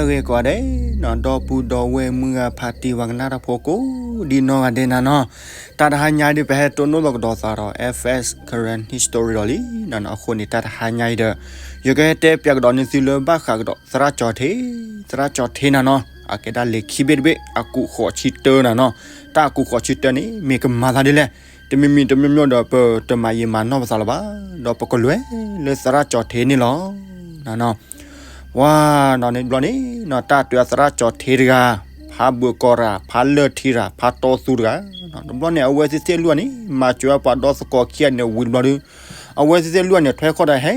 ဂ့ၤကိးဂၤဒဲးနီၤ ဒီပုၢ်ဒီဝဲၢ်မုၢ်ဂၤဖးတံၢ်ဝဲကနၣ်တၢ်ဖိကိးဒ်နီၢ်ဂၤဒဲးနၤနီၤ, တၢ်တဟါညါဒုး ပဟဲတိၢ်နီၣ်လီၤကဒီးသးဒီး F S Karen History ဒီးလံနီၤ. အဃိန့ၣ် တၢ်တဟါညါအံၤဒီး ယကဟဲတဲပၠးကဒီးန့ၢ်သုလၢဘၣ်ဃးကဒီး သရၣ်ကၠီၤထံး, သရၣ်ကၠီၤထံးနၤနီၤ, အကဲဒၣ်လံာ်ခံဘ့ၣ်တဘ့ၣ် အကူာ်ဃိးဆံတၢနၤနီၤ. တၢ်အကူာ်ဃိးဆံတၢန့ၣ် မ့ၢ်ကမၤသးဒ်လဲၣ်, တမံၤမံၤတမံၤမံၤဒီး ပတမၤယံာ်မၤနီၢ်ပသးလၢၤဘၣ်, ဒီးပကလဲၤလၢသရၣ်ကၠီၤထံးန့ၣ်လီၤနၤနီၤ. ပှၤနီၤန့ၣ်တဘျီန့ၣ်နီၤ တၢ်တဲသရၣ်ကၠီၤထံးတဂၤ, ဖးဘုးကီၤရၤ, ဖးလၢၢ်ထံရၤ, ဖးတီသူတဂၤ, တဘျီန့ၣ် အဝဲသ့ၣ်သ့ၣ်လွံၢ်န့ၣ် မၤစၢၤပှၤဒီသကိးခံဂၤန့ၣ်ဝံၤတဘျီဒီး အဝဲသ့ၣ်သ့ၣ်လွံၢ်န့ၣ် ထွဲခီၣ်ဒီးဟဲ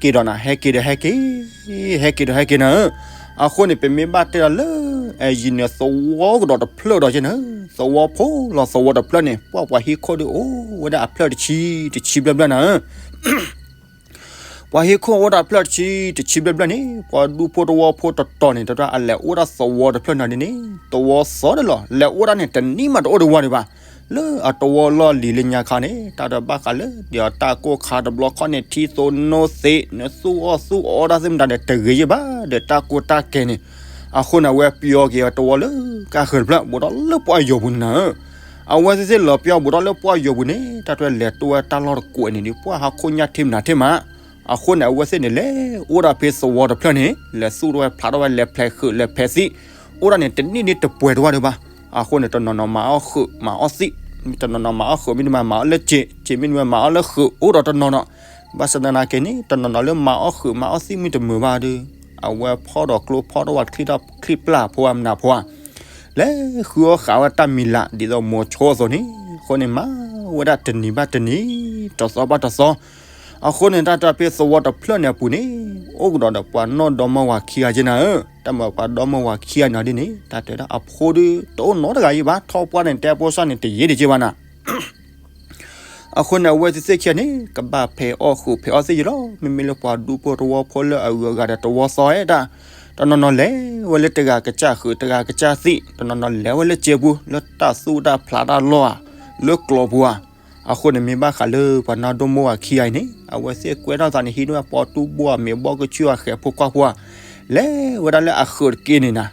က့ၤဒီးနၤ, ဟဲက့ၤဒီးဟဲက့ၤ, ဟဲက့ၤဒီးဟဲက့ၤနၤဧၢ. အဃိန့ၣ် ပမ့ၢ်ဘၣ်တဲဒီးလၢ အယံၤန့ၣ် သဝီကဒီးတဖျၢၣ်ဒီးက့နၤဧၢ, သဝီဖိလီၤ သဝီတဖျၢၣ်န့ၣ် ပှၤပှၤဟံၣ်ခိၣ်ဒုးအိၣ်ဝဲဒၣ်အဖျၢၣ်တဆံတဆံဘျဲၣ်ဘျဲၣ်နၤဧၢ. ပှၤဟံၣ်ခိၣ်အိၣ်ဒၣ်ဖျၢၣ်တဆံတဆံဘျဲၣ်ဘျဲၣ်န့ၣ် ပှၤဒူဖိတဝီဖိတတီၤန့ၣ် တဒၣ်အလဲၤအိၣ်ဒၣ်သဝီတဖျၢၣ်နၤဒ်န့ၣ် သဝီသီဒၣ်လီၤ, လဲၤအိၣ်ဒၣ်န့ၣ် တနံၣ်မးတအိၣ်တဝီဒံးဘၣ်. လၢအတဝီလီၢ်လံၤလၢညါခါန့ၣ် တၢ်တဘၣ်ဃးလၢ ဒ်အတၢ်ကိၢ်ခါတဘျီခီန့ၣ် ထံသိနိသ့ နသူၣ်အီၣ်သူၣ်အီဒၣ်သ့ၣ်မတၤဒီး တဂ့ၤယ့ၢ်ဘၣ်ဒီးတၢ်ကိၢ်တၢ်ကဲန့ၣ်. အဃိန့ၣ် အဝဲပျီက့ၤတဝီလၢကါဃၢၤတဖျၢၣ် ဘူးဒီးလၢပှၢ်ယိာ်ပူၤန့ၣ်နၤဧၢ. အဝဲသ့ၣ်သ့ၣ်လီၤပျီဘူးဒီးလၢပှၢ်ယိာ်ပူၤန့ၣ် တၢ်တဝဲလဲၤတိၢ်ဝဲတၢ်လီၢ်တကွဲးန့ၣ်ဒီး ပှၢ်ဟးခိၣ်ညၣ်ထံမနၤထံမး. အဃိန့ၣ် အဝဲသ့ၣ်န့ၣ် လဲၤအိၣ်ဒၣ်ဖဲသဝီတဖျၢၣ်န့ၣ် လဲၤသူၣ်ထီၣ်ဝဲဖျးထီၣ်ဝဲ လဲၤဖဲးဃုာ်လဲၤဖဲးသံၣ် အိၣ်ဒၣ်န့ၣ် တနံၣ်န့ၣ်တပှဲၤတဝီဒံးဘၣ်. အဃိန့ၣ် တနီၤနီၤမၤအီၣ်ဃုာ်မၤအီၣ်သံၣ်, တနီၤနီၤမၤအီၣ်ဃုာ်မ့တမ့ၢ်မၤအီၣ်လၢစ့, စ့မ့တမ့ၢ်မၤအီၣ်လၢဃုာ် အိၣ်ဒီးတနီၤနီၤ. ဘၣ်ဆၣ်သနာ်က့န့ၣ် တနီၤနီၤလၢမၤအီၣ်ဃုာ်မၤအီၣ်သံၣ်မ့ၢ်တမုာ်ဘၣ်ဒီး အဝဲဖီၣ်ဒီးကျိဖီၣ်ထီၣ်ဝဲချံၣ်တၢ်ချံၣ်ပျၢ်ဖိအမနၤဖိဧါ လဲၤဃုအီၣ်ဃုာ်ဝဲတၢ်မံၤလၢ် ဒ်သိးမိၤဆိအသိးန့ၣ်. အဃိန့ၣ် မၤဝဲဒၣ်တနံၤဘၣ်တနံၤ, တသီဘၣ်တသီ. အဃိန့ၣ် တၢ်တၢ်ဖဲသဝီတဖျၢၣ်န့ၣ်အပူၤန့ၣ် အိၣ်ကဒီးဒီးပှၤနီၢ်ဒီမါဝၤခံဂၤက့နၤဧၢ. တၢ်မၤပှၤဒီမါဝၤခံဂၤန့ၣ်ဒ်န့ၣ် တၢ်တဲဒၣ်အဖိဒုးတအိၣ်နီတဂၤယံၤဘၣ်, ထီၣ်ပှၢ်န့ၣ် တဲဖိစၢ်န့ၣ် တယ့ဒံးက့ဘၣ်နၤ. အဃိန့ၣ် အဝဲသ့ၣ်သ့ၣ်ခံဂၤန့ၣ် ကဘၣ်ဖဲးအီၣ်ဃုာ်ဖဲးအီၣ်သံၣ်ယံၤလီၤ. မ့မ့ၢ်လၢပှၤဒူဖိတဝီဖိလၢအဂုၤအဂၤဒီးတဝီသီဝဲဒၣ်, တနီၤနီၤလဲၤဝဲလၢတဂၤကစၢ်ဃုာ် တဂၤကစၢ်သံၣ်, တနီၤနီၤလဲၤဝဲလၢစဲပူၤ လၢတၢ်သူၣ်တၢ်ဖျးတၢ်လီၢ်ဧါ, လၢကျိၤပူၤဧါ. အဃိန့ၣ် မ့ၢ်ဘၣ်ဃးလၢပှၤနီၢ်ဒီမါဝၤခံဂၤအံၤန့ၣ် အဝဲသ့ၣ်ကွဲထီၣ်သးန့ၣ် ဟံးန့ၢ်ဝဲပီတူၢ်ဘိအမ့ၤ ဘီကဆူၣ်အဃဲးဖိခွါဖိဧါ, လဲၤဝဲဒၣ်လၢအဃုာ်တက့န့ၣ်နၤ.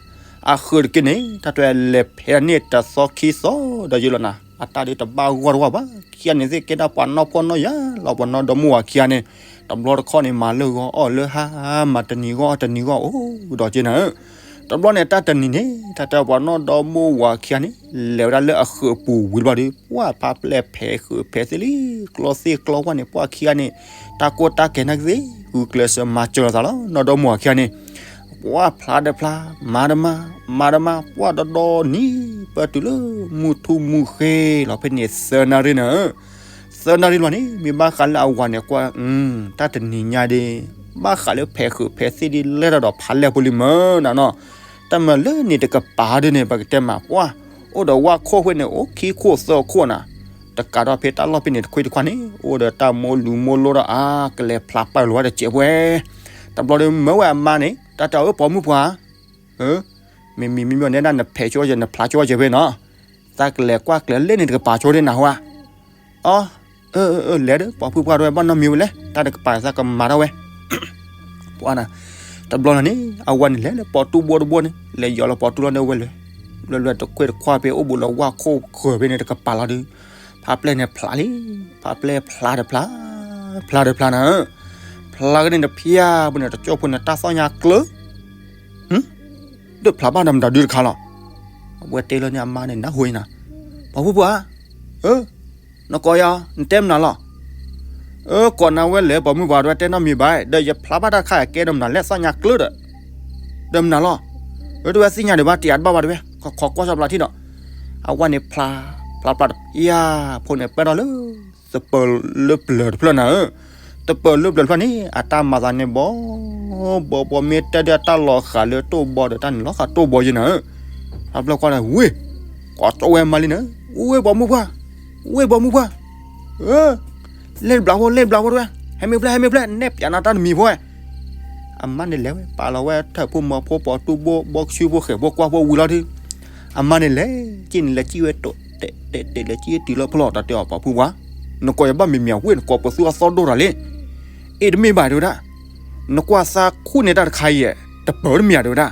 အဃုာ်တက့န့ၣ် တၢ်တဝဲလဲၤဖဲးန့ၢ်တသီခံသီဒီးယံၤလီၤနၤ. အတၢ်ဒ်တဘၣ်ဂီၢ်တဝီဘၣ်. ခံဂၤန့ၣ်သ့ၣ်ကဲဒၣ်ပှၤနီၢ်ဖှီၣ်နီၢ်ယာ်လီၤ. ပှၤနီၢ်ဒီမါဝၤခံဂၤန့ၣ် တဘျီတခီၣ်န့ၣ် မၤလၢဂီၤအီၣ်လၢဟါ, မၤတနံၤဂီၤအီၣ်တနံၤဂီၤအိၣ်ဒီးက့နၤဧၢ. တဘျီန့ၣ် တၢ်တနံၤန့ၣ် တၢ်တဲပှၤနီၢ်ဒီမါဝၤခံဂၤန့ၣ် လဲၤဝဲဒၣ်လၢအဃုာ်အပူၤဝံၤတဘျီဒီး ပှၢ်ဖးပျဲၢ်ဖဲးဃုာ်ဖဲးသံၣ်လံ ကျီသ့ၣ်ကျီဝၣ်န့ၣ် ပှၢ်ခံဂၤန့ၣ် တၢ်ကိၢ်တၢ်ကဲနာ်က့သ့ၣ် ဂုာ်ကျဲးစၢးမၤစၢၤလိာ်သးလီၤ. နီၢ်ဒီမါဝၤခံဂၤန့ၣ် ပှၢ်ဖျါဒီးဖျါ, မၤဒီးမၤ, မၤဒီးမၤ, ပှၢ်ဒီဒီနံၤ ပတုၤလၢမုၢ်ထူၣ်မုၢ်ဃ့လီၤဖဲန့ၣ် သၢနၣ်ရံၣ်နၤဧၢ. သၢနၣ်ရံၣ်လီၤန့ၣ် မ့ၢ်ဘၣ်ဃးလၢအဝၤန့ၣ် ကွၢ်, တၢ်တနံၤညါဒ် ဘၣ်ဃးလၢဖဲးဃုာ်ဖဲးသံၣ်ဒ်လဲၣ်တၢ်ဒီးဖးလဲၢ်ဖိလံမၢနၤနီၤ. တၢ်မၤလၢန့ၣ်တကပၤဒ်န့ၣ် ပကတဲမး ပှၢ် အိၣ်ဒီးဝၣ်ခိၣ်ဃ့န့ၣ် အိၣ်ခံခိၣ်သၢခိၣ်နၤ, တကးဒီးဖဲတၢ်လီၢ်ဖဲန့ၣ်တခွ့တခွါန့ၣ် အိၣ်ဒီးတၢ်မိၢ်လူၤမိၢ်လိဒီးအါကလဲၤဖျါပာ်လီၤဝဲတစဲးပှဲၤ. တဘျီဒီးမၢဝဲအမါန့ၣ် တၢ်တဲအီၤ ပှၤမုၣ်ပှၢ်, မ့မ့ၢ်မ့မ့ၢ်န့ၣ်ဒၣ်နဖဲးဆိကဲ နဖျါဆိကဲဖဲနီၤ, သးကလဲၤကွၢ်ကျဲၤလၢန့ၣ်တကပၤဆိဒ်နၤဟါ. အီ, အၢ အၢ လဲၤဒီး ပှၤဖုပှၢ်တဝဲ ဘၣ်နီတမံၤဝဲလဲၣ်, တၢ်တကပၤသးကမၤထီၣ်ဝဲ ပှၤနၤ. တဘျီနၤန့ၣ် အဝၤန့ၣ်လဲၤလၢပီတူၢ်ဘိတဘိန့ၣ် လဲၤယီၤလၢပီတူၢ်လီၢ်န့ၣ်ဝဲလဲၣ်, လဲၤလဲၤတခွ့တခွါဖဲ အိၣ်ဘူးလၢဝၣ်ခိၣ်ဃၢၤဖဲန့ၣ်တကပၤလီၤဒီး ဖးပျဲၢ်န့ၣ်ဖျါလံ, ဖးပျဲၢ်ဖျါတဖျါ, ဖျါတဖျါနၤ, ဖျါကန့ၣ်တဖျါပူၤန့ၣ် တကၠိၢ်ဖိန့ၣ် တၢ်သီၣ်ညါကျၢၤ ဒုးဖျါဘၣ်ဒီးမတၤဒုတခါလီၤ. အဝဲတဲလၢန့ၣ်အမါန့ၣ် နၢ်ဟူအံၤနၤ, ပှၤဖုပှၢ်ဧၢ, နကိးယၤ နတဲမနုၤလီၤ. အၢ ကိးနၤဝဲလဲၣ် ပှၤမုၣ်ပှၢ်တဝဲ တဲနီတမံၤဘၣ်, ဒီးယဖျါဘၣ်တၢ်တခါ ကဲဒီးမနုၤလဲၣ် သီၣ်ညါကျၢၤဒီး, ဒီးမနုၤလီၤ. အၢ တဝဲသ့ၣ်ညါဒံးဘၣ် တယၤတဘၣ်ဘၣ်တဝဲ, ခိးကွၢ်စီၤပျးထံၣ်ဒီး, အဝဲန့ၣ်ဖျါ, ဖျါဖျါတဖျါ, ယၤ ဖိန့ၣ်ပၢၢ်ထီၣ်လၢ သပၢၤလၢပျၢၤတဖျၢၣ်နၤဧၢ, သပၢၤလၢပျၢၤတဖျၢၣ်န့ၣ် အတၢ်မၤသးန့ၣ်ဘီ ဘီဘီ မ့ၢ်တဲဒၣ်တၢ်လီၤဃာ်လၢတိၢ်ဘီဒီး တၢ်န့ၣ်လီၤဃာ်တိၢ်ဘီယဲနၤဧၢ. ဖျါဖျါကွၢ်လၢ ဝ့ၢ်, ကိးကၠီဝဲမါလံနၤ, ဝ့ၢ်ပှၤမုၣ်ပှၢ်, ဝ့ၢ်ပှၤမုၣ်ပှၢ်, အၢ လဲၤတဘျီဖိ လဲၤတဘျီဖိတဝဲ, ဟဲမ့ၢ်ဖျဲၣ် ဟဲမ့ၢ်ဖျဲၣ် နဲၣ်ပၠးနၤတၢ်တမံၤဖိဝဲ. အမါန့ၣ်လဲၤဝဲ ပာ်လီၤဝဲထၢၣ်ဖိမီၤဖိ ပီတူၢ်ဘိ ဘီကဆူဖိ ဃဲးဖိကွၢ်ဖိဝံၤလီၤဒီး အမါန့ၣ်လဲၤ က့န့ၣ်လဲၤစံၣ်ဝဲ တဲာ်တဲာ်တဲာ် လဲၤစံၣ်တုၤလၢဖျီၣ် တၢ်တဲအီၤ ပှၤဖုပှၢ်, နကိးယၤဘၣ်မံၤမံၤ အဝ့ၢ် နကိးပသူအသီဒိၣ်တၢ်လံ. အ့ တမ့ၢ်ဘၣ်တဲဝဲဒၣ်, နကွၢ်သးခူၣ်န့ၢ်တၢ်တခါအံၤ တပၢၤတမံၤဧါတဲဝဲဒၣ်.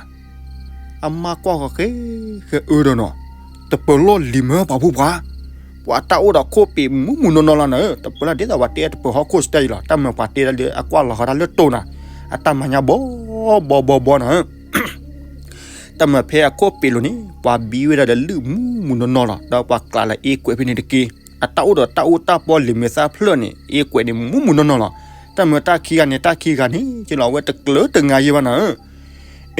အမါကွၢ်ဃီဃဲ ဃဲအၢဒီးနီၤ, တပၢၤလီၢ်လံၤမၢပှၤဖိပှၤ, ပှၤတၢ်အိၣ်ဒီးခိၣ်ပ့ၤမူးမူးနီၢ်နီၢ်လီၤနၤဧၢ, တပၢၤလၢ်ဒ်သိးပှၤတဲတပၢၤဟီၣ်ခိၣ်စတဲအံၤလီၤ, တၢ်မၢပှၤတဲဒၣ်လၢအကွၢ်လီၤဃီတၢ်လၢတိၢ်နၤ, အတၢ်မၤညါဘီဘီဘီဘီနၤဧၢ တၢ်မၢဖဲအခိၣ်ပ့ၤလိၤန့ၣ် ပှၤဘံဝဲဒၣ်ဒီးလုၢ်မူးမူးနီၢ်နီၢ်လီၤ, ဒီးပှၤကျးလၢအ့ကွဲးဖဲန့ၣ်တက့ၢ်, အတၢ်အိၣ်ဒီးတၢ်အူတၢ်ပီလံၤမဲာ်သၣ်ဖျၢၣ်န့ၣ် အ့ကွဲးန့ၣ်မူးမူးနီၢ်နီၢ်လီၤ, တၢ်မၢတၢ်ခံဂၤန့ၣ် တၢ်ခံဂၤန့ၣ် ကလီၤဝဲတကျၢၤတငါယဲၢ်ဘၣ်နၤဧၢ,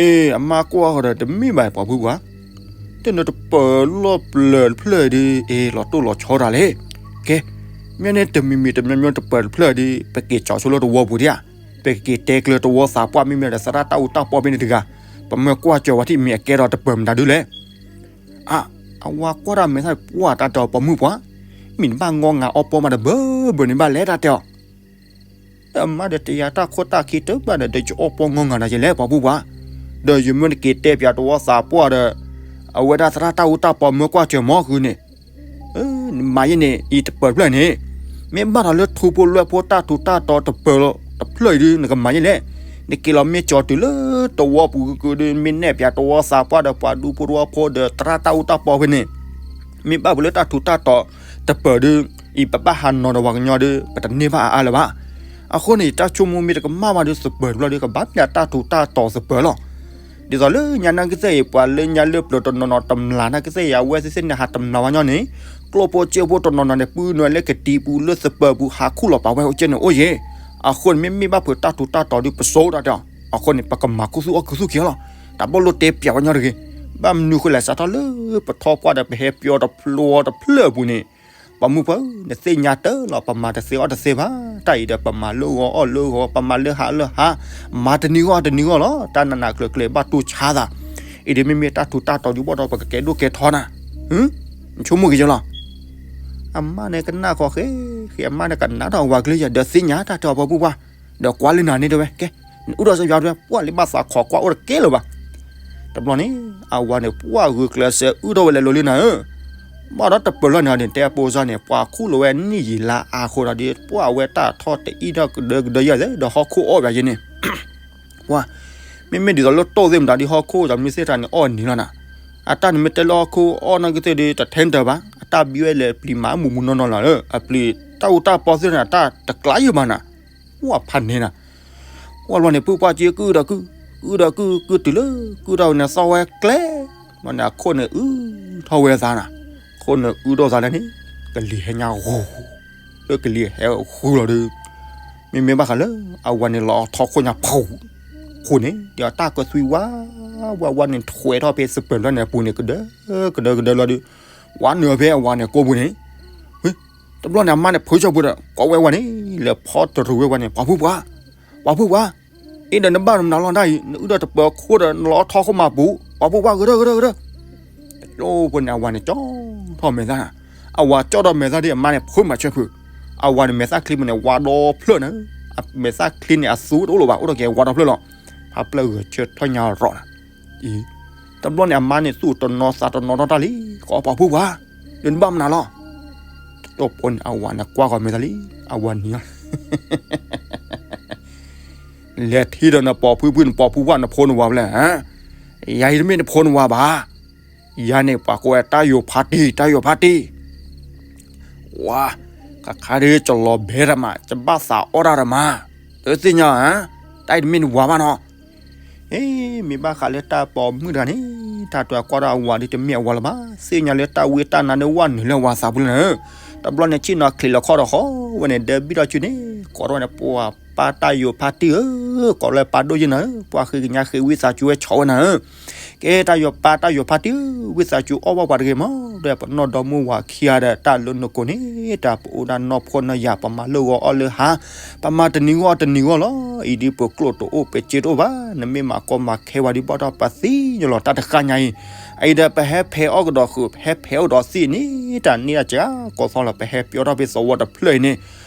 အ့ အမါကွၢ်ဃီဒီးတမ့ၢ်ဘၣ်ပှၤဖိပှၤ တနၢၤတပၢၤလီၢ်ပျၢၤတဖျၢၣ်ဒ် အ့ လီၤတိၢ်လီၤဆီတၢ်လဲၣ်, ကဲ မ့ၢ်န့ၣ်တမံၤမံၤတမံၤမံၤတပၢၤတဖျၢၣ်ဒ် ပက့ၤကၠီဆိလၢတဝီပူၤဒံးဧါ, ပကက့ၤတဲကျၢၤတဝီသးပှၢ်မ့မ့ၢ်ဒီးသရၣ်တၢ်အူတၢ်ပီဖဲန့ၣ်တဂၤ, ပမၢကွၢ်စၢၤဝဲထံၣ်မ့ၢ်အကဲထီၣ်တပၢၤမတၤဒုလဲၣ်, အ အဝၤကွၢ်တၢ်မဲာ်သၣ်ပှၢ်တၢ်တဲအီၤ ပှၤမုၣ်ပှၢ်, မ့ၢ်နဘၣ်ငီငါအီၣ်ပီမးတဘၢဘၢန့ၣ်ဘၣ်လဲၣ်တၢ်တဲအီၤ ဒီးအမါဒီးတယၤတၢ်ခိၣ်တၢ်ခံတဘၣ်ဒီး ဒီးယအီၣ်ပီငီငါနၤယဲလဲၣ် ပှၤဖိပှၢ်, ဒီးယမၢနက့ၤတဲပၠးတဝီသးပှၢ်ဒီး အဝဲဒၣ်သရၣ်တၢ်အူတၢ်ပီမၢကွၢ်စၢၤမီၤဃုာ်န့ၣ်, နမၤယဲန့ၣ် အံၤတပၢၤတဖျၢၣ်န့ၣ်, မ့ၢ်ဘၣ်ဒီးလၢထူဖိလွဲၢ်ဖိတၢ်ထူးတၢ်တီၤတပၢၤတဖျၢၣ်အံၤဒ် နကမၤယဲလဲၣ်, နက့ၤလီၤမ့ၢ်ကၠီတုၤလၢတဝီပူၤကုကုဒ် မ့ၢ်နဲၣ်ပၠးတဝီသးပှၢ်ဒီးပှၤဒူဖိတဝီဖိဒီးသရၣ်တၢ်အူတၢ်ပီဖဲန့ၣ် မ့ၢ်ဘၣ်ပှၤလၢတၢ်ထူးတၢ်တီၤတပၢၤဒ် အံၤပဘၣ်ဟးနီၤဒီးပှၤကညီဒ် ပတန့ၢ်ဘၣ်အါအါလၢၤဘၣ်. အဃိန့ၣ် တၢ်ဆိကမိၣ်မ့ၢ်တကမၣ်ဘၣ်ဒီး သပၢၤတဖျၢၣ်ဒ် ကဘၣ်မ့ၢ်တၢ်ထူးတၢ်တီၤသပၢၤလီၤ. ဒ်သိးလၢညါနာ်ကသ့ၣ်အံၤ ပှၤလၢညါလၢပျၢၤတနီၤနီၤတမျးနာ်ကသ့ၣ်အံၤ အဝဲသ့ၣ်သ့ၣ်န့ၣ် ဟးတမျးဝဲညီန့ၣ် ကျိၣ်ဖိစ့ဖိတနီၤနီၤန့ၣ် ပုၢ်နွဲၣ်လၢကတံၤပူၤလၢသပၢၤပူၤ ဟးခူၣ်လီၤပာ်ဝဲအိၣ်ကဲန့ၣ်အိၣ်ယဲၢ်. အဃိန့ၣ် မ့မ့ၢ်ဘၣ်ဖုးတၢ်ထူးတၢ်တီၤဒ် ပစိတၢ်တဲအီၤ အဃိန့ၣ် ပကမၤခူသူၣ်အီၣ်ခူသူၣ်ခံလီၤ. တၢ်ဘီၣ်လိၣ်တဲပၠးဝဲညီတဂ့ၤ. ဘၣ်မနုၤဃိလဲၣ် စးထီၣ်လၢပထီၣ်ပှၢ်ဒီး ပဟဲပျီတဖျိတဖျၢၣ်ပူၤန့ၣ် ပှၤမုၣ်ဖိ နသ့ၣ်ညါတၢ်လီၤ ပမၤတသ့အီၣ်တသ့ဘၣ်. တၢ်အံၤဒီး ပမၤလၢဂီၤအီၣ်လၢဂီၤ ပမၤလၢဟါအီၣ်လၢဟါ မၤတနံၤဂီၢ်တနံၤဂီၢ်လီၤ. တၢ်နးနးကျၢၤကျၢၤဘၣ်တူၢ်ဆါသး အံၤဒ်မ့မ့ၢ်တၢ်ထူးတၢ်တီၤဒ်ဘၣ်ဒီး ပကကဲဒိၣ်ကဲထီနၤ နဆိကမိၣ်က့ၤယလီၤ. အမါန့ၣ်ကနၣ်ဃီဃဲ ဃဲအမါန့ၣ်ကနၣ်ထီၣ်အဝၤကလုၢ်ယၤ ဒီးသ့ၣ်ညါတၢ်တဲအီၤပှၤပုၢ်ပှၢ် ဒီးကွၢ်လၢနၤန့ၣ်တဲဝဲ ကဲ နအုၣ်ထီၣ်စၢၤယွၤတဲဝဲ ပှၢ်လံဘၣ်သးခိးကွၢ်အိၣ်တကဲလၢၤဘၣ်. တဘျီန့ၣ် အဝၤန့ၣ် ပှၢ်ဂုာ်ကျဲးစၢးအုၣ်ထီၣ်ဝဲလဲၤလိၤလံနၤဧၢ ဘၣ်ဒီးတပၢၤလီၢ်န့ၣ်ဒီး တဲအပိစၢ်န့ၣ် ပှၤခူၣ်လီၤဝဲနံၣ်ယံာ်လါအါဃိဒီး ပှၢ်အဝဲတၢ်ထီၣ်တအံၣ်ထီၣ်ကဒၢကဒၢယဲၢ်ဒီးဟီၣ်ခိၣ်အီၣ်ဘၣ်ယဲန့ၣ် ပှၤ မ့မ့ၢ်ဒ်သိးလၢတိၢ်သ့ၣ်မတၤဒ်ဟီၣ်ခိၣ် ဒီးမ့ၢ်သ့ၣ်တၢ်န့ၣ်အီၣ်နံၤလီၤနၤ. အတၢ်န့ၣ်မ့ၢ်တဲလၢဟီၣ်ခိၣ်အီၣ်နီၢ်ကသ့ၣ်ဒီး တထဲတၢၤဘၣ် အတၢ်ဘံဝဲလဲၤပျံၤမၤမူးမူးနီၢ်နီၢ်လီၤ. အပျံၤတၢ်အူတၢ်ပီသ့ၣ်န့ၣ် အတၢ်တကျါယံၤဘၣ်နၤ ပှၢ်ဖးန့ၢ်နၤ ပှၢ်လီၤန့ၣ် ပုၢ်ပှၢ်က့ကုၢ်ဒီးကုၢ် ကုၢ်ဒီးကုၢ် ကုၢ်တုၤလၢ ကုၢ်ထီၣ်ဝဲန့ၣ် သီၣ်ဝဲကျဲ ဘျီန့ၣ် အခိၣ်န့ၣ်အုၣ်ထီၣ်ဝဲသးနၤ. ခိၣ်န့ၣ်အုၣ်ထီၣ်သးလဲၣ်န့ၣ် ကလံၤဟဲညါဂူၤ လၢကလံၤဟဲဂူၤလီၤဒီး မ့မ့ၢ်ဘၣ်ဃးလၢ အဝၤန့ၣ်လီၤထီခိၣ်ညါဖူ ခိၣ်န့ၣ် ဒီးတၢ်ကသွံဝါ ဝါဝါန့ၣ်ထွဲထီၣ်ဖဲသပၢၤလီၢ်န့ၣ်အပူၤန့ၣ် ကဒၢ ကဒၢကဒၢလီၤဒီး ဝါနုာ်ဖဲအဝၤန့ၣ်ကိးပူၤန့ၣ် တဘျီန့ၣ် အမါန့ၣ် ဖုးဆၢပူၤဒီး ကိးဝဲဝၤန့ၣ် လဲၤဖီတရူးဝဲဝၤန့ၣ် ပှၤဖုပှၢ် ပှၤဖုပှၢ် အ့ဒီးနဘၣ်နမနုၤလီၤတၢ်အံၤ နအုၣ်ဒီးတပၢၤခိၣ်ဒီး နလီၤထီခိၣ်မၤပူၤ ပှၤဖုပှၢ် ဂ့ၤထီၣ်ဂ့ၤထီၣ်ဂ့ၤထီၣ် တကျိဖိန့ၣ် အဝၤန့ၣ်ကၠီထီၣ်မဲာ်သၣ် အဝၤကၠီထီၣ်မဲာ်သၣ်ဒီး အမါန့ၣ် ဖုးမၤဆၢဖုး အဝၤန့ၣ် မဲာ်သၣ်ချံပူၤန့ၣ် ဝါဒီဖျၢၣ်နၤ အမဲာ်သၣ်ချံန့ၣ် အသူတအိၣ်လၢၤဘၣ် အိၣ်ဒီးက့ၤဝါဒီဖျၢၣ်လီၤ ဖးပျၢၢ်ဂဲၤဆၢထီၣ်ညါရီၤနၤ အံၤ တဘျီန့ၣ် အမါန့ၣ် သူၣ်တနီၤသးတနီၤထီၣ်တၢ်လံ ကိးပှၤဖုပှၢ် ဒီးနဘၣ်မနုၤလီၤ တဘျီန့ၣ် အဝၤန့ၣ် ကွၢ်ဃီၤမဲာ်သၣ်လံ အဝၤနံၤလီၤ လဲၤထံၣ်ဒီးနပိာ်ဖုဖု နပိာ်ဖုဝါ နဖိနဝၤဖဲလဲၣ် ယၤအံၤတမ့ၢ်နဖိနဝၤဘၣ် ယၤန့ၣ် ပှၤကိးဝဲတၢ်ယိာ်ဖါတံၢ် တၢ်ယိာ်ဖါတံၢ် ဝါ ခါခါဒ်ကလီၤဘဲတၢ်မး ကဘၣ်သးအီၣ်တၢ်တၢ်မး တသ့ၣ်ညါ တၢ်အံၤတမ့ၢ်နဝၤဘၣ်နီၤ အ့ မ့ၢ်ဘၣ်ဃးလၢတၢ်ပိာ်မုၣ်တဂၤန့ၣ် တၢ်တကွၢ်ဒီးအဝၤဒ်တမ့ၢ်အဝၤလၢၤဘၣ် သ့ၣ်ညါလၢတၢ်ဝံတၢ်နါန့ၣ်ဝဲနုာ်လၢအဝၤသးပူၤလီၤနၤ တဘျီန့ၣ် ဆ့ၣ်နီၤချံးလီၤခီၣ်ဒီးဃီဝဲန့ၣ် ဒၢဘံၣ်ထီၣ်စုန့ၣ် ကိးထီၣ်ဝဲန့ၣ် ပှၤပၢ်တၢ်ယိာ်ဖါတံၢ်ဧၢ ကိးလၢပၢ်ဒိၣ်ယဲၢ်နၤဧၢ ပှၤဃ့ကညးဃ့ဝံသးစူၤဝဲဆီၣ်ဝဲနၤဧၢ ကဲတၢ်ယိာ်ပၢ်တၢ်ယိာ်ဖါတံၢ်ဧၢ ဝံသးစူၤအီၣ်ဘၣ်ပှၤတဂ့ၤမး ဒီးပနီၢ်ဒီမါဝၤခံဂၤဒီး တၢ်လၢနကိးန့ၣ် တၢ်ပအိၣ်ဒၣ်နီၢ်ဖှီၣ်နီၢ်ယာ် ပမၤလၢဂီၤအီၣ်လၢဟါ ပမၤတနံၤဂီၢ်တနံၤဂီၢ်လီၤ အံၤဒ်ပကျိၣ်တအိၣ် ပစ့တအိၣ်ဘၣ် နမ့ၢ်မၤကီမၤခဲဝဲဒ်ဘၣ်ဒီး ပသံယလီၤတၢ်တဃၣ်ညါအံၤ အံၤဒီးပဟဲဖဲးအီၣ်ကဒီးဃုာ် ဟဲဖဲးအီၣ်ကဒီးသံၣ်န့ၣ် တၢ်န့ၢ်တၢ်စှၤကီးသီလီၤ ပဟဲပၠီထီၣ်ဖဲသဝီတဖျၢၣ်အံၤန့ၣ်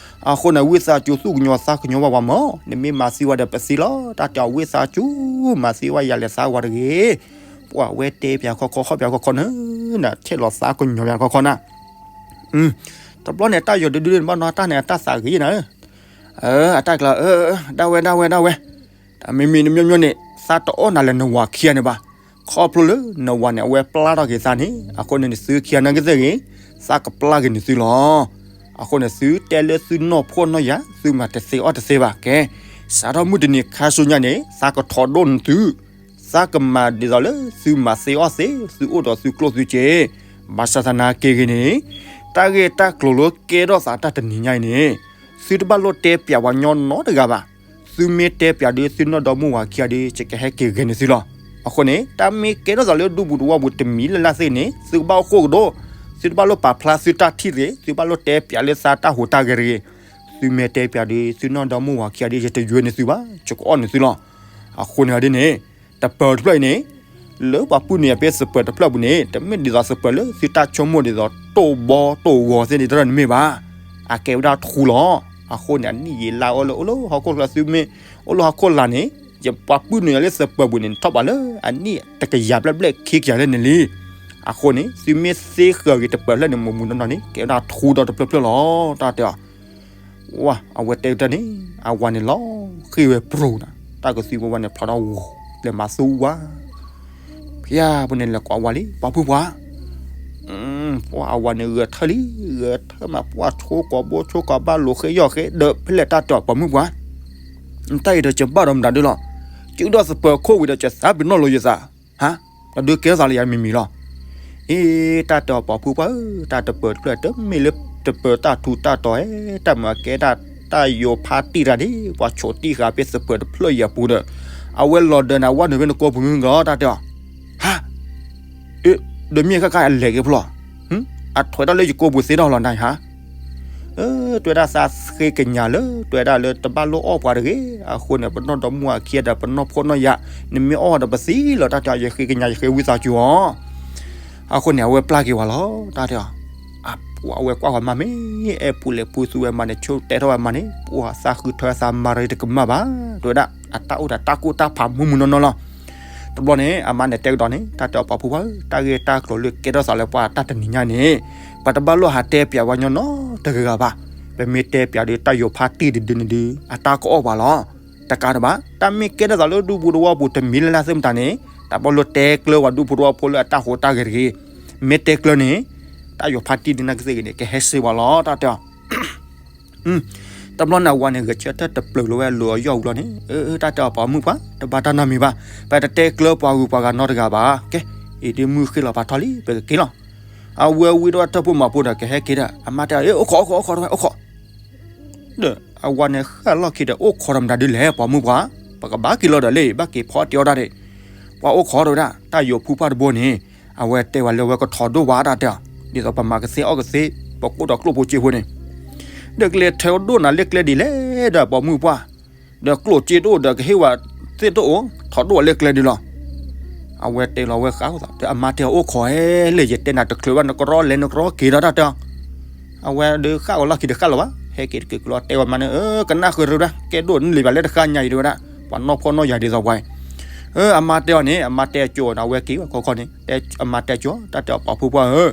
အဃိန့ၣ် ဝံသးစူၤသူၣ်ကညီၤသးကညီၤဘၣ်ဝဲမး နမ့ၢ်မၤသံဝဲဒီးပသံလီၤ တၢ်တဲအီၤဝံသးစူၤ မၤသံဝဲယၤလဲၤသးဝဲတဂ့ၤ ပှၤဝဲတဲပၠးခီခီ ခီပၠးခီခီနၤ နထဲးလီၤသးကညီၤပၠးခီခီနၤ တဘျီန့ၣ် တၢ်ယိာ်ဒုဒုန့ၣ်ဘၣ်နီၤ တၢ်န့ၣ်အတၢ်သးဂ့ၤနၤဧၢ အတၢ်ကျါ ဒၣ်ဝဲ ဒၣ်ဝဲ ဒၣ်ဝဲ တၢ်မ့မ့ၢ်နမ့ၢ်မ့ၢ်န့ၣ် သးတအီၣ်နၤလၢနဝၤခံဂၤန့ၣ်ဘၣ် ခီဖျိလၢနဝၤန့ၣ် အဝဲပျၢ်ထီၣ်က့ၤသးန့ၣ် အဃိန့ၣ်န့ၣ် သုခံဂၤနာ်က့သ့ၣ်ဂ့ၤ သးကပျၢ်က့ၤန့ၢ်သုလီၤ. အဃိန့ၣ် သုတဲလၢသုနီၢ်ဖှီၣ်နီၢ်ယာ် သုမၤတသ့အီၣ်တသ့ဘၣ်ကဲ, စးထီၣ်မုၢ်တနံၤခါဆူညါန့ၣ် သးကထီၣ်ဒိၣ်န့ၢ်သု, သးကမၤဒ်သိးလၢသုမၤသ့အီၣ်သ့ သုအိၣ်ဒီးသုကျိၣ်သုစ့, ဘၣ်ဆၣ်သနာ်က့ဂ့ၤန့ၣ် တၢ်ဂ့ၢ်တၢ်ကျိၤလၢကဲထီၣ်သးတၢ်တနံၤညါအံၤန့ၣ် သုတဘၣ်လိၣ်တဲပၠးဝဲညီနီတဂၤဘၣ်. သုမ့ၢ်တဲပၠးဒီးသုနီၢ်ဒီမါဝၤခံဂၤဒီး ယကဟဲက့ၤဂဲၤန့ၢ်သုလီၤ. အဃိန့ၣ် တၢ်မ့ၢ်ကဲထီၣ်သးလၢဒူပူၤသဝီပူၤတမံၤလၢ်လၢ်သ့ၣ်န့ၣ် သုကဘၣ်အိၣ်ဃိကဒီး, သုတဘၣ်လိၣ်ပာ်ဖျါသုတၢ်ထံၣ်တဂ့ၤ, သုဘၣ်လိၣ်တဲပၠးလၢသးတၢ်ဟူးတၢ်ဂဲၤတဂ့ၤ. သုမ့ၢ်တဲပၠးဒီး သုနီၢ်ဒီမါဝၤခံဂၤဒီး ယတယွဲန့ၢ်သုဘၣ်, ယကအီၣ်န့ၢ်သုလီၤ. အဃိန့ၣ်ဒ်န့ၣ် တပၢၤတဖျၢၣ်အံၤန့ၣ် လၢပှၤပုၢ်နုာ်ယၤဖဲသပၢၤတဖျၢၣ်ပူၤန့ၣ် တမ့ၢ်ဒ်သိးသပၢၤလၢသုတၢ်ဆိကမိၣ်ဒ်သိးတိၢ်ဘီတိၢ်ဂီၤသ့ၣ်န့ၣ်တဖၣ်န့ၣ်မ့ၢ်ဘၣ်. အကဲဝဲဒၣ်ထူလီၤ. အဃိန့ၣ် အနံၣ်ယံာ်လါအီၤလၢအိၣ်လၢဟီၣ်ခိၣ်ချၢ သုမ့ၢ်အိၣ်လၢဟီၣ်ခိၣ်လာ်န့ၣ် ယပှၤပုၢ်နုာ်ယၤလၢသပၢၤပူၤန့ၣ် ထီၣ်ဘးလၢ အနံၣ်တကယၤဘျဲၣ်ဘျဲၣ်ခံကယၤလၢန့ၣ်လံ. အဃိန့ၣ် သုမ့ၢ်သ့ဃၢၤက့ၤတပၢၤဖျၢၣ်န့ၣ် မုၢ်မုၢ်နီၢ်နီၢ်န့ၣ် ကဲဝဲဒၣ်ထူဒီးတဖျၢၣ်ဖျၢၣ်လီၤ တၢ်တဲအီၤ ဝဲ အဝဲတဲကတၢၢ်န့ၣ် အဝၤန့ၣ်လီၤဃ့ၢ်ဝဲပြူၤနၤ, တၢ်ကသံၣ်ဝဲဝဲန့ၣ် ဖျိးထီၣ်ဝီၤ လဲၤမၤသူဝါ, ဖဲအပူၤန့ၣ် လဲၤကိးအဝၤလံ ပှၤဖုပှၢ်, ပှၤအဝၤန့ၣ် ဂဲၤထၢၣ်လံ ဂဲၤထၢၣ်မး ပှၤဆိကိးဘိဆိကိးဘၣ်လိာ်ဃ့ယီၢ်ဃ့ဒီး ဖဲလဲၣ်တၢ်တဲအီၤ ပှၤမုၣ်ပှၢ်, တၢ်အံၤဒီးယဘၣ်ဒီးမတၤဒုလီၤ, ယုၢ်ဒီးသပၢၤခိၣ်ဝံၤဒီး ယသးပ့ၤနီၣ်လိာ်ယသး ဟါ, ဒီးဒုးကဲထီၣ်သးလၢယၤမံၤမံၤလီၤ. အ့ တၢ်တဲအီၤ ပှၤဖုပှၢ်ဧၢ, တၢ်တပၢၤတဖျၢၣ် တမ့ၢ်လၢတပၢၤတၢ်ထူးတၢ်တီၤဧါ, တၢ်မၤကဲဒၣ်တၢ်ယိၤဖါတံၢ်တၢ်န့ၣ် ပှၤဆိးတံၢ်ဃာ်ဖဲသပၢၤတဖျၢၣ်အံၤအပူၤဒီး အဝဲလီၤဒၢးန့ၣ် အဝဲနုာ်ဖဲနကိာ်ပူၤမုၢ်ကလီၤ တၢ်တဲအီၤ, ဟါ, အ့ ဒီးမ့ၢ်ခဲခါအလဲၤက့ၤဖျီၣ်, အထွဲဒၣ်လၢယကိာ်ပူၤသ့ဒီးလီၤနၤဟါ တဲဝဲဒၣ်သးဃ့ကညးလၢ တဲဝဲဒၣ်လၢတဘၣ်လိၣ်အီၣ်ပှၤတဂ့ၤ, အဃိန့ၣ် ပနီၢ်ဒီမါဝၤခံဂၤဒီး ပနီၢ်ဖှီၣ်နီၢ်ယာ်, နမ့ၢ်အီၣ်ဒီးပသံလီၤ တၢ်တဲအီၤ ယဃ့ကညး ယဃ့ဝံသးစူၤအီၤ, အဃိန့ၣ် အဝဲပျၢ်က့ၤဝဲလီၤ တၢ်တဲအီၤ, အဝဲကွၢ်ဝဲမါမ့ၢ် အဲၣ်ပူၤလဲၤပူၤသူဝဲမါန့ၣ် ဆိတဲထီၣ်ဝဲမါန့ၣ် ပှၤသးဃုထၢသးမၤရ့တကမၣ်ဘၣ်, တဲဝဲဒၣ် အတၢ်အိၣ်ဒီးတၢ်ကိၢ်တၢ်ဖးမုၢ်မုၢ်နီၢ်နီၢ်လီၤ. တဘျီန့ၣ် အမါန့ၣ်တဲကဒီးန့ၣ် တၢ်တဲအီၤ ပှၤဖုပှၢ်ဧၢ, တၢ်ဂ့ၢ်တၢ်ကျိၤလၢကဲထီၣ်သးလၢပှၤတၢ်တနံၤညါန့ၣ် ပတဘၣ်လိၣ်ဟးတဲပၠးဝဲညီနီတဂၤဘၣ်, ပမ့ၢ်တဲပၠးဒီးတၢ်ယိၤဖါတံၢ်တဒုန့ၣ်ဒုး အတၢ်ကအီၣ်ပှၤလီၤ. တကးဒံးဘၣ် တၢ်မ့ၢ်ကဲထီၣ်သးလၢဒူပူၤသဝီပူၤတမံၤလၢ်လၢ်သ့ၣ်မတၤန့ၣ် တၢ်ဘၣ်လိၣ်တဲကျၢၤဝဲဒူပူၤသဝီဖိလၢအတၢ်ဟူးတၢ်ဂဲၤတဂ့ၤ, မ့ၢ်တဲကျၢၤန့ၣ် တၢ်ယိၤဖါတံၢ်ဒုးနာ်က့သ့ၣ်ဂ့ၤန့ၣ် ကဟဲစ့ဝဲလီၤ တၢ်တဲအီၤ တဘျီန့ၣ် အဝၤန့ၣ် ဂဲၤဆၢထၢၣ်တပျုာ်လီၤဝဲအလိၤအယီၢ်ဝံၤလီၤန့ၣ် အၢ တၢ်တဲအီၤ ပှၤမုၣ်ပှၢ် တဘၣ်တၢ်နီတမံၤဘၣ်, ပတတဲကျၢၤပှၤဂုၤပှၤဂၤနီတဂၤဘၣ်, ကဲ အံၤဒ်မုၢ်ဃ့လီၤပာ်ထီၣ်လံ ပကက့ၤလီၤ. အဝဲဝံဒီးထၢၣ်ဖိမၤဖိဒီး ကဟဲက့ၤဒီး အမါတဲအီၤ အိၣ်ခိး အိၣ်ခိး အိၣ်ခိး တဝဲ အိၣ်ခိး ဒီးအဝၤန့ၣ် ဃၣ်လီၢ်ခံဒီး အိၣ်ခိးဒီးမတၤဒုလဲၣ် ပှၤမုၣ်ပှၢ်, ပကဘၣ်က့ၤလီၤဒီးလံ ဘၣ်က့ၤဖီတ့ၢ်အီၣ်တၢ်န့ၣ်, ပှၤအိၣ်ခိးတဝဲဒၣ် တၢ်ယိၤဖုပှၢ်တဘိန့ၣ်, အဝဲတဲဝဲလၢဝဲကထီၣ်ဒိၣ်ဘၣ်တၢ်တဲအီၤ, ဒ်သိးပမၤကသ့အီၣ်ကသ့, ပကအိၣ်ဒီးကျိၣ်ဖိစ့ဖိန့ၣ်, ဒီးကလဲၤထၢဒိၣ်နၤလၢကျဲဒ်လဲၣ်ဒီး ပှၤမုၣ်ပှၢ်, ဒီးကျိၣ်စ့တအိၣ်ဒီးကဟ့ၣ်ဝဲသ့ၣ်တအိၣ်, ထီၣ်ဒိၣ်ဝဲလၢကျဲဒ်လီၤ. အဝဲတဲလီၤဝဲဃၣ်အသး ဒီးအမါတဲအီၤ အိၣ်ခိးဟဲလဲၣ် ယတဲနၤတချုးဘၣ် နကရီလဲၤနကရီက့ၤဒီးတၢ်တဲအီၤ, အဝဲဒီးဃၣ်ဂီၤလီၢ်ခံဒီးဃၣ်လီၤဘၣ်, ဟဲက့ၤတက့ၤကလီၤ တဲဝဲမါန့ၣ် ကနၣ်ဃုာ်တဝဲဒၣ် ကဲဒိၣ်နလံၤဘၣ်လၢတဃၣ်ညါအံၤတဝဲဒၣ်, ပှၤနီၢ်ဖှီၣ်နီၢ်ယာ်ဒ်သိးပှၤအံၤ, အမါတဲအီၤန့ၣ် အမါတဲကၠိအီၤန့ၣ် အဝဲက့ၤဝဲခီခီန့ၣ်, အမါတဲကၠိ တၢ်တဲအီၤ ပှၤဖုပှၢ်ဧၢ,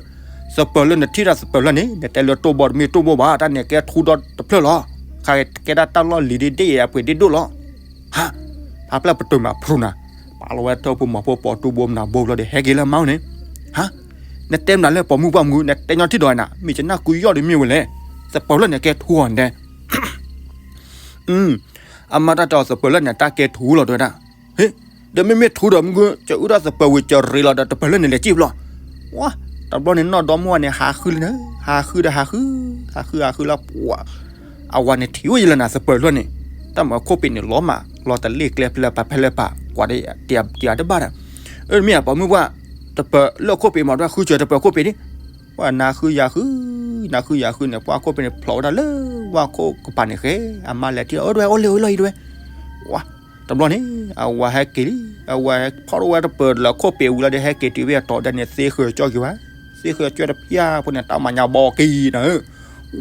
သပၢၤလၢနထံၣ်တၢ်သပၢၤဖျၢၣ်န့ၣ် နတဲလၢတိၢ်ဘီတမ့ၢ်တိၢ်ဘီဘၣ်, တၢ်န့ၣ်ကဲထူဒီးတဖျၢၣ်လီၤ, ခါကဲဒၣ်တၢ်လီၢ်လံၤဒ်ဒ်အံၤအပှ့ၤဒ်ဒိၣ်လီၤ. ဟါ, ဖးဖျၢၣ်ပတုာ်မးဖရူနၤ, ပာ်လီၤဝဲထၢၣ်ဖိမၤဖိပိာ်တူၢ်ဘိမနၤဘိဘျီဒီး ဟဲက့ၤလၢမါန့ၣ်, ဟါ, နတဲမနုၤလၢပှၤမုၣ်ပှၢ်မုၢ် နတဲညီထံၣ်ဒီးနၤ မ့ၢ်ကနၣ်ကုယီၢ်ဒီးမ့ၢ်ဝဲလဲၣ်, သပၢၤဖျၢၣ်န့ၣ်ကဲထူအီၤနတဲ အမါတၢ်တဲအီၤ သပၢၤဖျၢၣ်န့ၣ် တၢ်ကဲထူလီၤတဝဲဒၣ်, ဟ့, ဒီးမ့မ့ၢ်ထူဒီးမုၢ်ဂုၢ် ကအုၣ်ထီၣ်သပၢၤဝံၤ ကရ့လီၤဒီးသပၢၤဖျၢၣ်န့ၣ်လဲၤစံၣ်ဘျီ, ဝါ, တဘျီန့ၣ် နီၢ်ဒီမါဝၤန့ၣ် ဟးဃုလၢန့ၣ်, ဟးဃုဒီးဟးဃု, ဟးဃုဟးဃုလၢပှၤ, အဝၤန့ၣ်ထံၣ်အိၣ်ယလၢနၤသပၢၤဖျၢၣ်န့ၣ်, တၢ်မၤခိၣ်ပ့ၤန့ၣ်လီၤမး လီၤတလ့ၣ်ကျဲဖဲလဲၣ်ပာ်ဖဲလဲၣ်ပာ် ကွၢ်ဒီးတံၤတဘၣ်ဒီး, အၢ မ့ၢ်အပှၤမုၣ်ပှၢ်, တပၢၤလၢခိၣ်ပ့ၤမး တဝဲဃုစၢၤတပၢၤခိၣ်ပ့ၤဒ် ပှၤနၤဃုယၤဃု, နၤဃုယၤဃုန့ၣ် ပှၤခိၣ်ပ့ၤန့ၣ် ဖျိးဝဲဒၣ်လၢဝၢ်ခိၣ်ကပၤန့ၣ်ဃဲ, အမါလဲၤထံၣ်လီၤ အၢ တဝဲ အိၣ်လၢအံၤလီၤအံၤတဝဲ, ဝါ, တဘျီန့ၣ် အဝၤဟဲက့ၤလံ, အဝၤဖီၣ်ထီၣ်ဝဲတပၢၤလၢခိၣ်ပ့ၤဝံၤလီၤဒီး ဟဲက့ၤတုၤဝဲအတီၤဒၣ်န့ၣ် သ့ဃုာ်ကၠီက့ၤဝဲ, သ့ဃုာ်ကၠီတဖျၢၣ်ဖိန့ၣ် တၢ်မၤညါဘီက့ၤနၤဧၢ,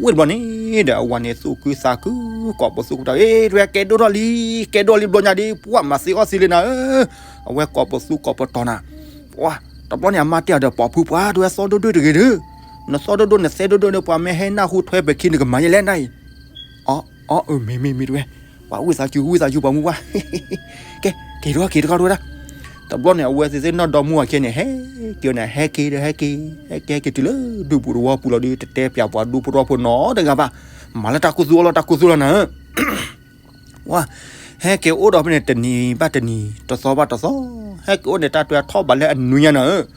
ဝဲတဘျီန့ၣ်ဒီး အဝၤန့ၣ်သူၣ်ခုသးခု, ကိးပသူကိးပတီၤ အ့ တဝဲကဲဒိၣ်ထီၣ်လံ, ကဲဒိၣ်လံဘျီညါဒ် ပှၤမၤသ့အီၣ်သ့လံနၤဧၢ, အဝဲကိးပသူကိးပတီၤနၤ ပှၤ, တဘျီန့ၣ် အမါတဲအီၤဒီး ပှၤဖုပှၢ် တဝဲသီဒိၣ်ဒိၣ်တဂ့ၤဒုး, နသီဒိၣ်ဒိၣ် နသဲဒိၣ်ဒိၣ်န့ၣ် ပှၤမ့ၢ်ဟဲနၢ်ဟူထွဲပခံ နကမၤယဲလဲၣ်နၤအံၤ, အီ အီ အၢ မ့ၢ်မ့ၢ်မ့ၢ်တဝဲ, ပှၤဝံသးစူၤ ဝံသးစူၤ ပှၤမုၣ်ပှၢ်, ကဲ က့ၤတဂီၤ က့ၤတဂီၤတဝဲဒၣ်, တဘျီန့ၣ် အဝဲသ့ၣ်သ့ၣ်နီၢ်ဒီမါဝၤခံဂၤန့ၣ် ဟဲက့ၤန့ၣ် ဟဲက့ၤဒီးဟဲက့ၤ ဟဲက့ၤဟဲက့ၤတုၤလၢဒူပူၤသဝီပူၤလီၤဒီး တတဲပၠးပှၤဒူဖိတဝီဖိနီတဂၤဘၣ်. မၤလၢတၢ်ခူသူၣ်အီၣ်လီၤ တၢ်ခူသူၣ်လီၤနၤဧၢ ဝါ, ဟဲက့ၤအိၣ်ဒီးဖဲန့ၣ် တနံၤဘၣ်တနံၤ တသီဘၣ်တသီ, ဟဲက့ၤအိၣ်န့ၣ် တၢ်တဲထီၣ်ဘးလၢအနွံညါနၤဧၢ.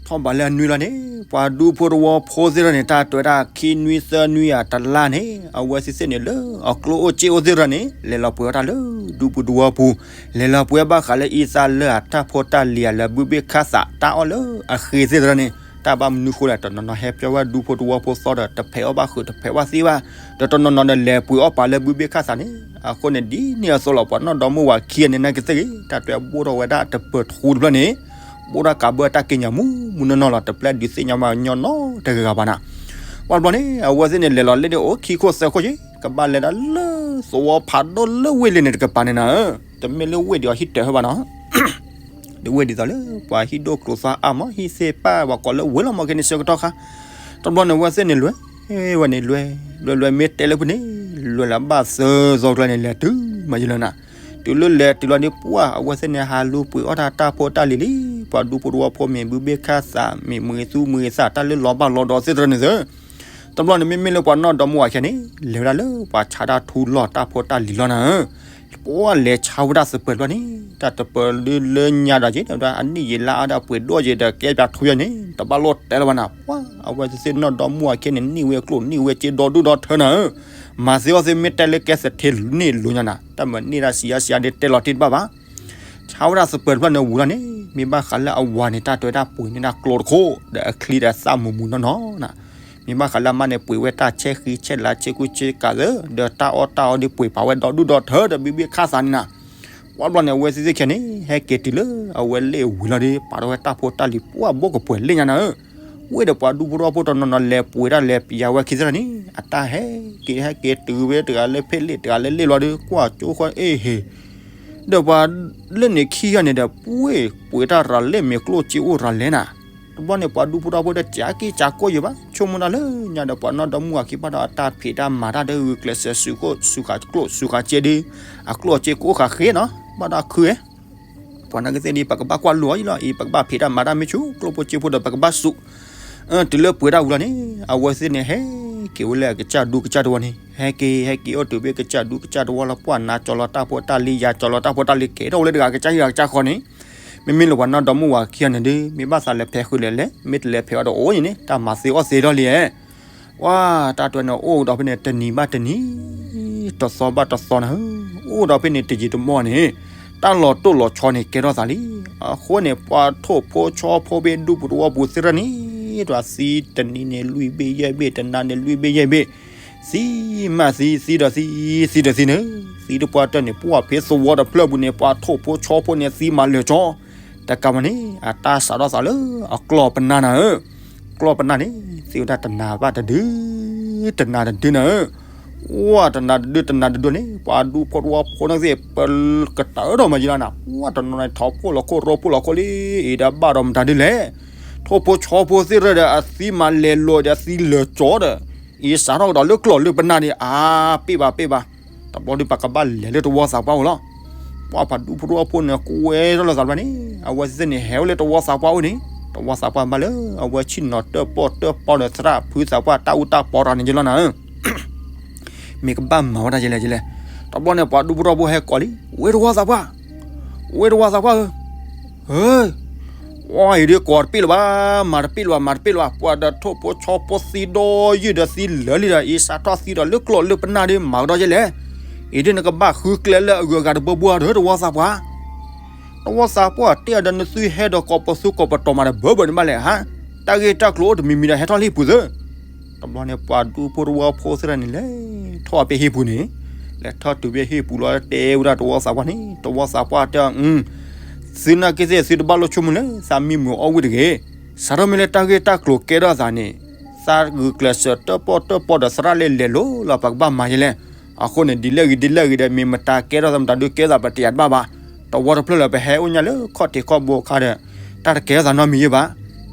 ထီၣ်ဘးလၢအနွံလီၤန့ၣ် ပှၤဒူဖိတဝီဖိသ့ၣ်တဖၣ်န့ၣ် တၢ်တဲဝဲဒၣ်ခံနွံသၢနွံအတလါန့ၣ် အဝဲသ့ၣ်သ့ၣ်န့ၣ်လၢအကျိၣ်အိၣ်စ့အိၣ်သ့ၣ်တဖၣ်န့ၣ် လဲၤလီၤပှ့ၤအီၣ်တၢ်လၢဒူပူၤသဝီပူၤ, လဲၤလီၤပှ့ၤဘၣ်ဃးလၢအံသၣ်လၢအတၢ်ဖိတၢ်လံၤ လၢဘုဘ့ၣ်ခၣ်သး တၢ်အီၣ်လၢအဃ့သ့ၣ်တဖၣ်န့ၣ် တၢ်ဘၣ်မနုၤဃိလဲၣ် တနီၤနီၤဟဲပျီဝဲဒူဖိတဝီဖိသီဒီး တဖဲးအီၣ်ဘၣ်ဃုာ် တဖဲးဘၣ်သံဘၣ်, ဒီးတနီၤနီၤဒီး လဲၤပှ့ၤအီၣ်ပာ်လၢဘုဘ့ၣ်ခၣ်သးန့ၣ်. အဃိန့ၣ် ဒ်န့ၣ်အသိးလီၤ ပှၤနီၢ်ဒီမါဝၤခံဂၤန့ၣ် နာ်က့သ့ၣ်ဂ့ၤ တၢ်တဲဘိၣ်ထီၣ်ဝဲဒၣ်တပၢၤထူတဖျၢၣ်န့ၣ် ဘိၣ်ထီၣ်ကးဘၢတၢ်က့ညါမူမူနီၢ်နီၢ်လီၤ တပျဲဒုးသ့ၣ်ညါမးညီနီတဂၤဂၤဘၣ်နၤ. ပှၤတဘျီန့ၣ် အဝဲသ့ၣ်န့ၣ် လဲၤလီၤလၢန့ၣ်အိၣ်ခံခိၣ်သၢခိၣ်က့ၤ ကဘၣ်လဲၤဒၣ်လၢသဝီဖးဒိၣ်လၢဝ့ၢ်လ့ၤန့ၣ်တကပၤန့ၣ်နၤဧၢ, တမ့ၢ်လၢဝ့ၢ်ဒံးအီၤဟံၣ်တၢၤဟဲဘၣ်နီၤ ဒ်ဝ့ၢ်ဒ်သိးလၢ ပှၤဟံၣ်ဒိၣ်ကျိၤသွါအါမး ဟံၣ်သ့ၣ်ပၢ်ပှၤကိးလၢဝ့ၢ်လီၤမး ခဲန့ၣ်ဆၢကတီၢ်ခါ, တဘျီန့ၣ် အဝဲသ့ၣ်န့ၣ်လွဲၢ်, ဝဲန့ၣ်လွဲၢ်, လွဲၢ်လွဲၢ်မ့ၢ်တဲလၢဖုန့ၣ် လွဲၢ်လၢဘၣ်သၢသီကျါန့ၣ် လဲၤတုၤမးယလၢနၤ, တုၤလၢလဲၤတုၤလီၤန့ၣ် ပှၢ်အဝဲသ့ၣ်န့ၣ် ဟးလူၤပှ့ၤအီၣ်တၢ်တၢ်ဖိတၢ်လံၤလံ, ပှၤဒူဖိတဝီဖိမ့ၢ်ဘုဘ့ၣ်ခၣ်သး မ့ၢ်မုာ်သူမုာ်သး တၢ်လၢလီၤဘၣ်လီၤဒီးသ့ၣ်တဖၣ်န့ၣ်သၢ တဘျီန့ၣ် မ့မ့ၢ်လၢပှၤနီၢ်ဒီမါဝၤခံဂၤန့ၣ် လဲၤဝဲဒၣ်လၢပှၤဆါတၢ်ထူလီၢ်တၢ်ဖိတၢ်လံၤလီၤနၤဧၢ, ပှၢ်လဲၤဆါဝဲဒၣ်သပၢၤတဘျီန့ၣ် တၢ်တပၢၤလၢလၢညါဒီးက့ၤ ဒီးအနံၣ်ယံာ်လါအါဒီးပှ့ၤဒိၣ်က့ၤဒီးကဲပၠးထူယါန့ၣ် တဘၣ်လိၣ်တဲလၢၤဘၣ်နၤ, ပှၢ်အဝဲသ့ၣ်သ့ၣ်နီၢ်ဒီမါဝၤခံဂၤန့ၣ် န့ၢ်ဝဲကျိၣ်န့ၢ်ဝဲစ့ဒီဒူၣ်ဒီထၢနၤဧၢ, မၤသ့အီၣ်သ့မ့ၢ်တဲလၢကဲသထ့န့ၢ်လိာ်ညါနၤ တၢ်မၤန့ၢ်ဒၣ်စံးယါစံးယါဒ်တဲလီၤတံၢ်တဘၣ်ဘၣ် ဆါဝဲဒၣ်သပၢၤတဖျၢၣ်န့ၣ်ဝံၤလီၤန့ၣ် မ့ၢ်ဘၣ်ဃးလၢအဝၤန့ၣ် တၢ်တဲဝဲဒၣ်ပှ့ၤန့ၢ်ဒၣ်ကျိတခိၣ် ဒီးအချံဒီးသၣ်မူးမူးနီၢ်နီၢ်နၤ, မ့ၢ်ဘၣ်ဃးလၢအမါန့ၣ် ပှ့ၤဝဲတၢ်ဆဲဃံဆဲလၤဆဲကူဆဲကၤသၢ ဒီးတၢ်အီၣ်တၢ်အီဒ်ပှ့ၤပာ်ဝဲဒီဒူၣ်ဒီထၢဒီးဘုဘ့ၣ်ခၣ်သးန့ၣ်နၤ, ပှၢ်ဘျီန့ၣ် အဝဲသ့ၣ်သ့ၣ်ခံဂၤန့ၣ် ဟဲက့ၤတုၤလၢအဝဲလ့ၣ်ဝံၤလီၤဒီး ပာ်ထီၣ်ဝဲတၢ်ဖိတၢ်လံၤပှၢ်ဘိကပှဲၤလ့ၣ်ညါနၤဧၢ, ဝ့ၢ်ဒီးပှၤဒူဖိတဝီဖိတနီၤနီၤလဲၤပှ့ၤတၢ်လဲၤပယၤဝဲခံသ့ၣ်န့ၣ် အတၢ်ဟဲက့ၤဟဲက့ၤတုၤဝဲတဂၤလၢ ဖဲလ့ၣ်တဂၤလၢလ့ၣ်လီၤဒီး ကွၢ်ကၠိဃီအ့ၣ်ဟ့ၣ် ဒီးပှၤလၢန့ၣ်ခံဂၤန့ၣ်ဒီး ပှ့ၤပှ့ၤတၢ်ရၤလဲၣ်မ့ၢ်ကျိၣ်စ့အိၣ်ရၤလဲၣ်နၤ, တဘျီန့ၣ် ပှၤဒူဖိတဝီဖိဒီးစံးက့စံးကိးယံၤဘၣ် ဆိကမိၣ်တၢ်လၢညါဒီး ပှၤနီၢ်ဒီမါဝၤခံဂၤဘၣ်ဒီးအတၢ်ဖံးတၢ်မၤတၢ်ဒီးဂုာ်ကျဲးစၢးစူၤကျိၣ်စူၤဃာ်ကျိၣ်စူၤဃာ်စ့ဒီး အကျိၣ်အစ့ကအိၣ်ဃာ်ဃ့နီၤ ဘၣ်ဒီးခုဝဲ ပှၤနာ်က့သ့ၣ်ဒီး ပကဘၣ်ကွၢ်လိအီၤအံၤလီၤအံၤ ပကဘၣ်ဖံးတၢ်မၤတၢ်မ့ၢ်ဆူၣ် ကျိၣ်ဖိစ့ဖိဒီး ပကဘၣ်စူး တုၤလၢပှ့ၤတၢ်ဝံၤလီၤန့ၣ် အဝဲသ့ၣ်န့ၣ် ဟဲက့ၤဝဲလၢအကစၢ်ဒူကစၢ်တဝီန့ၣ် ဟဲက့ၤဟဲက့ၤအိၣ်တုၤဖဲကစၢ်ဒူကစၢ်တဝီလီၤ ပှၢ်နါကၠီလီၤတၢ်ဖိတၢ်လံၤ ယၤကၠီလီၤတၢ်ဖိတၢ်လံၤ ကဲထီၣ်ဝဲလၢတဂၤကစၢ်ဟံၣ်ဂၤကစၢ်ဃီန့ၣ် မ့မ့ၢ်လၢပှၤနီၢ်ဒီမါဝၤခံဂၤန့ၣ်ဒီး မ့ၢ်ဘၣ်သးလဲၤဖဲးဃုာ်လဲၣ်လဲၣ် မ့ၢ်တလဲၤဖဲးအီၤဒီးအိၣ်န့ၣ်န့ၣ် တၢ်မၤသ့အီၣ်သ့ထီၣ်လံဧါ ဝါ တၢ်တဲန့ၣ် အိၣ်ဒီးဖဲန့ၣ် တနံၤဘၣ်တနံၤ တသီဘၣ်တသီနၤဧၢ, အိၣ်ဒီးဖဲန့ၣ် တယံာ်တမီၢ်န့ၣ် တၢ်လီၤတိၢ်လီၤဆီန့ၣ် ကဲထီၣ်သးလံ. အဃိန့ၣ် ပှၤထိၣ်ဖိဆီဖိဖဲဒူပူၤသဝီပူၤသ့ၣ်တဖၣ်န့ၣ် ဒွးသံတနံၤန့ၣ် လွံၢ်ဘ့ၣ်ယဲၢ်ဘ့ၣ် တနၤန့ၣ် လွံၢ်ဘ့ၣ်ယဲၢ်ဘ့ၣ်, သံမးသံ သံဒီးသံ သံဒီးသံန့ၣ်, သံတပှၢ်တၢၢ်န့ၣ် ပှၢ်ဖဲသဝီတဖျၢၣ်ပူၤန့ၣ် ပှၤထိၣ်ဖိဆီဖိန့ၣ် သံမးလၢာ်ကၠီ တကးဘၣ်န့ၣ် အတၢ်စးထီၣ်သးလၢအကျီၢ်ပနၢ်နၤဧၢ, ကျီၢ်ပနၢ်န့ၣ် သံဝဲဒၣ်တနၤဘၣ်တဒု, တနၤတဒုနၤဧၢ, ဝဲတနၤတဒု တနၤတဒုန့ၣ် ပှၤဒူဖိတဝီဖိန့ၣ်သ့ၣ် ပကတၢၢ်ထီၣ်မၤယံၤလီၤနၤ, ဝဲတနီၤန့ၣ် ထီၣ်ဖိၣ်လီၤခိၣ်ရီဖိၣ်လီၤခိၣ်လံ, အံၤဒီးဘၣ်ဒီးမတၤဒုလဲၣ်, ထိၣ်ဖိဆီဖိသ့ၣ်တဖၣ်ဒီး အသံမးလဲၤလိာ်ဒီးသံလၢာ်ကၠီဒီး အံၤစးထီၣ်ကဒီးလၢကျီၢ်လၢပနၢ်န့ၣ် အါ ပ့ၢ်ဘၣ်ပ့ၢ်ဘၣ်, တဘျီဒုးပကဘၣ်လဲၤလၢတဝီသးပှၢ်အိၣ်လီၤ. ပှၤပှၤဒူဖိတဝီဖိန့ၣ် ကွဲထီၣ်လိာ်သးတဘျီန့ၣ် အဝဲသ့ၣ်န့ၣ် ဟဲအိၣ်လၢတဝီသးပှၢ်အိၣ်န့ၣ် တဝီသးပှၢ်ဘၣ်လၢ အဝဲဆ့ၣ်နီၤတၢၣ်ပီၣ်တၢၣ်ပီဒီးသရၣ်ဖုသးပှၢ်တၢ်အူတၢ်ပီရၤန့ၣ်ယလီၤနၤဧၢ မ့ၢ်ကဘၣ်မၤဝဲဒၣ်ယလဲၣ်ယလဲၣ်, တဘျီန့ၣ် ပှၤဒူဖိတဝီဖိဟဲကိးလံ, ဝ့ၢ်တဝီသးပှၢ်, ဝ့ၢ်တဝီသးပှၢ်ဧၢ, ဧၢ, ဝဲအံၤဒုးကိးတပ့ၢ်လၢၤဘၣ်, မၤတပ့ၢ်လၢၤဘၣ် မၤတပ့ၢ်လၢၤဘၣ်, ပှၤဒီးထိၣ်ဖိဆီဖိသံဒီးယုၢ်ဒီးသံလၢာ်လံဒီး အံၤစးထီၣ်သံဒီးလၢကျီၢ်လၢပနၢ်ဒီး မၤကဒီးယလဲၣ်, အံၤဒုးနကဘၣ်ဃုကျဲလၢအဂုၤအဂၤတဘိဘိဧါဒီးတဝီသးပှၢ် တဝီသးပှၢ်တဲအီၤဒီး နသုဟဲဒီးကိးပသူကိးပတီၢ်မးဒီးဘၢဘၢန့ၣ်ဘၣ်လဲၣ်ဧါ, တၢ်ဂ့ၢ်တၢ်ကျိၤအိၣ်တမံၤမံၤဒီးဟဲထီၣ်လၢဟံၣ်ပူၤသု, တဘျီန့ၣ် ပှၤဒူဖိတဝီဖိသ့ၣ်တဖၣ်န့ၣ် လဲၤထီၣ်ဖဲဟံၣ်ပူၤန့ၣ်, လဲၤထီၣ်တုၤဖဲဟံၣ်ပူၤလီၤ တဲဝဲဒၣ်တဝီသးပှၢ်န့ၣ်, တဝီသးပှၢ်တဲအီၤ သုနာ်က့သ့ၣ်သုတဘၣ်လိၣ်ဆိကမိၣ်လၢ သးမံမုာ်အီၣ်ဝံၣ်တဂ့ၤ, စးထီၣ်မ့ၢ်လၢတၢ်ဂ့ၢ်တၢ်ကျိၤကဲထီၣ်သးန့ၣ်, သးဂုာ်ကျဲးစၢးတၢၣ်ပီၣ်တၢၣ်ပီဒီးသရၣ်လၢလဲၤလိၤလီၤ ပကဘၣ်မၤယလဲၣ်, အဃိန့ၣ် ဒ်လဲၣ်ဂ့ၤဒ်လဲၣ်ဂ့ၤဒီး မ့ၢ်မတၤကဲထီၣ်သးမတၤဒုးကဲထီၣ်သးပတယာ်တဘၣ်ဘၣ်, တဝီတဖျၢၣ်လၢပဟဲအိၣ်ညါလၢခီၣ်ထံးခီၣ်ဘိအခါဒီး, တၢ်တကဲထီၣ်သးနီတမံၤယဲဘၣ်,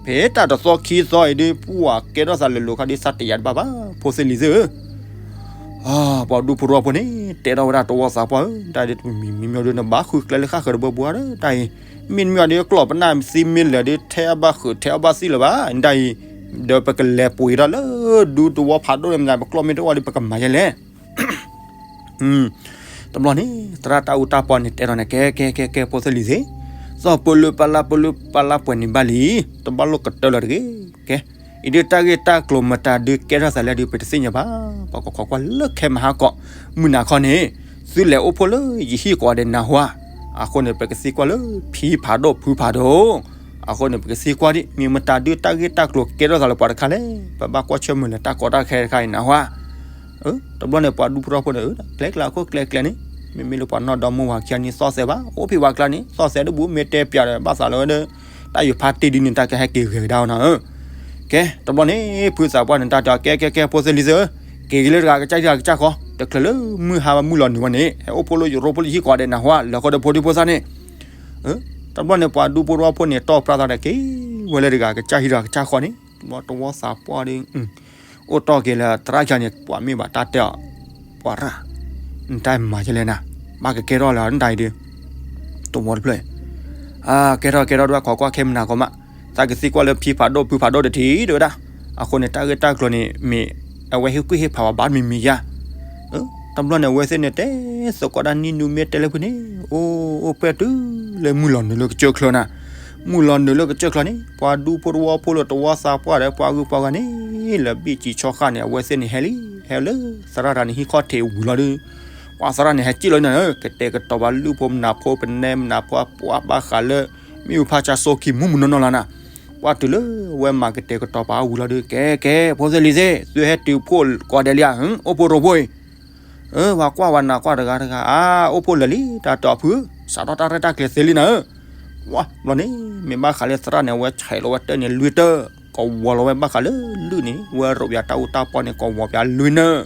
ဖဲတၢ်တသီခံသီအံၤဒုး ပှၤကဲထီၣ်သးလဲၤလိၤခါဒုး သးတယာ်တဘၣ်ဘၣ် ဖိသ့ၣ်လံၤသ့ၣ်ဧၢ ပှၤဒူဖိတဝီဖိန့ၣ် တဲထီၣ်ဝဲဒၣ်တဝီသးပှၢ်ဧၢ, တၢ်ဒ်တမံၤမံၤမံၤဒီး နဘၣ်ဃုကျဲလၢဃၣ်ဃၢၤတဘိဘိဧါဒီး တၢ်အံၤ, မ့တမ့ၢ်အီၤဒီးကျီၢ်ပနၢ်သံမ့ၢ်လၢာ်ဒီး ထဲအဘၣ်ဃုာ်ထဲအဘၣ်သံလၢၤဘၣ် ဒ်အံၤ, ဒီးပကလဲၤပှ့ၤထီၣ်လၢဒူသဝီဖးဒိၣ်န့ၣ်မနုၤ ပကျီၢ်မ့ၢ်တအိၣ်ဒီး ပကမၤယဲလဲၣ်. တဘျီန့ၣ် သရၣ်တၢ်အူတၢ်ပီန့ၣ် တဲထီၣ်န့ၣ် ကဲ ကဲ ကဲ ကဲ ဖိသ့ၣ်လံၤသ့ၣ်, သီၣ်ပလူပလၢ်ပလူပလၢ်ပှဲၤန့ၣ်ဘၣ်လံ, တဘၣ်လိၣ်ကတၢၢ်လၢၤတဂ့ၤ. ကဲ, အံၤဒုးတၢ်ဂ့ၢ်တၢ်ကျိၤမတၤဒုးကဲထီၣ်သးလဲၣ်ဒုး ပတသ့ၣ်ညါဘၣ်. ပှၤကခိးကွၢ်လၢခဲမဟါကီး မုၢ်နၤခီန့ၣ် သုလဲၤအိၣ်ဖှိၣ်လၢယဟံၣ်ကိးဂၤဒဲးနၢ်ဟူဧါ. အဃိန့ၣ် ပကသံကွၢ်လၢဖံဖးဒိၣ်ဖုဖးဒိၣ်. အဃိန့ၣ် ပကသံကွၢ်ဒ် မ့ၢ်မတၤဒုးတၢ်ဂ့ၢ်တၢ်ကျိၤကဲထီၣ်သးလၢပှၤတခါလဲၣ်, ပဘၣ်ကွၢ်ဆၢၣ်မဲာ်လၢတၢ်ကီတၢ်ခဲတခါအံၤနၢ်ဟူဧါ. တဘျီန့ၣ် ပှၤဒူဖိတဝီဖိန့ၣ် ကျဲကျဲခိၣ်ကျဲကျဲန့ၣ် မ့မ့ၢ်လၢပှၤနီၢ်ဒီမါဝၤခံဂၤန့ၣ် သီၣ်သဲးဘၣ်, အိၣ်ဖဲပှၤကျါန့ၣ် သီၣ်သဲးတဘူၣ် မ့ၢ်တဲပၠးဒီး ဘၣ်သးလၢဝဲဒီး တၢ်ယိၤဖးတ့ၢ်ဒ်န့ၣ် တၢ်ကဟဲက့ၤဂဲၤကဒါအီၤနၤဧၢ. ကဲ, တဘျီန့ၣ် ဖုသးပှၢ်န့ၣ် တၢ်တဲအီၤ ကဲ ကဲ ကဲ ဖိသ့ၣ်လံၤသ့ၣ်ဧၢ, က့ၤက့ၤလၢတဂၤကစၢ်ဟံၣ်တဂၤကစၢ်ဃီ, တချုးလၢမုၢ်ဟါမုၢ်လီၤနုာ်ဝဲန့ၣ် ဟဲအိၣ်ဖှိၣ်လၢယရူၢ်ဖှိၣ်လၢယဟံၣ်ကိးဂၤဒဲးနၢ်ဟူဧါ, လၢဃီဒီးဖိဒံဖိသၣ်န့ၣ် တဘျီန့ၣ် ပှၤဒူဖိတဝီဖိန့ၣ် တီၢ်ပြၢသးဒီးက့ၤဝဲလၢတဂၤကစၢ်ဟံၣ်တဂၤကစၢ်ဃီန့ၣ် တဘျီတဝီသးပှၢ်ဒီး အိၣ်တီၢ်က့ၤလၢသရၣ်ခံဂၤန့ၣ် ပှၤမ့ၢ်ဘၣ်တၢ်တဲအီၤ, ပှၤရၣ်, နတၢ်မၤယဲလဲၣ်နၤ, ဘၣ်ကကဲထီၣ်လၢနတၢ်အံၤဒီး တဝီတဖျၢၣ်, ကဲထီၣ်ကဲထီၣ်ဒွဲၣ်ခိးကွၢ်ခဲမနၤကီးမး, သးကသံကွၢ်လၢဖံဖးဒိၣ်ဖုဖးဒိၣ်တထံၣ်ဒိၣ်ဝဲဒၣ်, အဃိန့ၣ် တၢ်ဂ့ၢ်တၢ်ကျိၤန့ၣ် မ့ၢ်အဝဲဟ့ၣ်ကူၣ်ဟ့ၣ်ဖးဝဲဘၣ်မံၤမံၤယါ တဘျီန့ၣ် အဝဲသ့ၣ်န့ၣ် တဲသကိးတၢ်နံၣ်နူမ့ၢ်တဲလၢဖုန့ၣ် အိၣ်အိၣ်ပှဲၢ်တုၤလၢမုၢ်လီၤနုာ်လၢကစၢၢ်ချၢနၤ, မုၢ်လီၤနုာ်လၢကစၢၢ်ချၢန့ၣ် ပှၤဒူဖိတဝီဖိလၢတဝီသးပှၢ်ဒီး ပှၤဂုၤပှၤဂၤန့ၣ် လၢဘံၣ်စံးဆီဃၣ်န့ၣ် အဝဲသ့ၣ်န့ၣ်ဟဲလံ, ဟဲလၢသရၣ်တၢ်န့ၣ်ဟံၣ်ခီၣ်ထံးဝံၤလီၤဒီး ပှၤသရၣ်န့ၣ် ဟဲစံၣ်လီၤနၤဧၢ, ကတဲာ်ကတီၤပှၤလုၢ်ဖိမနၤဖိပနဲမနၤဖိ ပှၤဘၣ်ဃးလၢ မ့ၣ်အူဖးဆါစိခံမူမူနီၢ်နီၢ်လီၤနၤ, ပှၤတုၤလၢဝဲမၤကတဲာ်ကတီၤပှၤဝံၤလီၤဒီး ကဲကဲ ဖိသ့ၣ်လံၤသ့ၣ် သုဟဲတုၤဖှိၣ်ကိးဂၤဒဲးလံဧါ, အိၣ်ဖှိၣ်ရိဖှိၣ်အံၤ အၢ ပှၤကွၢ်ဝဲနၤကွၢ်တဂၤတဂၤ အါ အိၣ်ဖှိၣ်လၢာ်လံ တၢ်တဲအီၤဖု, စးထီၣ်တၢ်ရဲၣ်တၢ်ကျဲၤသ့လံနၤဧၢ, ဝါ ဘျီန့ၣ် မ့ၢ်ဘၣ်ဃးလၢသရၣ်န့ၣ် အဝဲဆဲးလီၤဝဲတၢၢ်န့ၣ်လွံၢ်တၢၢ်, ကဝီၤလီၤဝဲဘၣ်ဃးလၢလုၢ်န့ၣ် ဝဲရိးပၠးတၢ်အူတၢ်ပီန့ၣ် ကဝီၤပၠးလွံၢ်နၢၣ်,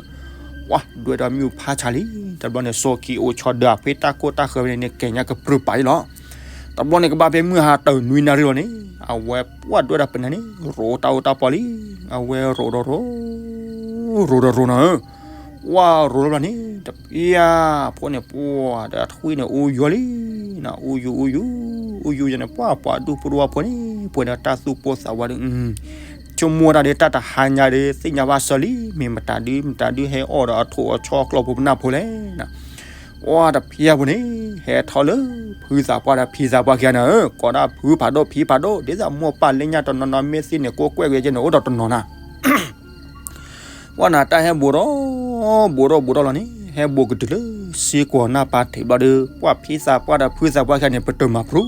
ဝါဒွဲၣ်ဒီးမ့ၣ်အူဖးဆါလံ, တဘျီန့ၣ် စိာ်ခံအိၣ်ဆီဒၢးအဖှ့တၢ်ခိၣ်တၢ်ဃၢၤဖဲန့ၣ်န့ၣ် ကဲညါကပြုၢ်ပာ်အံၤလီၤ, တဘျီန့ၣ် ကဘၣ်ဖဲမုၢ်ဟါတၢ်နွံနၣ်ရံၣ်လီၤန့ၣ် အဝဲပှၢ်ဒွဲၣ်ဒီးပနၢ်န့ၣ် ရိးတၢ်အူတၢ်ပီလံ, အဝဲရိးဒီးရိး ရိးဒီးရိးနၤဧၢ, ဝါရိးလီၤဘျီန့ၣ် တပျၢ်ဖိန့ၣ် ပှၢ်ဒီးထွံၣ်န့ၣ် အူယူၤလံ, နအူယူၤအူယူၤ အူယူၤယန့ၣ် ပှၢ်ပှၤဒူဖိတဝီဖိန့ၣ် ပှဲၤဒီးတၢ်သူၣ်ပိၢ်သးဝးဒီး ဆိကမိၣ်ဝဲဒၣ်ဒီး တၢ်တဟါညါဒီး သ့ၣ်ညါဘၣ်စၢၤလံ, မ့ၢ်မတၤဒု မတၤဒုဟဲအီၣ်ဒီးအထိးအဆီကျီၢ်ဖိပနၢ်ဖိလဲၣ်, ဝါတပျၢ်ဖိန့ၣ် ဟဲထီၣ်လၢ ဖုသးပှၢ်ဒီးဖံသးပှၢ်ခံဂၤနၤဧၢ, ကိးဒၣ်ဖုဖးဒိၣ်ဖံဖးဒိၣ် ဒ်သိးမိၢ်ပၢ်လၢညါတနီၤနီၤ မ့ၢ်သ့ၣ်န့ၣ် ကိးကွဲၢ်က့ၤကဲန့ၣ်အိၣ်ဒီးတနီၤနၤ ဝဲနၤတၢ်ဟဲဘူးထီၣ် ဘူးထီၣ်ဘူးထီၣ်လီၤန့ၣ် ဟဲဘူးကတုၤလၢ စ့ကွီၤနၢ်ပၤထံးဘျီဒီး ပှၢ်ဖံသးပှၢ်ဒီးဖုသးပှၢ်ခံဂၤန့ၣ် ပတၢၢ်မၤဖရူ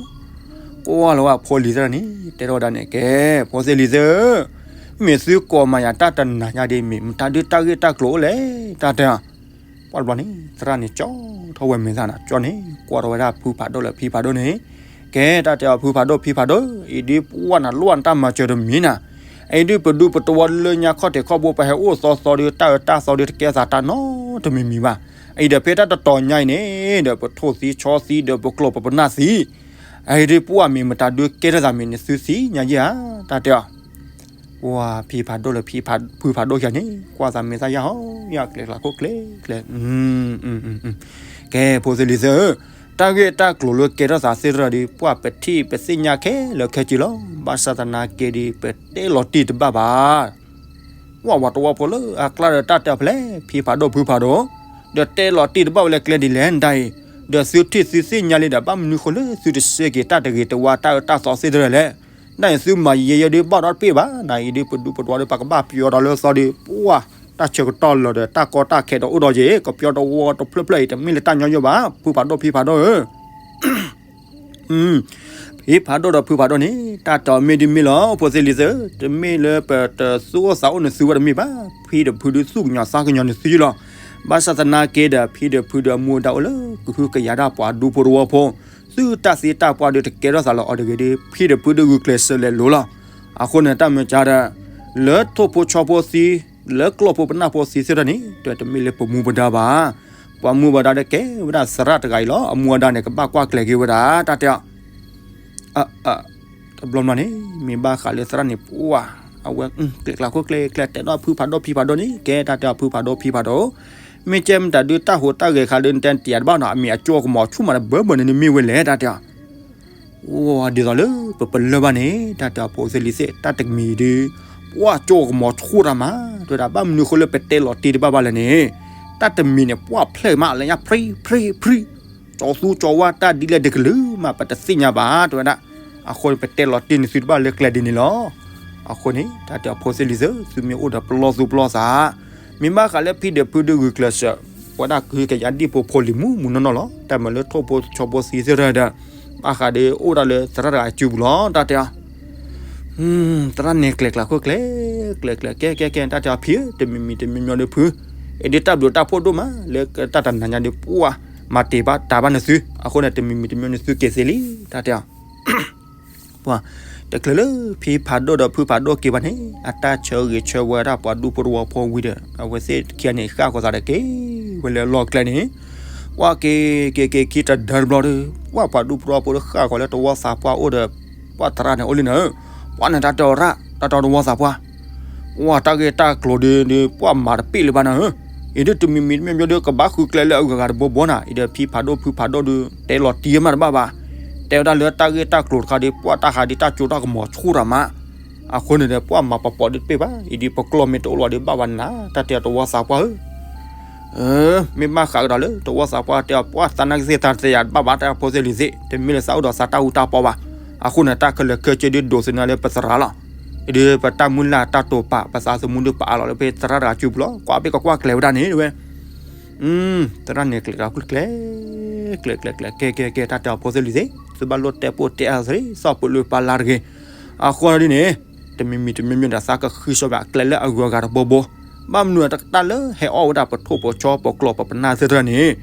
ကွၢ်လီၤဝဲဖိလံၤသ့ၣ်န့ၣ် တဲထီၣ်ဝဲဒၣ်န့ၣ် ကဲ ဖိသ့ၣ်လံၤသ့ၣ်ဧၢ, မ့ၢ်သုကိးမၤယၤတၢ်တနၤညါဒီး မ့ၢ်မတၤဒုတၢ်ဂ့ၢ်တၢ်ကျိၤအိၣ်လဲၣ် တၢ်တဲ ပှၢ်တဘျီန့ၣ် သရၣ်န့ၣ်ကၠီထီၣ်ဝဲမဲာ်သၣ်နၤ ကၠီန့ၣ် ကွၢ်ထီၣ်ဝဲဒၣ်ဖုဖးဒိၣ်လၢဖံဖးဒိၣ်န့ၣ် ကဲတၢ်တဲအီၤဖုဖးဒိၣ်ဖံဖးဒိၣ် အံၤဒုးပှၢ်နၤလိၣ်နတၢ်မၤစၢၤတမံၤနၤ, အံၤဒုးပဒူပတဝီလၢညါခီၣ်ထံးခီၣ်ဘိ ပဟဲအိၣ်သီသီဒီး တၢ်အၢတၢ်သီဒီး တကဲသးတၢ်နီတမံၤမံၤဘၣ်, အံၤဒီးဖဲတၢ်တတီၤညါအံၤန့ၣ် ဒီးပထိၣ်သံဆီသံ ဒီးပကျိာ်ပပနၢ်သံ, အံၤဒုးပှၢ်မ့ၢ်မတၤဒုးကဲထီၣ်သးမံၤန့ၣ် သုသ့ၣ်ညါယဲဧါ, တၢ်တဲအီၤ ပှၢ်ဖံဖးဒိၣ်လၢဖံဖးဒိၣ်ခံဂၤန့ၣ် ကွၢ်သးမဲာ်သၣ်ယၢ်ဟီ ယၢ်ကျဲကျါခိၣ်ကျဲကျဲ, ကဲ ဖိသ့ၣ်လံၤသ့ၣ်ဧၢ, တၢ်ဂ့ၢ်တၢ်ကျိၤလၢကဲထီၣ်သးသ့ၣ်တဖၣ်ဒီး ပှၢ်ပထံၣ်ပသ့ၣ်ညါခဲလၢာ်ခဲဆ့လီၤ, ဘၣ်ဆၣ်သနာ်က့ဒီး ပတဲလီၤတံၢ်တဘၣ်ဘၣ် ဝဲဝဲတဝီဖိလၢအကျါဒီးတၢ်တဲအီၤဖဲလဲၣ် ဖံဖးဒိၣ်ဖုဖးဒိၣ်, ဒီးတဲလီၤတံၢ်တဘၣ်ဝဲလၢကျဲဒ်လဲၣ်ဒၣ်အံၤ, ဒီးသုထံၣ်သုသ့ၣ်ညါလံဒီး ဘၣ်မနုၤဃိလၢသုတစဲးက့ၤတၢ်တဂ့ၤတဝါတၢ်အၢတၢ်သီသ့ၣ်တဖၣ်လဲၣ်, ဒ်အံၤသုမၤယဲယဲဒုးဘၣ်ဒီးတပ့ၢ်ဘၣ်, နအံၤဒုးပဒူပတဝီဒီး ပကဘၣ်ပျီဒီးလၢသီဒီး ပှၢ်တၢ်ဆၢကတီၢ်လၢာ်ဒီး တၢ်ကီတၢ်ခဲဒီးအိၣ်ဒီးယဲ ကပျီတဝီတဖျၢၣ်ဖျၢၣ်အံၤ တမ့ၢ်လၢတၢ်ညီညီဘၣ် ဖုဖးဒိၣ်ဖံဖးဒိၣ်ဧၢ ဖံဖးဒိၣ်ဒီးဖုဖးဒိၣ်န့ၣ် တၢ်တီၤမ့ၢ်ဒ်မ့ၢ်လီၤ ဖိသ့ၣ်လံၤသ့ၣ်ဧၢ, တမ့ၢ်လၢပတသူၣ်အိၣ်သးအိၣ်န့ၣ်သုဝဲတမ့ၢ်ဘၣ်, ဖံဒီးဖုဒုးသူၣ်ကညီၤသးကညီၤန့ၣ်သုလီၤ, ဘၣ်ဆၣ်သနာ်က့ဒီး ဖံဒီးဖုဒီးအမူအဒါအိၣ်လၢကဟုကယာ်ဒၣ်ပှၤဒူဖိတဝီဖိ, သုတၢ်သ့တၢ်ပှၢ်ဒုးတကဲထီၣ်သးလၢအီၤတဂ့ၤဒီး ဖံဒီးဖုဒုးဂုာ်ကျဲးစၢးလဲၤလိၤလီၤ, အဃိန့ၣ် တၢ်မၤစၢၤဒီး လၢထိၣ်ဖိဆီဖိသံ လၢကျီၢ်ဖိပနၢ်ဖိသံသ့ၣ်တဖၣ်န့ၣ် တမ့ၢ်လၢပမူပဒါဘၣ် ပှၤမူပဒါဒီးကဲဝဲဒၣ်သရၣ်တဂၤအံၤလီၤ, အမူအဒါန့ၣ် ကဘၣ်ကွၢ်ကျဲၤက့ၤဝဲဒၣ် တၢ်တဲအီၤ, တဘျီဘျီန့ၣ် မ့ၢ်ဘၣ်ဃးလၢသရၣ်န့ၣ် ပှၢ် အဝဲ ကျဲကျါခိၣ်ကျဲကျဲ တဲဒီးဖုဖးဒိၣ်ဖံဖးဒိၣ်န့ၣ် ကဲတၢ်တဲအီၤဖုဖးဒိၣ်ဖံဖးဒိၣ်, မ့ၢ်ကဲမတၤဒုးတၢ်ဟူးတၢ်ဂဲၤခါဒုး နတဲတယၤတဘၣ်နီၤ အမ့ၢ်အကၠိကမီၤဆူၣ်မးတဘၢဘၢန့ၣ် နမ့ၢ်ဝဲလဲၣ် တၢ်တဲအီၤ တ အိၣ်ဒ်သိးလၢပပလၢၢ်ဘၣ်န့ၣ် တၢ်တဲအီၤဖိသ့ၣ်လံၤသ့ၣ် တၢ်တမံၤဒုး ပှၢ်ကၠီကမီၤဆူၣ်တၢ်မး တဲဝဲဒၣ် ဘၣ်မနုၤဃိလၢပတဲလီၤတံၢ်တဘၣ်ဘၣ်လဲၣ်န့ၣ် တၢ်တမံၤန့ၣ် ပှၢ်ဖျဲၣ်မးလၢညါ ဖြံဖြံဖြံ ကၠီသူကၠီဝါတၢ်ဒ်လဲၣ်တကလုာ်မး ပတသ့ၣ်ညါဘၣ် တဲဝဲဒၣ်. အဃိန့ၣ် ပတဲလီၤတံၢ်န့ၣ်သုတဘၣ်လၢကျဲဒ်န့ၣ်လီၤ. အဃိန့ၣ် တၢ်တဲအီၤဖိသ့ၣ်လံၤသ့ၣ် သုမ့ၢ်အိၣ်ဒီးပလီၢ်သူပလီၢ်သး မ့ၢ်ဘၣ်ဃးလၢဖံဒီးဖုဒုးဂုာ်ကျဲးစၢး ပဝဲဒၣ်ကဟုကယာ်ဒံၣ်ဖိဖိလံၤမူးမူးနီၢ်နီၢ်လီၤ. တၢ်မၤလၢထိၣ်ဖိဆီဖိသံသ့ၣ်တဖၣ်ဒီး ဘၣ်ဃးဒီးအိၣ်ဒၣ်လၢသရၣ်တဂၤစုပူၤလီၤ တၢ်တဲအီၤ. သရၣ်န့ၣ်ကျဲၤကျဲၤခိၣ်ကျဲၤ ကျဲၤကျဲၤ ကဲကဲကဲ တၢ်တဲအီၤဖံဧၢ တမံၤမံၤတမံၤမံၤဒီးဖု အံၤဒ်တၢ်ဘျုးတၢ်ဖှိၣ်ဒိၣ်မး လၢတၢ်တနၤညါဒီးပှၢ်မၤတ့ၢ်ဘၣ်တၢ်ဘၣ်န့ၣ်သု အဃိန့ၣ် တမံၤမံၤတမံၤန့ၣ်သုက့ၤသ့လံ တၢ်တဲအီၤ. ပှၤ တချုးလၢဖံဖးဒိၣ်ဒီးဖုဖးဒိၣ်က့ၤဘၣ်န့ၣ် အတၢ်ဆၢဂ့ၤဆၢဝါဒၣ်ပှၤဒူဖိတဝီဖိဝံၤဒီး အဝဲသ့ၣ်ခံဂၤန့ၣ် ဃၣ်ဃီၤသးဒီးက့ၤဝဲလၢအလီၢ်ကျဲန့ၣ် ပှၤက့ၤက့ၤက့ၤခံတဒၢတဘျီဒီး ပှၤပှၤဒူဖိတဝီဖိဒီးဃၣ်ဃီၤလၢတဝီသးပှၢ်အိၣ်ဒီး ပှၢ်သရၣ်န့ၣ်အိၣ်လံနၤဧၢ, ပှၢ်န့ၣ်တၢ်တဲအီၤရၣ် တၢ်တဲအီၤတဝီသးပှၢ် ပှၢ်တၢ်ဂ့ၢ်တၢ်ကျိၤဒီး ပှၢ်မၤတပ့ၢ်လၢၤဘၣ်နၤဧၢ, အံၤဒ်တမံၤမံၤတမံၤမံၤဒီး ကဘၣ်ဃုကျဲလၢအဂၤဂၤတဘိဘိနၤ, အံၤဒီးဖံဖးဒိၣ်ဖုဖးဒိၣ်ဒီး တဲလီၤတံၢ်မးတဘၣ်ဘၣ်, တဲဝဲဒၣ်လၢတၢ်ဂ့ၢ်တၢ်ကျိၤတခါဒီး ပှၢ်တၢ်ဟးဒီးတၢ်ကၠိတၢ်ကမီၤဆူၣ်တၢ်မး, အဃိန့ၣ်ဒီး ပှၢ်မၤပှၤပိာ်ဒ်တပ့ၢ်ဘၣ်, အံၤဒ်ပကျီၢ်မ့ၢ်တအိၣ်လီၤဒီးဘၣ်ဘၣ်နၤ, တၢ်တဲအီၤတဝီသးပှၢ်ဧၢ မ့ၢ်ဘၣ်ဃးကဒီးလၢတဝီသးပှၢ်တဲအီၤ ပှၢ်သးနာ်က့ၤသ့ၣ်သးတသ့ယၤတဘၣ်ဘၣ် တၢ်ဖိသ့ၣ်လံၤသ့ၣ် တမ့ၢ်လၢသးအိၣ်ဒီးသးတၢ်အူတၢ်ပီဘၣ်, အဃိန့ၣ် တၢ်ခဲလၢာ်ခဲဆ့ဒ်ဒိးသန့ၤလၢပသရၣ်လီၤ, အံၤဒ်ပတၢ်မုၢ်လၢ်တၢ်တိာ်ပာ် ပသးသမူဒ်ပအးလီၤလၢဖဲသရၣ်တဂၤစုပူၤလီၤ, ကွၢ်ဘ့ၣ်ကကွၢ်ကျဲၤဝဲဒၣ်န့ၣ်ဝဲ သရၣ်န့ၣ်ကျဲၤကျဲၤ ကျဲၤကျဲၤ ကဲကဲကဲ တၢ်တဲအီၤဖိသ့ၣ်လံၤသ့ၣ် သုဘၣ်လိၣ်တဲပိၢ်တဲအါသ့ သီၣ်ပူၤလၢပၢ်လၢ်တဂ့ၤ, အဃိဒ်န့ၣ် တမံၤမံၤတမံၤမံၤဒီးသးကဃံစီဘၣ်ကျဲလၢအဂုၤအဂၤတဘိဘိ, ဘၣ်မနုၤတၢ်လၢဟဲအီၣ်ဝဲဒၣ်ပထိၣ်ပဆီပကျိၤပပနၢ်သ့ၣ်တဖၣ်န့ၣ်,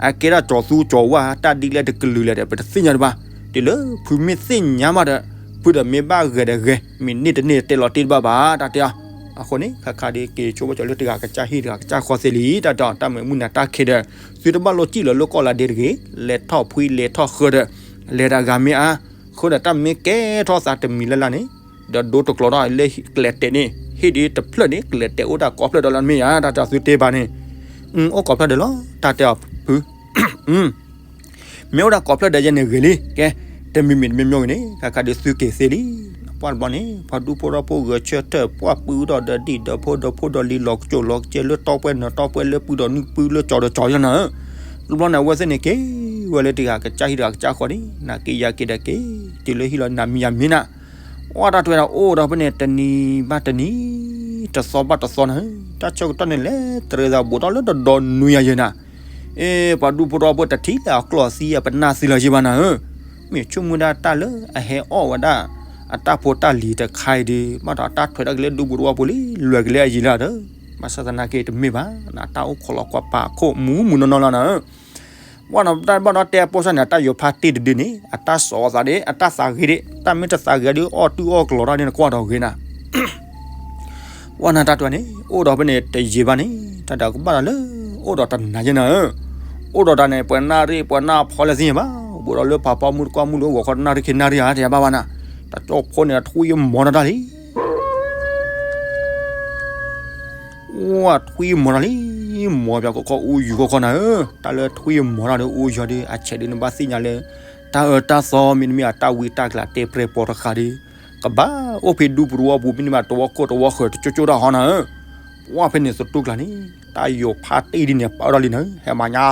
အကဲဒၣ်ကၠီၤသူကၠီၤဝါတၢ်ဒ်လဲၣ်တကလုာ်လဲၣ်ဒီး ပတသ့ၣ်ညါတဘၣ်, တုၤလၢဖုမ့ၢ်သ့ၣ်ညါမးဒီး, ဖုဒီးမ့ၢ်ဘၣ်ဂဲၤဒီးဂဲၤ, မ့ၢ်န့ၢ်တန့ၢ်တဲလီၤတံၢ်တဘၣ်ဘၣ် တၢ်တဲအီၤ, အဃိန့ၣ် ခါခါဒ်က့ၤဆိကမိၣ်ကၠီၤလၢတဂၤကစၢ်ဟံၣ်တဂၤကစၢ်ဃီသ့လံ, တၢ်တဲအီၤ တၢ်မၤမုၢ်နၤတၢ်ခဲဒီး, သုတဘၣ်လိၣ်စံၣ်လီၤလၢကီၢ်လၢဒ့တဂ့ၤ, လဲၤထီၣ်ဖှံလဲၤထီၣ်ဃၢဒီး, လဲၤတဂၤမ့ၢ်အါ, ဃုာ်ဒီးတၢ်မ့ၢ်ကဲထီၣ်သးတမံၤလၢ်လၢ်န့ၣ်, ဒီးဒိတကျိၤထီၣ်လၢကျဲတဲာ်န့ၣ်, ဟ့ၣ်ဒ်တဖျၢၣ်န့ၣ် ကျဲတဲာ်အိၣ်တၢ်ကိးဖျၢၣ်ဒီးလီၤမ့ၢ်ဧါ, တၢ်တဲအီၤသုတဲဘၣ်န့ၣ်, အိၣ်ကိးဖျၢၣ်ဒီးလီၤ, တၢ်တဲအီၤဖု မ့ၢ်အိၣ်ဒၣ်ကိးဖျၢၣ်ဒီးယဲန့ၣ်ဂ့ၤလံ, ကဲ, တမံၤမံၤတမံၤမံၤဂ့ၤန့ၣ် ခါခါဒ်သုက့ၤသ့လံ, ပှၢ်တဘျီန့ၣ် ပှၤဒူဖိထီဖိဂဲၤဆၢထၢၣ် ပှၢ်ပုၢ်ဒီးဒီးဒံၣ်ဒီးဖိဒီးဖိဒီးလံၤလီၤကစိၣ်လီၤကစဲလၢတီပှဲၤနၢၤတီပှဲၤလၢပုၢ်ဒီးနုၢ်ပုၢ် လၢကၠီၤဒီးကၠီၤယဲန့ၣ်, တဘျီန့ၣ် အဝဲသ့ၣ်န့ၣ်က့ၤဝဲလၢတဂၤကစၢ်ဟံၣ်တဂၤကစၢ်ဃီန့ၣ် နၤက့ၤယၤက့ၤဒီးက့ၤ, တုၤလၢဟံၣ်လီၤနၤမံၤယၤမံၤနၤ, ပှၢ်တၢ်တဲဝဲဒၣ်အိၣ်ဒီးဖဲန့ၣ် တနံၤဘၣ်တနံၤ, တသီဘၣ်တသီနၤဧၢ, တၢ်ဆၢကတီၢ်န့ၣ်လဲၤတရံးသးဘူးထီၣ်လၢတဒီနွံယၤယဲနၤ, အ့ ပှၤဒူဖိထီဖိတထံၣ်လၢအကျီၢ်သံအပနၢ်သံလၢၤယဲဘၣ်နၤဧၢ, မ့ၢ်ဆိကမိၣ်ဒၣ်တၢ်လၢအဟဲအီၣ်ဝဲဒၣ် အတၢ်ဖိတၢ်လံၤတခါအံၤဒီး ဘၣ်ဒီးတၢ်ထွဲဒၣ်က့ၤလၢဒူပူၤတဝီပူၤလံ လွဲၢ်က့ၤလၢအယံၤလၢဒီး, ဘၣ်ဆၣ်သနာ်က့တမ့ၢ်ဘၣ်, နတၢ်အိၣ်ခိးလီၤကွၢ်ပာ်ခိၣ်မူးမူးနီၢ်နီၢ်လီၤနၤဧၢ, ပှၢ်နတၢ်ဘၣ်ဒီးတဲအပိစၢ်န့ၣ် အတၢ်ယိၤဖးတ့ၢ်တဒုန့ၣ် အတၢ်စီၤအသးဒီး အတၢ်သးဂ့ၤဒီး တၢ်မ့ၢ်တသးဂ့ၤဒီး အီၣ်တူၢ်အီၣ်ကလီၤတၢ်န့ၣ် နကွၢ်ဒီးဂ့ၤနၤ ပှၢ်နတၢ်တဲန့ၣ် အိၣ်ဒီးဖဲန့ၣ်တယံာ်ဘၣ်န့ၣ် တၢ်ဒီးကဘၣ်ဒီးလၢ အိၣ်ဒီးတနၤယဲနၤဧၢ, အိၣ်ဒီးတၢ်န့ၣ် ပှဲၤနၣ်ရံၣ်ပှဲၤနၣ်ဖီလၢသ့ၣ်ညါဘၣ်, ဘူးဒီးလၢဖးဖီမုၢ်တကွၢ်မုၢ်လၢဂီၤခီတနၣ်ရံၣ်ခံနၣ်ရံၣ်ဧါ တယၤဘၣ်ဘၣ်နၤ, တၢ်ကၠီဖိန့ၣ် ထွံၣ်မီၤတၢ်လံ ဝါထွံၣ်မီၤတၢ်လံ, မီၤပၠးကီကီအူယူၤကီကီနၤဧၢ, တၢ်လၢထွံၣ်မီၤတၢ်ဒီးအူယူၤဒီး အဆဲးဒီးနဘၣ်သ့ၣ်ညါလၢ တၢ်အၢတၢ်သီမ့တမ့ၢ်အတၢ်ဝံတၢ်ကျးတဲပြဲၢ်ပိာ်တဃာ်ဒီး ကဘၣ်အိၣ်ဖဲဒူပူၤတဝီပူၤ မ့တမ့ၢ်တဝီခိၣ်တဝီဃၢၤတကၠိကၠိတၢ်ဟီနၤဧၢ, ပှၢ်ဖဲန့ၣ်သတူၢ်ကျါန့ၣ် တၢ်ယိၤဖးတ့ၢ်ဒ်န့ၣ် ပာ်ဝဲဒၣ်လံနၤဧၢ, ဟဲမၤညါ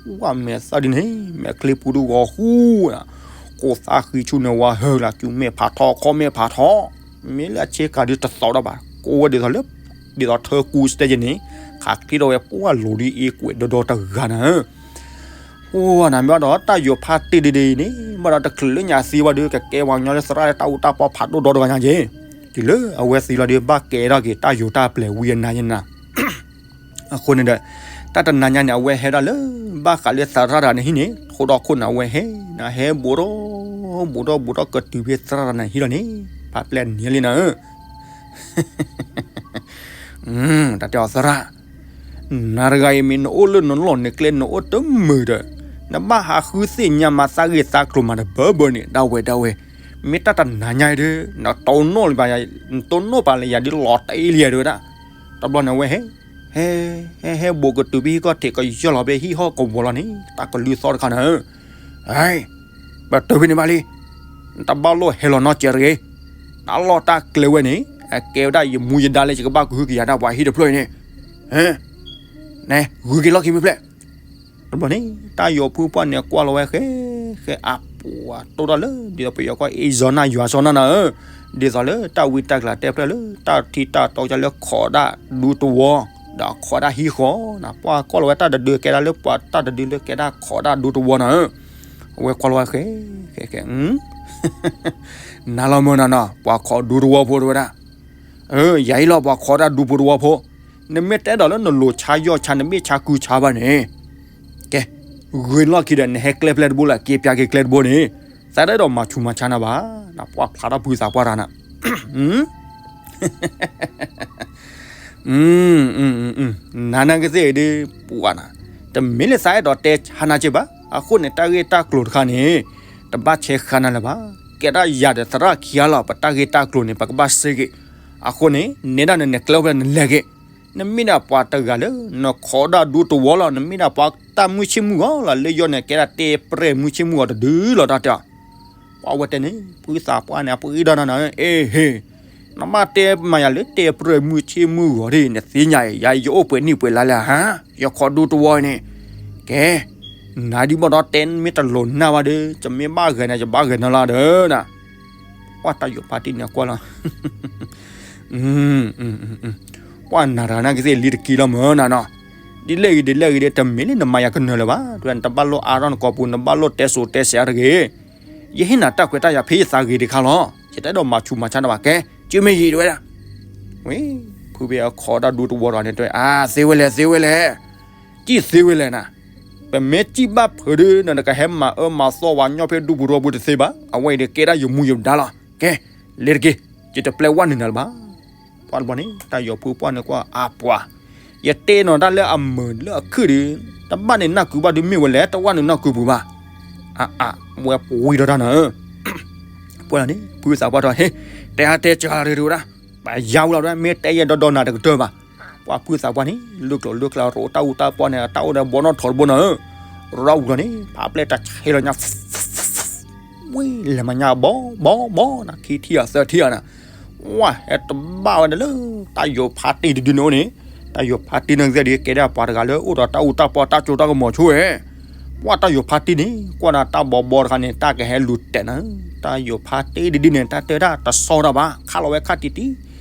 သူ ပှၢ်မဲာ်သၣ်ဒ်န့ၣ် မဲာ်ချ့ပူၤဒုးဂီၤဃူ ကိးသးဃံဆူၣ်န့ၣ်ဝဲဟၢလၢ ကူမဲာ်ဖးထီ ခီမဲာ်ဖးထီ, မ့ၢ်လၢအဆ့ကၤဒုးတသီဒၣ်ဘၣ် ကိးဝဲဒ်သိးလၢ ဒ်သိးထၢကူစတဲယဲန့ၣ် ခးချ့ထီၣ်ဝဲပှၢ်လိၤဒ်အ့ကွဲးဒီဒီတဂၤနၤဧၢ, အိၣ်နၤမ့ၢ်ဘၣ်ဒီးတၢ်ယိၤဖးတ့ၢ်ဒ်ဒ်အံၤန့ၣ် ဘၣ်ဒီးတချုးလၢညါသံဝဲဒီး ကကဲပှၤကညီလၢသရၣ်လၢတၢ်အူတၢ်ပီဖးဒိၣ်ဒီတဂၤညါက့ၤ, တုၤလၢအဝဲသံလီၤဒီး ဘၣ်ကဲထီၣ်က့ၤတၢ်ယိၤတၢ်ပျဲၤဝံအနၤယဲနၤ အဃိန့ၣ်ဒီး တၢ်တနၤညါန့ၣ် အဝဲဟဲဒၣ်လၢ ဘၣ်ဃးလၢသရၣ်တဂၤန့ၣ်ဟံၣ်န့ၣ် ထိၣ်ဒီခိၣ်န့ၣ် အဝဲဟဲ နဟဲဘူးထီၣ် ဘူးထီၣ်ဘူးထီၣ်ကတုၤဖဲသရၣ်တဂၤန့ၣ်ဟံၣ်လီၤန့ၣ် ဖးပျဲၢ်နံၤလံနၤဧၢ, တၢ်တဲအီၤသရၣ် နၤတဂၤအံၤမ့ၢ်နအိၣ်လၢနလီၢ်နကျဲနအိၣ်တမုာ်ဒီး နဘၣ်ဟးဃုသ့ၣ်ညါမၤသးဂ့ၢ်သးကျိၤမးတဘၢဘၢန့ၣ် ဒၣ်ဝဲဒၣ်ဝဲ, မ့ၢ်တၢ်တနၤညါအံၤဒီး နတိၢ်နီၣ်လၢၤဘၣ် နတိၢ်နီၣ်ပာ်လၢယၤဒ်လီၤတ့လံယၤဒ်ဝဲဒၣ်, တဘျီန့ၣ်အဝဲဟဲ ဟဲ ဟဲ ဟဲဘူးကတုၤဖဲဟံၣ်ကီၢ်ထံးကယၢၢ်လီၤဖဲဟံၣ်ဟီၣ်ကဝီၤလီၤန့ၣ် တၢ်ကလုၢ်သီတခါနၤဧၢ, ဟဲ ပတုၤဖဲန့ၣ်ဘၣ်လံ, တဘၣ်လိၣ်ဟဲလီၤနီတစဲးတဂ့ၤ. တၢ်လီၢ်တၢ်ကျဲဝဲန့ၣ် အကဲဝဲဒၣ်ယမူယဒါလၢယကဘၣ်ကဟုကယာ်ဒၣ်ပှၤဟံၣ်တဖျၢၣ်အံၤန့ၣ်, နဲ, ဂုၤက့ၤလီၢ်ခံမ့ၢ်ဖျဲၣ် တဘျီန့ၣ် တၢ်ယိၤဖုပှၢ်န့ၣ်ကွၢ်လီၤဝဲဃဲ, ဃဲအပှၤတိၢ်တၢ်လၢ ဒ်သိးပယီၤကီၢ် အ့ၣ် စီၤနၢ်ယွၤစီၤနၢ်နၤဧၢ, ဒ်သိးလၢတၢ်ဝံတၢ်ကျးတဲဖျၢၣ်လၢ တၢ်ထံတၢ်တီကလၢခိးဒၣ်ဒူတဝီ, ဒီးခိးဒၣ်ဟံၣ်ဃီနၤ, ပှၢ်ကွၢ်လီၤဝဲတၢ်တဒုကဲဒၣ်လၢပှၤတၢ်တဒုလၢကဲဒၣ်ခိးဒၣ်ဒူတဝီနၤဧၢ, အဝဲကွၢ်လီၤဝဲဃဲ, ဃဲဃဲ နၤလီၤမၢ်နၤနီၤ ပှၤခိးဒူတဝီဖိတဝဲဒၣ် ယၤအံၤလီၤပှၤခိးဒၣ်ဒူဖိတဝီဖိ, နမ့ၢ်တဲဒီးလၢနလိၤဆါယီၢ်ဆါ နဘ့ၣ်ဆါကုဆါဘၣ်န့ၣ်, ကဲ, ဂ့ၤလီၢ်ခံဒီး နဟဲကျဲဖျဲၣ်တဘိလၢ က့ၤပျးက့ၤကျဲတဘိန့ၣ်, သးတအဲၣ်ဒိးမၤဆူးမၤဆါနၤဘၣ်, နပှၢ်ဖျါထီၣ်ဖုသးပှၢ်တၢ်နၤ နၤနကသ့ၣ်ဒ်ပှၤနၤ, တမ့ၢ်လၢသးအဲၣ်ဒိးတဲဆါနၤက့ဘၣ်, အဃိန့ၣ် တၢ်ဂ့ၢ်တၢ်ကျိၤတခါန့ၣ်, တဘၣ်ဆဲးဃါနၤလၢၤဘၣ်, ကဲဒၣ်ယၤဒီးသရၣ်ခံဂၤလီၤ ပတၢ်ဂ့ၢ်တၢ်ကျိၤန့ၣ် ပကဘၣ်စ့က့ၤ, အဃိန့ၣ် နဲဒၣ်နနကျဲအိၣ်ဖဲလဲၣ်နလဲၤက့ၤ, နမ့ၢ်ဒၣ်ပှၤတဂၤလၢ နခိးဒၣ်ဒူတဝီလီၤ နမ့ၢ်ဒၣ်ပှၤတၢ်မုၢ်ဆ့ၣ်မုၢ်ဂီၤလီၤ လၢယီၢ်န့ၣ် ကဲဒၣ်တဲပြဲၢ်မုၢ်ဆ့ၣ်မုၢ်ဂီၤတဒုလီၤတၢ်တဲအီၤ ပှၤဝဲတဲန့ၣ် ဖုသးပှၢ်န့ၣ် အပှ့ၤဒီးနၤနၤ အ့ဟ့ၣ်, နဘၣ်တဲမၤယၤလၢတဲပြဲၢ်မုၢ်ဆ့ၣ်မုၢ်ဂီၤဒ် နသ့ၣ်ညါအံၤ ယၤယအိၣ်ပှဲၤနံၣ်ပှဲၤလါလဲၣ်ဧါ, ယခိးဒူတဝီန့ၣ်, ကဲ, နၤဒ်ဘၣ်ဒီးတဲမ့ၢ်တလိၤနၢ်ဘၣ်ဒီး ယမ့ၢ်ဘၣ်ဂဲၤနၤ ယဘၣ်ဂဲၤနၤလီၤဒီးနၤ, ပှၢ်တၢ်ယိၤဖါတံၢ်န့ၣ်ကွၢ်လီၤ ပှၢ်နၤတဂၤနာ်က့သ့ၣ်လံတက့ၢ်လီၤမၢ်နၤနီၤ, ဒ်လဲၣ်ဂ့ၤဒ်လဲၣ်ဂ့ၤဒီး တမ့ၢ်လၢနမၤယၤကနၢၤလၢၤဘၣ်, တဝဲနတဘၣ်လိၣ်အါထီၣ်နကိာ်ပူၤ နဘၣ်လိၣ်တဲစိၤတဲဆှးတဂ့ၤ, ယဟ့ၣ်နၤတၢ်ခွဲးတၢ်ယာ်ဖဲယသးဂ့ၤတခါလီၤ, ယတအဲၣ်ဒိးမၤဆူးမၤဆါနၤဘၣ် ကဲ, ကၠိမ့ၢ်ယံၤတဝဲဒၣ်, ဝံၤ, ဖုဖဲအခိးဒၣ်ဒူတဝီဒီးန့ၣ် တဝဲ အါ သ့ဝဲလဲၣ် သ့ဝဲလဲၣ်, စံၣ်သ့ဝဲလဲၣ်နၤ, ပမ့ၢ်စံၣ်ဘၣ်ဖုးဒီး နကဟဲမၤအၢမၤသီဝဲညီဖဲဒူပူၤတဝီပူၤတသ့ဘၣ်, အဝဲအံၤဒီးကဲဒၣ်ယမူယဒါလီၤ, ကဲ, လဲၤတက့ၢ်, ယတပျဲဝဲနုာ်နၤလၢၤဘၣ် ပှၢ်တဘျီန့ၣ် တၢ်ယိၤဖုပှၢ်န့ၣ်ကွၢ်အပှၤ, ယတဲနၤတၢ်လၢအမုာ်လၢအခုၣ်ဒီး, တဘၣ်န့ၣ်နၢ်ကုပှၢ်ဒုးမ့ၢ်ဝဲလဲၣ် တဝၢ်နုာ်နၢ်ကုပူၤဘၣ်, အအ, ဝဲပှ့ၤဒီးတၢ်နၤဧၢ, ပှၢ်န့ၣ် ဖုသးပှၢ်ထီၣ် ဟ့ၣ်, တဲအါတဲစှၤတဂ့ၤတဝဲဒၣ်, ပယါဝဲလီၤတဝဲ မ့ၢ်တဲယဲဒီဒီနၤတကတၢၢ်ဘၣ်, ပှၢ်ဖုသးပှၢ်န့ၣ် လုၢ်ကျိၤလုၢ်ကျါရိးတၢ်အူတၢ်ပီၢ်န့ၣ် တၢ်အိၣ်ဒီးဘီနီၣ်ထိးတဘိနၤဧၢ, ရိးဒၣ်ဝံၤလီၤန့ၣ် ဖးပျဲၢ်တၢ်ဆဲးလီၤညါ ဝံၤလဲၤမၤညါဘီဘီဘီနၤ ခံထံၣ်အသၢထံၣ်အနၤ, ဝဲဟဲတဘၣ်ဝဲဒၣ်လၢ တၢ်ယိၤဖါတံၢ်တဒုန့ၣ်အိၣ်န့ၣ်, တၢ်ယိၤဖါတံၢ်န့ၣ်ကသ့ၣ်ဒုး ကဲဒၣ်ပှၤတဂၤလၢအိၣ်ဒီးတၢ်အူတၢ်ပီၢ်တၢ်စိတၢ်ကမီၤဆိဝဲ, ပှၢ်တၢ်ယိၤဖါတံၢ်န့ၣ် ကွၢ်ဒီးတၢ်ဘီဘီတခါန့ၣ် တၢ်ကဟဲလူၤတဲာ်နၤ, တၢ်ယိၤဖါတံၢ်တဒုန့ၣ် တၢ်တဲဒၣ်တဆီတၢ်ဘၣ် ခးလီၤဝဲခါတံၢ်တံၢ်,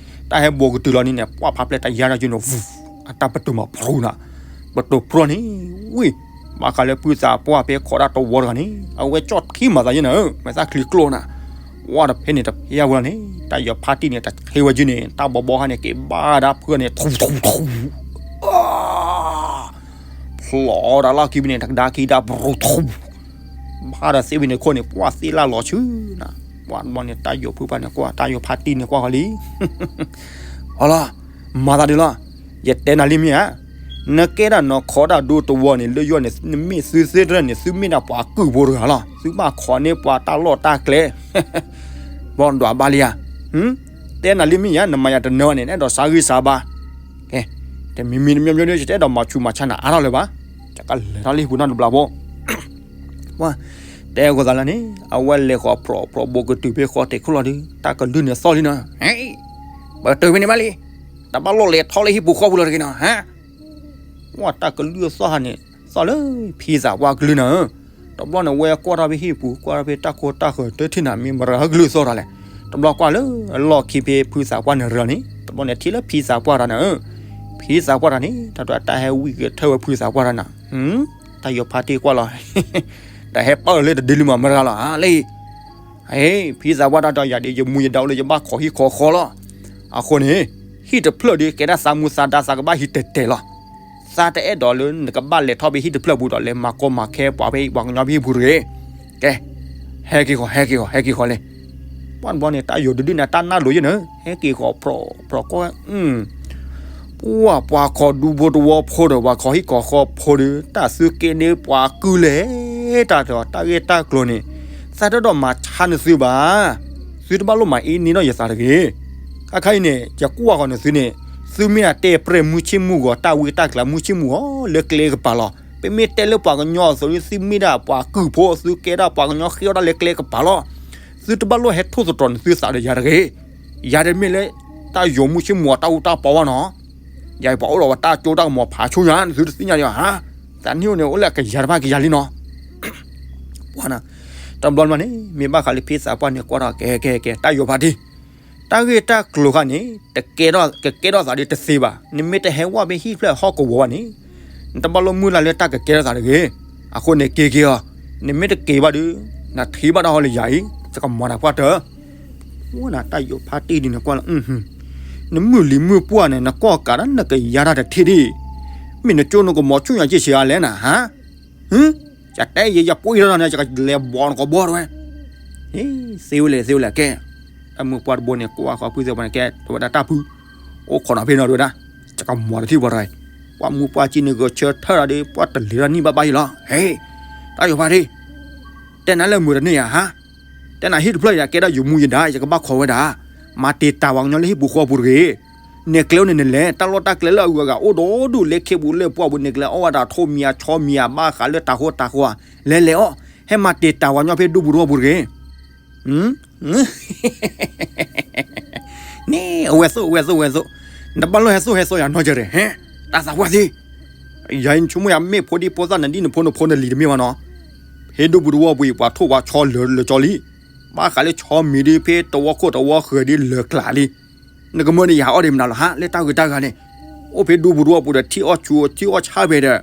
တၢ်ဟဲဘိးကတုၤလီၤန့ၣ်န့ၣ် ပှၢ်ဖးပျဲၢ်တၢ်ယါဒီးက့ၤန့ၣ် အတၢ်ပတိၤမၤဖျိနၤ, ပတိၤဖျိန့ၣ်, ဝံၤ, ဘၣ်ဃးလၢဖုသးပှၢ်ဖဲခိးဒၣ်တဝီတဂၤန့ၣ် အဝဲကၠီၣ်ထံမၤသးယဲနၤဧၢ မဲာ်သၣ်ချံကျိနၤ, ဝဲဒီးဖဲန့ၣ်တဖဲဝဲလီၤန့ၣ် တၢ်ယိၤဖါတံၢ်န့ၣ် တၢ်ဆဲးဝဲက့ၤန့ၣ် တၢ်ဘီဘီခါန့ၣ် က့ၤဘၣ်ဒၣ်ဖုန့ၣ် ထူထူထူ ဖျိးဒီးလီၢ်ခံဖဲန့ၣ် တကဒါခံဒါပရူၤထူ, ဘၣ်ဒီးသ့ၣ်ဖဲန့ၣ်ခိၣ်န့ၣ် ပှၢ်သ့ၣ်လၢ်လီၤဆူနၤ, ပှၢ်တဘျီန့ၣ် တၢ်ယိၤဖုပှၢ်န့ၣ်ကွၢ် တၢ်ယိၤဖါတံၢ်န့ၣ်ကွၢ်ဃီလံ, အလီၤ, မၤသးဒ်လီၤ, ယတဲနၤလံမ့ၢ်ဧါ, နကဲဒၣ်နီၢ်ခိးဒၣ်ဒူတဝီန့ၣ် လၢယီၢ်န့ၣ် နမ့ၢ်သုသ့တရၢၣ်န့ၣ် သုမ့ၢ်ဒၣ်ပှၤကုၢ်ဖိတဂၤလီၤ, သုဘၣ်ခိးန့ၢ်ပှၤတၢ်လီၢ်တၢ်ကျဲ ဘီဒွးဘၣ်လံဧါ, တဲနၤလံမ့ၢ်ဧါ နမၤယၤတနၢၤဘၣ်န့ၣ် နအဲၣ်ဒိးစါဂံၢ်စါဘါ, ကဲ, တမံၤမံၤတမံၤမံၤဒီး ယတအဲၣ်ဒိးမၤဆူးမၤဆါနၤအါထီၣ်လၢၤဘၣ်, ယကလဲၤထီၣ်လၢဟံၣ်ပူၤနီတဘျီဖိ, ပှၢ်, တဲအဂီၢ်သးလၢန့ၣ် အဝဲလဲၤဃီၤဖျိးဖျိးဘိးကတုၤဖဲဃီတဲာ်ခိၣ်လီၤဒီး တၢ်ကလုၢ်န့ၣ်သီၣ်လံနီၤ, ပတုၤဖဲန့ၣ်ဘၣ်လံ, တဘၣ်လိၣ်လဲၤထီၣ်လၢဟံၣ်ပူၤဃီပူၤလီၤတဂ့ၤနီၤ, ဟါ ပှၢ်တၢ်ကလုၢ်သီၣ်ဟါန့ၣ် သီၣ်လၢဖံသးပှၢ်ကလုၢ်နၤဧၢ, တဘျီန့ၣ် ဝဲကွၢ်ထီၣ်ဖဲဟံၣ်ပူၤ ကွၢ်ထီၣ်ဖဲတၢ်ခိတၢ်ဃၢၤ တထံၣ်နၤမ့ၢ်မတၤဟဲကလုၢ်သီၣ်တၢ်လဲၣ်, တဘျီကွၢ်လၢအလီၢ်ခံဖဲဖုသးပှၢ်န့ၣ်ရၢန့ၣ် တဘျီန့ၣ်ထံၣ်လၢဖံသးပှၢ်တၢ်နၤဧၢ, ဖံသးပှၢ်တၢ်န့ၣ် တၢ်တၢ်ဟဲဝံၣ်က့ၤထၢၣ်ဝဲဖုသးပှၢ်တၢ်နၤ, တၢ်ယိၤဖါတံၢ်ကွၢ်လီၤ တၢ်ဟဲပာ်လၢတဒုလံမးမတၤတဂၤလီၤ လၢ ဖံသးပှၢ်တၢ်ဒီးယၤဒီး ယမူယဒါအိၣ်လၢယဘၣ်ခိးဟံၣ်ခိးဃီလီၤ. အဃိန့ၣ် ဟံၣ်တဖျၢၣ်ဒီး ကဲဒၣ်သးမူသးဒါသးကဘၣ်ဟံးတဲာ်တဲာ်လီၤ. သးတအဲၣ်ဒိးလၢနကဘၣ်လဲၤထီၣ်ဖဲဟံၣ်တဖျၢၣ်ပူၤဒီး လဲၤမၤကီမၤခဲပှၤဖဲပှၤကညီဖဲဟံၣ်ပူၤတဂ့ၤ. ကဲ, ဟဲက့ၤဃီၤ ဟဲက့ၤဃီၤ ဟဲက့ၤဃီၤလဲၣ်. ပှၢ်တဘျီန့ၣ် တၢ်ယိၤဒုဒုန့ၣ် တၢ်နၢ်လိၤယဲၢ်န့ၣ် ဟဲက့ၤဃီၤဖျိးဖျိးကီၢ် ပှၢ်ပှၤခိးဒူဖိတဝီဖိဒီး ပှၤခိးဟံၣ်ခိးဃီဖိဒီး တၢ်သုကဲန့ၢ်ပှၤကုၢ်လဲၣ် တၢ်တၢ်တၢ်ဂ့ၢ်တၢ်ကျိၤန့ၣ် သးတအဲၣ်ဒိးမၤဆါနသုဘၣ်. သုတဘၣ်လိၣ်မၤအ့န့ၢ်နီၢ်ယသးတဂ့ၤ. ခါခါအံၤန့ၣ် ယကွၢ်ဃီၤန့ၣ်သုန့ၣ် သုမ့ၢ်ဒၣ်တဲပြဲၢ်မုၢ်ဆ့ၣ်မုၢ်ဂီၤ တၢ်ဝံတၢ်ကျးမုၢ်ဆ့ၣ်မုၢ်ဂီၤလၢကျဲကပၤလီၤ. ပမ့ၢ်တဲလၢပှၤကညီအသိးလံ သုမ့ၢ်ဒၣ်ပှၤကုၢ်ဖိ သုကဲဒၣ်ပှၤကညီဃ့အီၣ်ဒၣ်လၢကျဲကပၤလီၤ. သုတဘၣ်လိၣ်ဟဲထိၣ်သတြီၤန့ၣ်သုသးဒီးယၤတဂ့ၤ. ယၤတမ့ၢ်လၢ တၢ်ယိၤမုၣ်ဆ့ၣ်မူၤအတၢ်အူတၢ်ပီဘၣ်နီၤ. ယၤပှၤအိၣ်ဒီးပှၤတၢ်ကၠိတၢ်ကမီၤဖးဆူညါ သုတသ့ၣ်ညါဒံးဧါ. သးနံၣ်အိၣ်န့ၣ် အိၣ်လၢကယၤတဖၣ်ကယၤလံနီၤ. ပှၤနီၤ, တဘျီမးန့ၣ် မ့ၢ်ဘၣ်ဃးလၢဖံသးပှၢ်န့ၣ် ကွၢ်ထီၣ်ကဲကဲကဲ တၢ်ယိၤဖါတံၢ်, တၢ်ဂ့ၢ်တၢ်ကျိၤခါန့ၣ် တကဲထီၣ် ကကဲထီၣ်သးဒီးတသ့ဘၣ်. နမ့ၢ်တဟဲဝဲဖဲဟံၣ်ဖျၢၣ်ဟီၣ်ကဝီၤဘၣ်န့ၣ် နတဘၣ်လိၣ်မုၢ်လၢ်လၢတၢ်ကကဲထီၣ်သးတဂ့ၤ. အဃိန့ၣ်က့ၤက့ၤအီၤ, နမ့ၢ်တက့ၤဘၣ်ဒီး နထံၣ်ဘၣ်တၢ်ဟီလၢယၤအံၤ ယကမၤနၤပှၢ်တၢၢ်. ဝဲဒၣ်တၢ်ယိၤဖါတံၢ်ဒ်န့ၣ်ကွၢ်လီၤ, နမုၢ်လံၤမုၢ်ပှၢ်န့ၣ် နကီၢ်ကးဒၣ်နကယၤတၢ်တထံၣ်ဒံး, မ့ၢ်နကၠိနကမီၤဆူညါက့ၤဆံးအါလဲၣ်နၤဟါ. ဟ့, ယတဲယဲ ယပှ့ၤထီၣ်န့ၣ် ယကလဲၤဘီနကိးဘီတဝဲ. ဟ့, သ့ဝဲလဲၣ် သ့ဝဲလဲၣ်ကဲ. တၢ်မုၢ်ပှၢ်တဘိန့ၣ် ကွၢ်ဃီဖုသ့ၣ်ပှၢ်န့ၣ်ကဲ တဝဲဒၣ်တၢ်ဖု, အိၣ်ခိးနီၤဖဲနီၤတဝဲဒၣ်, ယကမၤတထံၣ်ပှၤတဂၤ, ပှၤမူပှၢ်ကံန့ၣ်ဂဲၤဆၢထၢၣ်ဒီး ပှၤတလ့ၤထီၣ်နံၣ်ဘၣ်ဘၣ်အံၤလီၤ. ဟ့, တၢ်ယိၤဖါတံၢ်, တဲနၤလၢမုာ်တန့ၢ်ယၤဟါ. တဲနၤဟံၣ်တဖျၢၣ်ယၤကဲဒၣ်ယိၤမူယဒါ ယကဘၣ်ခိးဝဲဒၣ်, မၤတ့ၢ်တၢ်ပှၤကညီလၢဟံၣ်ပူၤဃီပူၤတဂ့ၤ. နဲၣ်ကျဲအိၣ်န့ၣ်နလဲၤ, တၢ်လီၢ်တၢ်ကျဲလၢအဂုၤအဂၤအိၣ်ဒီဒူၣ်လၢခ့ပူၤလၢပှၢ်ပူၤ နဲၣ်ကျဲအီၣ်ဝဲဒၣ်ထိၣ်မံၤအဆီမံၤအဘၣ်ဃးလၢတၢ်ဃိတၢ်ဃိ, လဲၤလဲၤအီၣ်, ဟဲမၤတ့ၢ်တၢ်ပှၤကညီဖဲဒူပူၤတဝီပူၤတဂ့ၤ. န့ၣ် အဝဲသိၣ် အဝဲသိၣ် အဝဲသိၣ်, နတဘၣ်လိၣ်ဟဲသိၣ်ဟဲသီယၤနီတစဲးတဂ့ၤ, ဟဲ, တၢ်သးပှၢ်သံ ယၤအံၤ နဆိကမိၣ်ယၤမ့ၢ်ဖိဒံဖိသၣ်နဒံၣ်နဖိနဖိနလံၤတမ့ၢ်ဘၣ်နီၤ, ဖဲဒူပူၤတဝီပူၤအံၤ ပှၤထိၣ်ပှၤဆီလၢာ်လၢာ်ကၠီလံ, ဘၣ်ဃးလၢဆီမံၤဒ်ဖဲတဝီခိၣ်တဝီဃၢၤဒ်လၢာ်ကျါလံ, နကမၢန့ၣ်ယၤအီၣ်ဒံးမနုၤလီၤဟါ လၢတၢ်ဂုၤတၢ်ဂၤန့ၣ်, အိၣ်ဖဲဒူပူၤတဝီပူၤဒီး ထံအီၣ်ဆူၣ်ထံအီၣ်ဆါဖဲဒီး,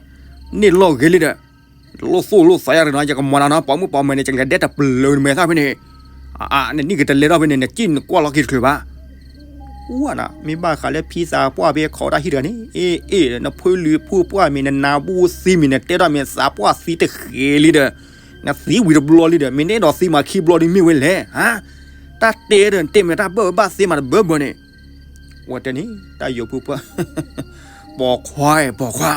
န့ၣ်လီၢ်ဂ့ၤလံဒီး လိၣ်သိၣ်လိၣ်သးယါရနီၤ ယကမၤနၤနီၤ ပှၤမုၣ်ပှၤမဲာ်န့ၣ် ယကလဲၤဒဲးတပျၢၤနမဲာ်သၣ်ဖဲန့ၣ်, နနံၣ်ကတလဲၤထီၣ်ဖဲန့ၣ် နစံၣ်နကွၢ်လီၤက့ၤတချုးဘၣ်. ဝဲနီၤ မ့ၢ်ဘၣ်ဃးလၢဖံသးပှၢ်ဖဲခိးတၢ်ဟံၣ်တဂၤန့ၣ် အ့ၣ်အ့ၣ် နဖုလံၤဖုပှၢ်မ့ၢ် နနါဘူၣ်သံမ့ၢ် နတဲဒၣ်မ့ၢ်သးပှၢ်သံတဃ့လံဒီး, နသံဝံၤတဘျီလံဒီး မ့ၢ်နအဲၣ်ဒိးသံမးခံဘျီဒ်မ့ၢ်ဝဲလဲၣ်, ဟါ, တၢ်တဲဒီးနတဲမ့ၢ်တၢ်ဘၣ်အၢဘၣ်သီမးတဘၢဘၢန့ၣ် ဝဲတဲန့ၣ် တၢ်ယိၤဖုပှၢ်, ပိာ်ခွါ ပိာ်ခွါ,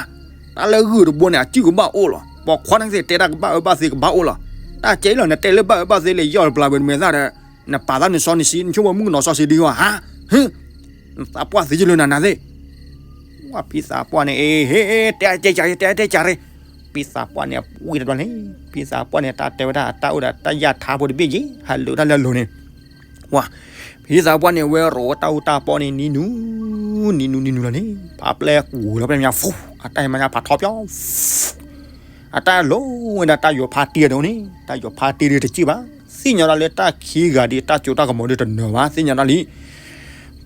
တၢ်လၢဂုၢ်တဘိန့ၣ် အစုကဘၣ်အိၣ်လီၤ. ပိာ်ခွါန့ၣ်ကသ့ၣ်တဲတၢ်ကဘၣ်အၢဘၣ်သီကဘၣ်အိၣ်လီၤ. တၢ်ကဲလီၤ နတဲလၢဘၣ်အၢဘၣ်သီလၢယီၢ်တပျၢၤပမဲာ်သၣ်ဒီး, နပာ်သးနစီနဆှံ နဆိကမိၣ်မုၣ်ကနီၤစီဆှံဒ်အံၤဟါ, ဟ့, နသးပှၢ်သံယလၢနၤနၤသ့ၣ် ဝဲဖံသးပှၢ်န့ၣ် အ့ ဟ့ တဲတဲကၢ် တဲတဲကၢ်ရ့, ဖံသးပှၢ်န့ၣ် ဝံၤတဘျီန့ၣ် ဖံသးပှၢ်န့ၣ် တၢ်တဲဝဲဒၣ် တၢ်အိၣ်ဒီးတၢ်ယၢ်ထါဖိတဘ့ၣ်က့ၤ ဟးလိာ်တၢ်လၢအလိၤန့ၣ်, ဝဲ, ဖံသးပှၢ်န့ၣ် ဝဲရိးဝဲတၢ်အူတၢ်ပီန့ၣ် နံၤနူၤ, နံၤနူၤ နံၤနူၤလီၤန့ၣ် ဖးပျဲၢ်ကွံာ်လီၤ ပျဲၢ်မညါ ဖူ, အတၢ်ဟဲမညါဖးထီပၠီ အတၢ်လိၣ်ဝဲဒၣ်တၢ်ယိၤဖါတံၢ်အဒိန့ၣ် တၢ်ယိၤဖါတံၢ်ဒ်တစံၣ်ဘၣ်, သ့ၣ်ညါဒၣ်လၢတၢ်ခံဂၤဒ်တၢ်စိတၢ်ကမီၤဒ်တနၢၤဘၣ် သ့ၣ်ညါဒၣ်လံ,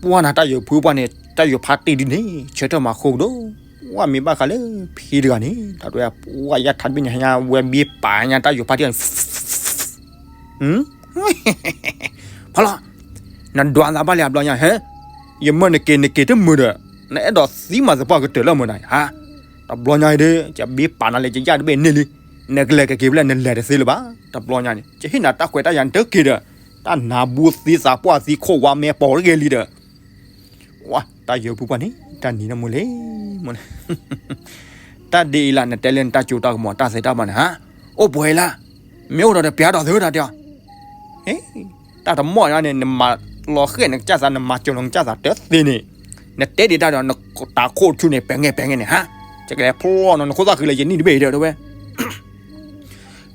ပှၢ်နၤတၢ်ယိၤဖုပှၢ်န့ၣ် တၢ်ယိၤဖါတံၢ်ဒ်န့ၣ် ဆၢထၢၣ်မၤခိၣ်ကဒိၣ်, ဝဲမ့ၢ်ဘၣ်ဃးလၢဖံတဂၤန့ၣ် တၢ်ဒွဲၣ်ပှၢ်ယၢ်ထါတဘ့ၣ်န့ၣ် ဟဲညါဝဲဘ့ပာ်ညါတၢ်ယိၤဖါတံၢ်န့ၣ် ဖီလီၤ, နဒွးသးဘၣ်လံအဘျီညါဟဲ, ယမၢနက့ၤနက့ၤတမုာ်ဒီး, နအဲၣ်ဒိးသံမၤသပှၢ်ကတၢၢ်လၢမုာ်နၤ, ဟါ, တဘျီညါအံၤဒီး ယဘ့ပာ်နၤလၢယယၢ်တဘ့ၣ်န့ၣ်လံ, နကလဲၤကက့ၤဖဲလဲၣ်နလဲၤတသ့လၢၤဘၣ်, တဘျီညါန့ၣ် ယဟ့ၣ်နၤတၢ်ခွဲးတၢ်ယာ်တက့ၤဒီး, တၢ်နါဘူသံသးပှၢ်သံခိၣ်ဝါမဲပီၤတဂ့ၤလံဒီး ဝဲ, တၢ်ယိၤဖုပှၢ်န့ၣ် တၢ်နံၤနမုာ်လံ, မုာ်လံ, တၢ်ဒ်အံၤလၢ နတဲလၢနတၢ်စိတၢ်ကမီၤတၢ်သ့တၢ်ဘၣ်န့ၣ်ဟါ, အိၣ်ပှဲၤလၢ, မ့ၢ်အိၣ်ဒီးတပျၢ်ဒီးသုတၢ်တဲအီၤ, ဟ့, တၢ်တမီၢ်ညါန့ၣ် နမၤလီၤဃဲၣ်နကစၢ်သး နမၤစၢၤလီၤနကစၢ်သးတသ့န့ၣ်, နတဲဒံးတၢ်ဒီး နတၢ်ခိၣ်ထူန့ၣ် ပဲာ်ငဲၢ်ပဲာ်ငဲၢ်န့ၣ်ဟါ, ယကလဲၤဖျီနီၤ နခိၣ်သၣ်ဃံလၢယနံၣ်တဘ့ၣ်ဒီးတဝဲ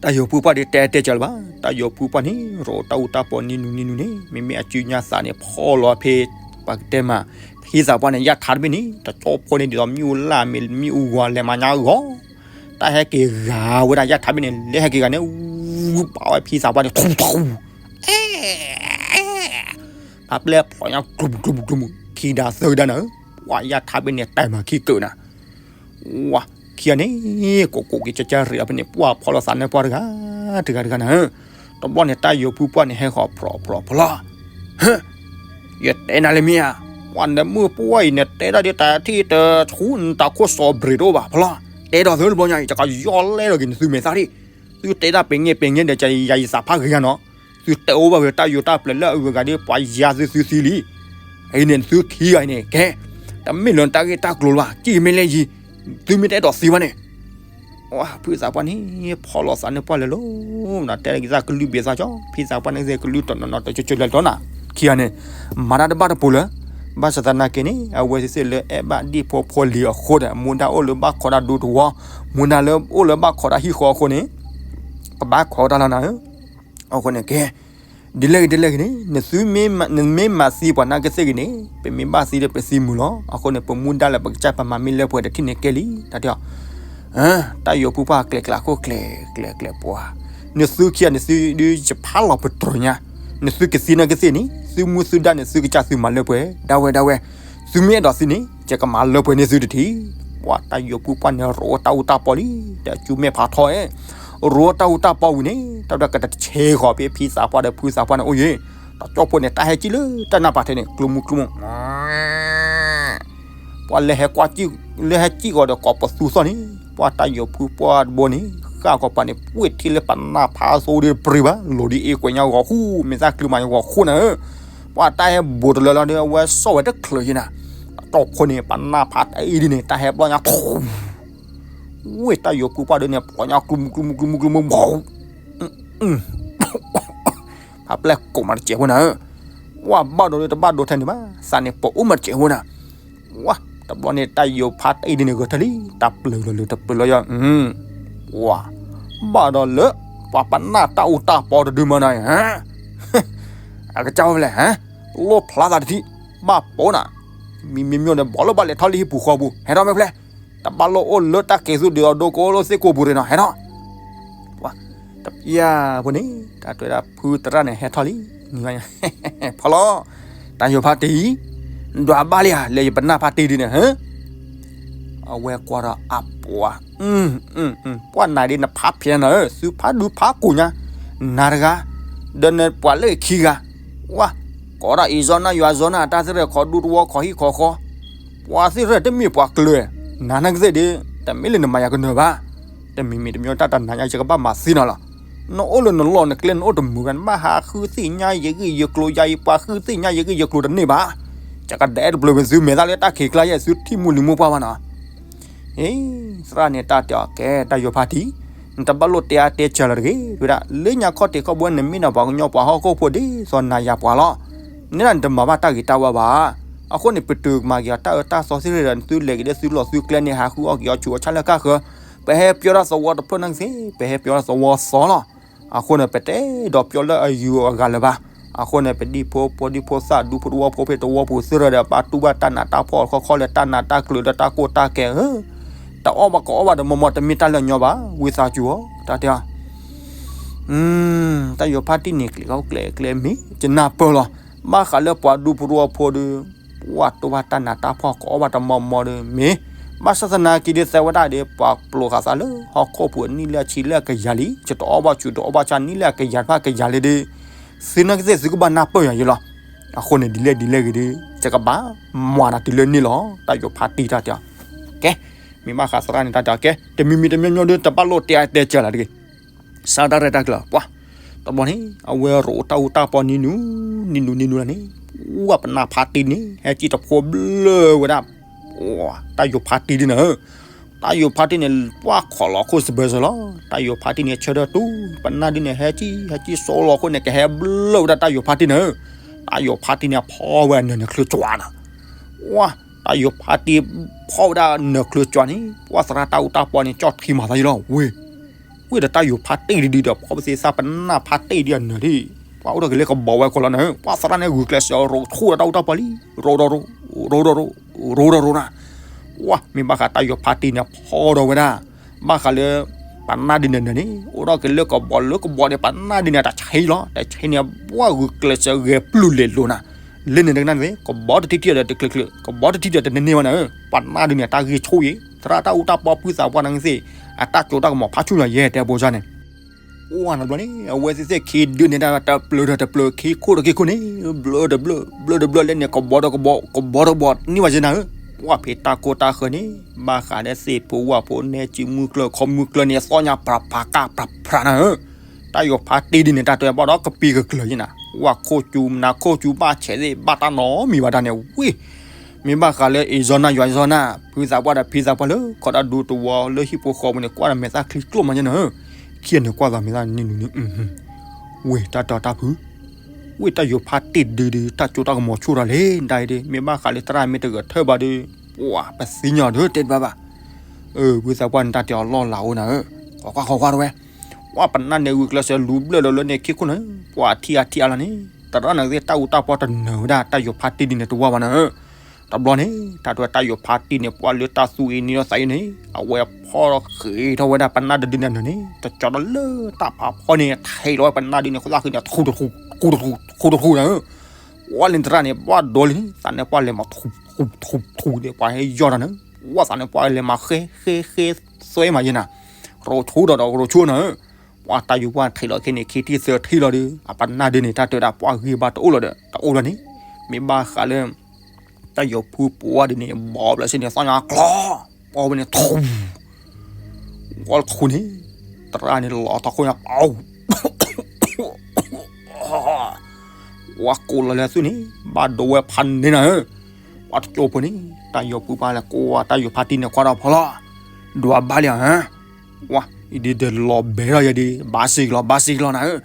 တၢ်ယိၤဖုပှၢ်ဒ်တဲတဲကၢၤလၢၤဘၣ်, တၢ်ယိၤဖုပှၢ်န့ၣ် ရိးတၢ်အူတၢ်ပီနံၤနူၤနံၤနူၤန့ၣ် မ့မ့ၢ်အစုညါသးန့ၣ် ဖီလီၤဖဲ ပှၤကတဲမး, ဖံသးပှၢ်န့ၣ် ယၢ်ထါတဘ့ၣ်န့ၣ် တကၠီဖိန့ၣ် ဒ်သိးမ့ၣ်အူလၢ်မ့ၢ်မ့ၣ်အူဂီၤလဲၤမၤညါဂီၤ, တၢ်ဟဲက့ၤဂၤဝဲဒၣ်ယၢ်ထါတဘ့ၣ်န့ၣ် လဲၤဟဲက့ၤဂၤန့ၣ် ဝူပာ်ဝဲဖံသးပှၢ်န့ၣ် ထူထူ ဖးပျဲၢ်ဖျိးညါ ကျူၤပူၤကျူၤပူၤကျူၤပူၤ ခံဒါသၢဒါနၤဧၢ, ပှၤယၢ်ထါတဘ့ၣ်န့ၣ် တၢ်မၤခံကၢၣ်နၤ ဝဲ, ခံဂၤန့ၣ် ကိးကိးက့ၤကၢကၢရံးအဖဲန့ၣ် ပှၢ်ဖီလီၤသးနၢပှၢ်တဂၤ, တဂၤတဂၤနၤဧၢ, တဘျီန့ၣ် တၢ်ယိၤဖုပှၢ်န့ၣ် ဟဲဃီၤဖြီဖြီဖီလီၤ, ဟၢ, ယတဲနၤလၢမ့ၢ်ဧါ, ပှၤနမုၢ်ပှၢ်အံၤ နတဲဒၣ်ဒ်တၢ်ထံၣ်တဆူ နတၢ်ခိၣ်စီၤဘြံၤတအိၣ်ဘၣ်ဖီလီၤ, တဲဒီးသုတဘျီညါအံၤ ယကယီၢ်လဲဒီးက့ၤနသုမဲာ်သၣ်ဒံး, သုတဲဒၣ်ပ့ၤငဲၢ်ပ့ၤငဲၢ်ဒီး ယၤယသးဖးဂ့ၤဂၤနီၤ သုတဲအိၣ်ဘၣ်ဝဲတၢ်ယိၤတၢ်ပျဲၤလၢအဂုၤအဂၤဒီး ပှၤယၤသုသုသံလံ. အံၤန့ၣ် သုခံဂၤအံၤန့ၣ် ကဲ, တမ့ၢ်လၢနတၢ်ဂ့ၢ်တၢ်ကျိၤလၢၤဘၣ်, ကံၣ်မ့ၢ်လဲၣ်ယံၤ, သုမ့ၢ်တအဲၣ်ဒိးသံဘၣ်န့ၣ်, ဝဲ, ဖံသးပှၢ်န့ၣ် ဖီလီၤသးနၢပှၢ်လၢာ်လီၤ, တဲလၢက့ၤသးကလုၢ်ဘ့ၣ်သးကၠီ, ဖံသးပှၢ်န့ၣ်ကလုၢ်တနီၤနီၤတကၠိကၠိလၢာ်လီၤနၤ, ခံဂၤန့ၣ်, မၤတၢ်တဘၣ်တပိၤလၢၤ ဘၣ်ဆၣ်သနာ်က့န့ၣ် အဝဲသ့ၣ်လၢအဲၣ်ဘၣ်ဒံၣ်ဖိဖိလံၤအဃိဒီး မူဒါအိၣ်လၢဘၣ်ခိးတၢ်ဒူသဝီ, မူဒါလၢအိၣ်လၢဘၣ်ခိးတၢ်ဟံၣ်ဃီအဃိန့ၣ် ကဘၣ်ခိးတၢ်လီၤနၤဧၢ. အဃိန့ၣ်ကဲ ဒ်လဲၣ်ဂ့ၤဒ်လဲၣ်ဂ့ၤန့ၣ် နသုမ့ၢ်မၤသံပှၤနာ်က့သ့ၣ်ဂ့ၤန့ၣ် ပမ့ၢ်ဘၣ်သံဒီးပသံမုာ်လီၤ. အဃိန့ၣ် ပမူဒါလၢပကစၢ်ပမၤမ့ၢ်လၢပှဲၤတထံၣ်န့ၣ်ကဲလံ တၢ်တဲအီၤ. တၢ်ယိၤဖုပှၢ်ကျဲၤကျဲၤအခိၣ်ကျဲၤကျဲၤကျဲၤပှၤ, နသုခံဂၤနသုဒုးယဖးလီၤပတြၢၤညါ, နသုကသံနာ်က့သ့ၣ်န့ၣ် သုမူသုဒါန့ၣ် သုကစၢ်သုမၤလၢပှဲၤ ဒၣ်ဝဲဒၣ်ဝဲ, သုမ့ၢ်အဲၣ်ဒိးသံန့ၣ် ယကမၤလၢပှဲၤန့ၢ်သုတထံၣ်. ပှၤတၢ်ယိၤဖုပှၢ်န့ၣ် ရိးတၢ်အူတၢ်ပီလံ, ဒီးကၠူမဲာ်ဖးထီအဲ ရိးတၢ်အူတၢ်ပီဝံၤန့ၣ် တၢ်ဒၣ်ကတဆဲးဃီၤဖဲဖံသးပှၢ်ဒီးဖုသးပှၢ်န့ၣ်အိၣ်ယံၤ, တၢ်ကၠီၣ်ဖိန့ၣ် တၢ်ဟဲကံၣ်လၢတၢ်နၢ်ပၤထဲန့ၣ် ကျူမူကျူမူ ပှၤလဲၤဟဲကွၢ်ကံၣ် လဲၤဟဲကံၣ်ဃီၤဒီးကိးပသူသီၣ်န့ၣ် ပှၤတၢ်ယိၤဖုပှၢ်တဘိန့ၣ် ဃၣ်ကီးပှၤန့ၣ် ပှ့ၢ်ထံလၢပနၢ်ဖးသိဒီးပြံဘၣ် လိၤဒ်အ့ကွဲးညါဂီၤဃူ မ့ၢ်သၣ်ကျူမးဂီၤဃူနၤဧၢ, ပှၤတၢ်ဟဲဘူးတလၢလီၤဒီး အဝဲစီၣ်ဝဲတချုးယံၤနၤ, တၢ်ကၠီၣ်ဖိန့ၣ် ပနၢ်ဖးတအံၤဒ်န့ၣ် တၢ်ဟဲဘျီညါ ဝ့ၢ်တၢ်ယိၤဖုပှၢ်ဒ်န့ၣ် ပှၤညါကျူမူကျူမူကျူမူကျူမူ ဖးပျဲၢ်ကိးမးတစဲးဖိနၤဧၢ, ဝဲဘၣ်ဒိဒီးတဘၣ်ဒိထဲန့ၣ်ဘၣ် သးန့ၣ်ပိာ်အိၣ်မးတစဲးဖိနၤ, ဝဲ တဘျီန့ၣ် တၢ်ယိၤဖါတံၢ်ဒ်န့ၣ်ဂဲၤထၢၣ်လံ တၢ်ပျၢၤလီၤလၢတပျၢၤလီၤယီၤ, ဝဲ ဘၣ်ဒီးလၢ ပှၤပနၢ်တၢ်အူတၢ်ပီတဒုမးနၤ, အကစၢ်ဝဲဖဲလဲၣ်, လိၣ်ဖျါသးတထံၣ် ဘၣ်ပိာ်နၤ, မံမံၤမံၤန့ၣ် ဘီၣ်လၢဘၣ်လဲၤထီၣ်လၢဟံၣ်ပူၤဃီပူၤ ဟဲထီၣ်မ့ၢ်ဖဲလဲၣ်, တဘၣ်လိၣ်အိၣ်လၢတၢ်ကဲၤသူၣ်ဒုးအီၤဒိကိးလၢသ့ၣ်ကိးပူၤရ့ၣ်နီၤ ဟဲထီၣ် တပျၢ်ဖိန့ၣ် တၢ်တဲဒၣ်ဖုသရၣ်န့ၣ်ဟဲထီၣ်လံ, ဖီလီၤ, တၢ်ယိၤဖါတံၢ်, ဒွးဘၣ်လံဧါ လၢယပနၢ်ဖါတံၢ်ဒ်န့ၣ်, အဝဲကွၢ်ဒီးအပှၤ, ပှၢ်နၤဒ်နဖးဖျဲးနၤဧၢ သုဖးဒူဖးကိာ်ညါ, နၤတဂၤ, ဒီးနပှၤလၢခံဂၤ, ဝဲ, ကိးဒၣ်အံၤဇီနၢ်ယွၤဇီနၢ်အတၢ်သ့ၣ်ရဲၣ်ခီဒူသဝီခီဟံၣ်ခီဃီ, ပှၤသ့ၣ်ရဲၣ်တမ့ၢ်ပှၤကျၢၤ, နၤနာ်က့သ့ၣ်ဒ်, တမ့ၢ်လၢနမၤယၤကနၢၤဘၣ် တမံၤမံၤတမံၤတၢ်တနၤညါယကဘၣ်မၤသံနၤလီၤ, နအိၣ်လၢနလီၢ်နကျဲနအိၣ်တမုာ်ဘၣ် နဘၣ်ဟးဃုသ့ၣ်ညါယဂ့ၢ်ယကျိၤ ယၤအံၤပှၤဃုသ့ၣ်ညါယဂ့ၢ်ယကျိၤတန့ၢ်ဘၣ်, ယကဒဲးတပျၢၤဝဲသုမဲာ်သၣ်လၢတၢ်ခံးကျါယဲ သုထံၣ်မူလံၤမူပှၢ်ဘၣ်နီၤ, အ့ သရၣ်န့ၣ်တၢ်တဲအီၤ ကဲတၢ်ယိၤဖါတံၢ်, နတဘၣ်လိၣ်တဲအါတဲစှၤလၢၤတဂ့ၤ, ဝဲဒၣ် လၢညါခီၣ်ထံးခီၣ်ဘိနမ့ၢ်နၤပှၤကညီပှၤဟီၣ်ခိၣ်ဖိဒ်သိးနၤယၤပှၤလီၤ, န့ၣ်ဒၣ်နတမၤဘၣ်တၢ်ဂ့ၤတၢ်ဝါဘၣ် အဃိန့ၣ် ပတုာ်မၤက့ၤအီၤတၢ်အၢတၢ်သီသ့ၣ်တဖၣ်ဒီး နသုလဲၤက့ၤဒီးသုလီၢ်သုကျဲန့ၣ် ဟးဃုအီၣ်က့ၤအီၤဆူးအီၣ်ဆၣ်လၢကၢ်ဃၢၤ, ပဟဲပၠီတၢ်သဝီတဖျၢၣ်နာ်က့သ့ၣ် ပဟဲပၠီတၢ်သဝီသီလီၤ, အဃိန့ၣ် ပတအဲၣ်ဒိးပၠီလၢအယူၤအဂၤလၢၤဘၣ်, အဃိန့ၣ် ပဒံၣ်ဖိဖိဒံၣ်ဖိသၣ်ဒူဖိတဝီဖိဖဲတဝီပူၤသ့ၣ်တဖၣ်ဒီး ဘၣ်တူၢ်ဘၣ်တၢ်နးတၢ်ဖှီၣ်ခီခီလၢတၢ်နးတၢ်ကျုၤလၢတၢ်ကိၢ်တၢ်ကဲဧၢ တအီၣ်ဘၣ်ကအီၣ်ဘၣ်ဒီးမီၢ်မီၢ်တမ့ၢ်တၢ်လၢညီဘၣ် ဝံသးစူၤဧၢ တၢ်တဲအီၤ တၢ်ယိၤဖါတံၢ်န့ၣ် ကျဲၤခီကျဲၤကျဲၤမ့ၢ် ယနၢ်ပၢၢ်လီၤ, ဘၣ်ဃးလၢပှၤဒူဖိတဝီဖိဒီး ပှၤတူၢ်ဘၣ်တၢ်နးတၢ်ဖှီၣ်ကအီၣ်ဘၣ်တမီၢ်မီၢ်ဒီးမ့ၢ်, ဘၣ်ဆၣ်သနာ်က့ဒ်သဲဝဲဒၣ်ဒီး ပှၤပျိၤဃာ်သးလၢဟီၣ်ခိၣ်ပူၤအနံၣ်လၢအဆံလၢအကယၤလံ, ယတအီၣ်ဘၣ်ဆူးတအီၣ်ဘၣ်ဆၣ်နံၣ်လၢအကယၤတဖၣ်ကယၤလံဒီး သုနာ်က့သ့ၣ်သုကဘၣ်နၢ်ပၢၢ်ယၤယဲလီၤ, အဃိန့ၣ် ဒ်လဲၣ်ဒ်လဲၣ်ဂ့ၤဒီး ယကဘၣ်မၤနၤတုၤလၢန့ၣ်လီၤ တၢ်ယိၤဖါတံၢ်တၢ်တဲအီၤ, ကဲ မ့ၢ်ဘၣ်ဃးသရၣ်န့ၣ်တၢ်တဲအီၤ ကဲ တမံၤမံၤတမံၤမံၤဒီး တဘၣ်လိၣ်တဲအါတဲစှၤလၢၤတဂ့ၤ စးတၢ်ရဲၣ်တၢ်ကျဲၤပှၤ, တဘျီန့ၣ် အဝဲရိးတၢ်အူတၢ်ပီနံၤနူၤ နံၤနူၤနံၤနူၤလၢန့ၣ်, ဝဲပနၢ်ဖါတံၢ်န့ၣ် ဟဲကံၣ်တဖိဘျၢဝဲဒၣ်, တၢ်ယိၤဖါတံၢ်ဒ်န့ၣ်, တၢ်ယိၤဖါတံၢ်န့ၣ် ပှၢ်ခိးလီၤခိၣ်စဘၢၣ်စၢၤလီၤ, တၢ်ယိၤဖါတံၢ်န့ၣ် ဆၢထၢၣ်တူၢ် ပနၢ်ဒ်န့ၣ် ဟဲကံၣ် ဟဲကံၣ်စိလီၤခိၣ်န့ၣ် ကဟဲဘျၢဝဲဒၣ်တၢ်ယိၤဖါတံၢ်န့ၣ်, တၢ်ယိၤဖါတံၢ်န့ၣ် ဖီဝဲအနၢၤန့ၣ်ချုးကွၢ်နၤ, ဝဲ တၢ်ယိၤဖါတံၢ်ဖီဝဲဒၣ်နၢၤချုးကွၢ်န့ၣ် ပှၢ်သရၣ်တၢ်အူတၢ်ပီန့ၣ် ကၠီၣ်ထံမၤသးယံၤလီၤ ဝ့ၢ် ဝ့ၢ်ဒီးတၢ်ယိၤဖါတံၢ်ဒ်ဒီး ဖီပသ့သၣ်ပနၢ်ဖါတံၢ်ဒ်အနၢၤဒ်, ပှၤအိၣ်ထီၣ်က့ၤလၢကဘီဝဲခိၣ်လီၤန့ၣ်, ပှၢ်သရၣ်န့ၣ်ဂုာ်ကျဲးစၢးရိးခိၣ်ဒီးတၢ်အူတၢ်ပီလံ, ရိးဒီးရိး, ရိးဒီးရိး, ရိးဒီးရိးနၤ, ဝဲ မ့ၢ်ဘၣ်ဃးတၢ်ယိၤဖါတံၢ်န့ၣ် ဖီဒီးဝဲဒၣ်, ဘၣ်ဃးလၢ ပနၢ်ဒ်န့ၣ်နၢၤန့ၣ် အိၣ်ထီၣ်က့ၤလၢကဘီလၢကဘီန့ၣ် ပနၢ်ဒ်န့ၣ်တဆံးလီၤ, တဆံးန့ၣ် ပှၢ်ဂုာ်ကျဲးစၢးဂဲၤပျုၢ်လဲၤလိာ်နၤ, လၢန့ၣ်တကနၣ်န့ၣ် ကဘီတထံၣ်ထံၣ်ဒီးတကျၢၤကျၢၤ, ကဘီတထံၣ်ဒီးတန့ၢ်န့ၢ်ဘၣ်နၤ, ပနၢ်ဒ်န့ၣ်တၢ်ဂ့ၢ်ဆိၣ်ဂ့ၤ, သရၣ်တၢ်အူတၢ်ပီဖုသးပှၢ်နၤက့သ့ၣ်, အတၢ်ကၠိတၢ်ကမီၤဖးဆူၣ်လီၤယဲၢ်တဲဘိစၢ်န့ၣ် အိၣ်နဘျီန့ၣ် အဝဲသ့ၣ်သ့ၣ်ခံဒုန့ၣ် တၢ်တပျၢၤဒီးတပျၢၤ ခံခိၣ်ဒီးခံခိၣ်န့ၣ် ဘျၢတဘျၢ ဘျၢတဘျၢလၢန့ၣ် ကဘီဒီးကဘီ ကဘီဒီးကဘီ န့ၢ်ဝဲယဲၢ်နၤဧၢ, ပှၢ်ဖဲတၢ်ကိၢ်တၢ်ဃၢၤန့ၣ် ဘၣ်ဃးဒီးသ့ၣ်ဖိဝၣ်ဖိ နဲကံမုၢ်ကျၢၢ် ခီမုၢ်ကျၢၢ်န့ၣ် သီၣ်ညါပြၤပြၤကၢ်ပြၤပြၤနၤဧၢ, တၢ်ယိၤဖါတံၢ်ဒ်န့ၣ် တၢ်တဲဘၣ်ဒီးကပံၤကကျၢၤယဲၢ်နၤ, ဝၣ်ခိၣ်ကၠူ နၤခိၣ်ကၠူ ဘၣ်ဆဲးသ့ၣ် ဘၣ်တၢ်နီတမံၤဘၣ်တၢ်န့ၣ် ဝ့ၢ် မ့ၢ်ဘၣ်ဃးလၢအ့ၣ်စီနၢ်ယွၤစီနၢ် ဖုသးပှၢ်ဒီးဖံသးပှၢ်လၢ ခီတၢ်ဒူသဝီလၢဟံၣ်ဖိဃီဖိန့ၣ် ကွၢ်ဒီးမဲာ်သၣ်ချံကျိၣ်မးယဲၢ်နၤဧၢ, ခံဂၤန့ၣ်ကွၢ်သးမဲာ်သၣ်န့ၣ်နုၤန့ၣ်, ဝ့ၢ်တၢ်တီတၢ်ဖု, ဝ့ၢ်တၢ်ယိၤဖါတံၢ်ဒုဒု တၢ်ကၠိတၢ်ကမီၤဆူၣ်ထီၣ်လံ ဒ်အံၤဒု မ့ၢ်ဘၣ်ဃးလၢသရၣ်မ့ၢ်တဂဲၤထၢၣ်ဘၣ်ဒု ပှၤပသ့ၣ်ညါဒုတဲတဘၣ်ဘၣ်. အၢ ဝံသးပှၢ်န့ၣ် တၢ်တဲအီၤလီၢ်လၤအိၣ်နၤဧၢ, ဃီကွၢ်ဃီကွၢ်တဝဲ, ပှၤပနၢ်န့ၣ်ဂုာ်ကျဲးစၢးလူၤဘျၢၣ်လီၤလၢန့ၣ်ခံခိၣ်န့ၣ် ပှၤထံအါထံအါလီၤန့ၣ် သရၣ်န့ၣ်သ့ၣ်တၢ်အူတၢ်ပီတနၢၤဝဲဒၣ် တၢ်ယိၤဖါတံၢ်ဒုန့ၣ်တဝၢ်ဘၣ်နၤဧၢ. တဘျီန့ၣ် တၢ်တဲတၢ်ယိၤဖါတံၢ်န့ၣ် ပှၤလၢတၢ်သူအ့န့ၣ်ဒီးသးအံၤန့ၣ် အဝဲဖီၣ်ဃ့ထီၣ်ဝဲဒၣ်ပနၢ်တဒုန့ၣ်နၤန့ၣ် တကၠီဒီးလၢတၢ်ဖးဖီန့ၣ် ထံးလီၤဝဲပနၢ်ဒုန့ၣ် ဃုသၣ်ဃုန့ၣ် ထူ ထူ ထူ ထူ ထူ နၤဧၢ. ပှၤလၢသရၣ်န့ၣ် ဘၣ်ဒိလံ သးန့ၣ်ပှၤလဲၤမၤထူ ထူ ထူ ထူန့ၣ် ပှၤဟဲယီၢ်တၢ်နၤ, ဝဲသးန့ၣ်ပှၤလဲၤမၤဃဲ ဃဲ ဃဲ သွဲမးယဲနၤ, ရိၤဆိဒီးရိၤဆိနၤဧၢ. ပှၤတၢ်ယိၤပှၤထံးလီၤခဲန့ၣ် ခံထံၣ်သၢထံၣ်လီၤဒီး အပနၢ်ဒုန့ၣ် တၢ်တဲဒၣ်ပှၤဂ့ၤဘၣ်တအိၣ်လီၤဒီး တအိၣ်လီၤန့ၣ် မ့ၢ်ဘၣ်ဃးလၢ တၢ်ယိၤဖုပှၤဒုန့ၣ် ဘီဘျီစ့ၢ်န့ၣ် သီၣ်ညါကျီ ပီဝဲန့ၣ်ထူ ဝဲထူန့ၣ် သရၣ်န့ၣ်လီၤထီၣ်ခိၣ်ညါပီ ဝဲကိးလီၤလၢသုန့ၣ် ဘၣ်ဒိဝဲဖးန့ၢ်နၤဧၢ. ပှၤတကၠိဖိန့ၣ် တၢ်ယိၤဖုပှၤလဲၤကိးဝဲ တၢ်ယိၤဖါတံၢ်န့ၣ်ကွၢ်ထီၣ်ဖီလီၤ, ဒွးဘၣ်လံဧါ, ဝဲ အံၤဒ်ဒီးလီၤဘဲထီၣ်ယဲဒ် ဘၣ်စံးကလီၤ ဘၣ်စံးကလီၤနၤဧၢ.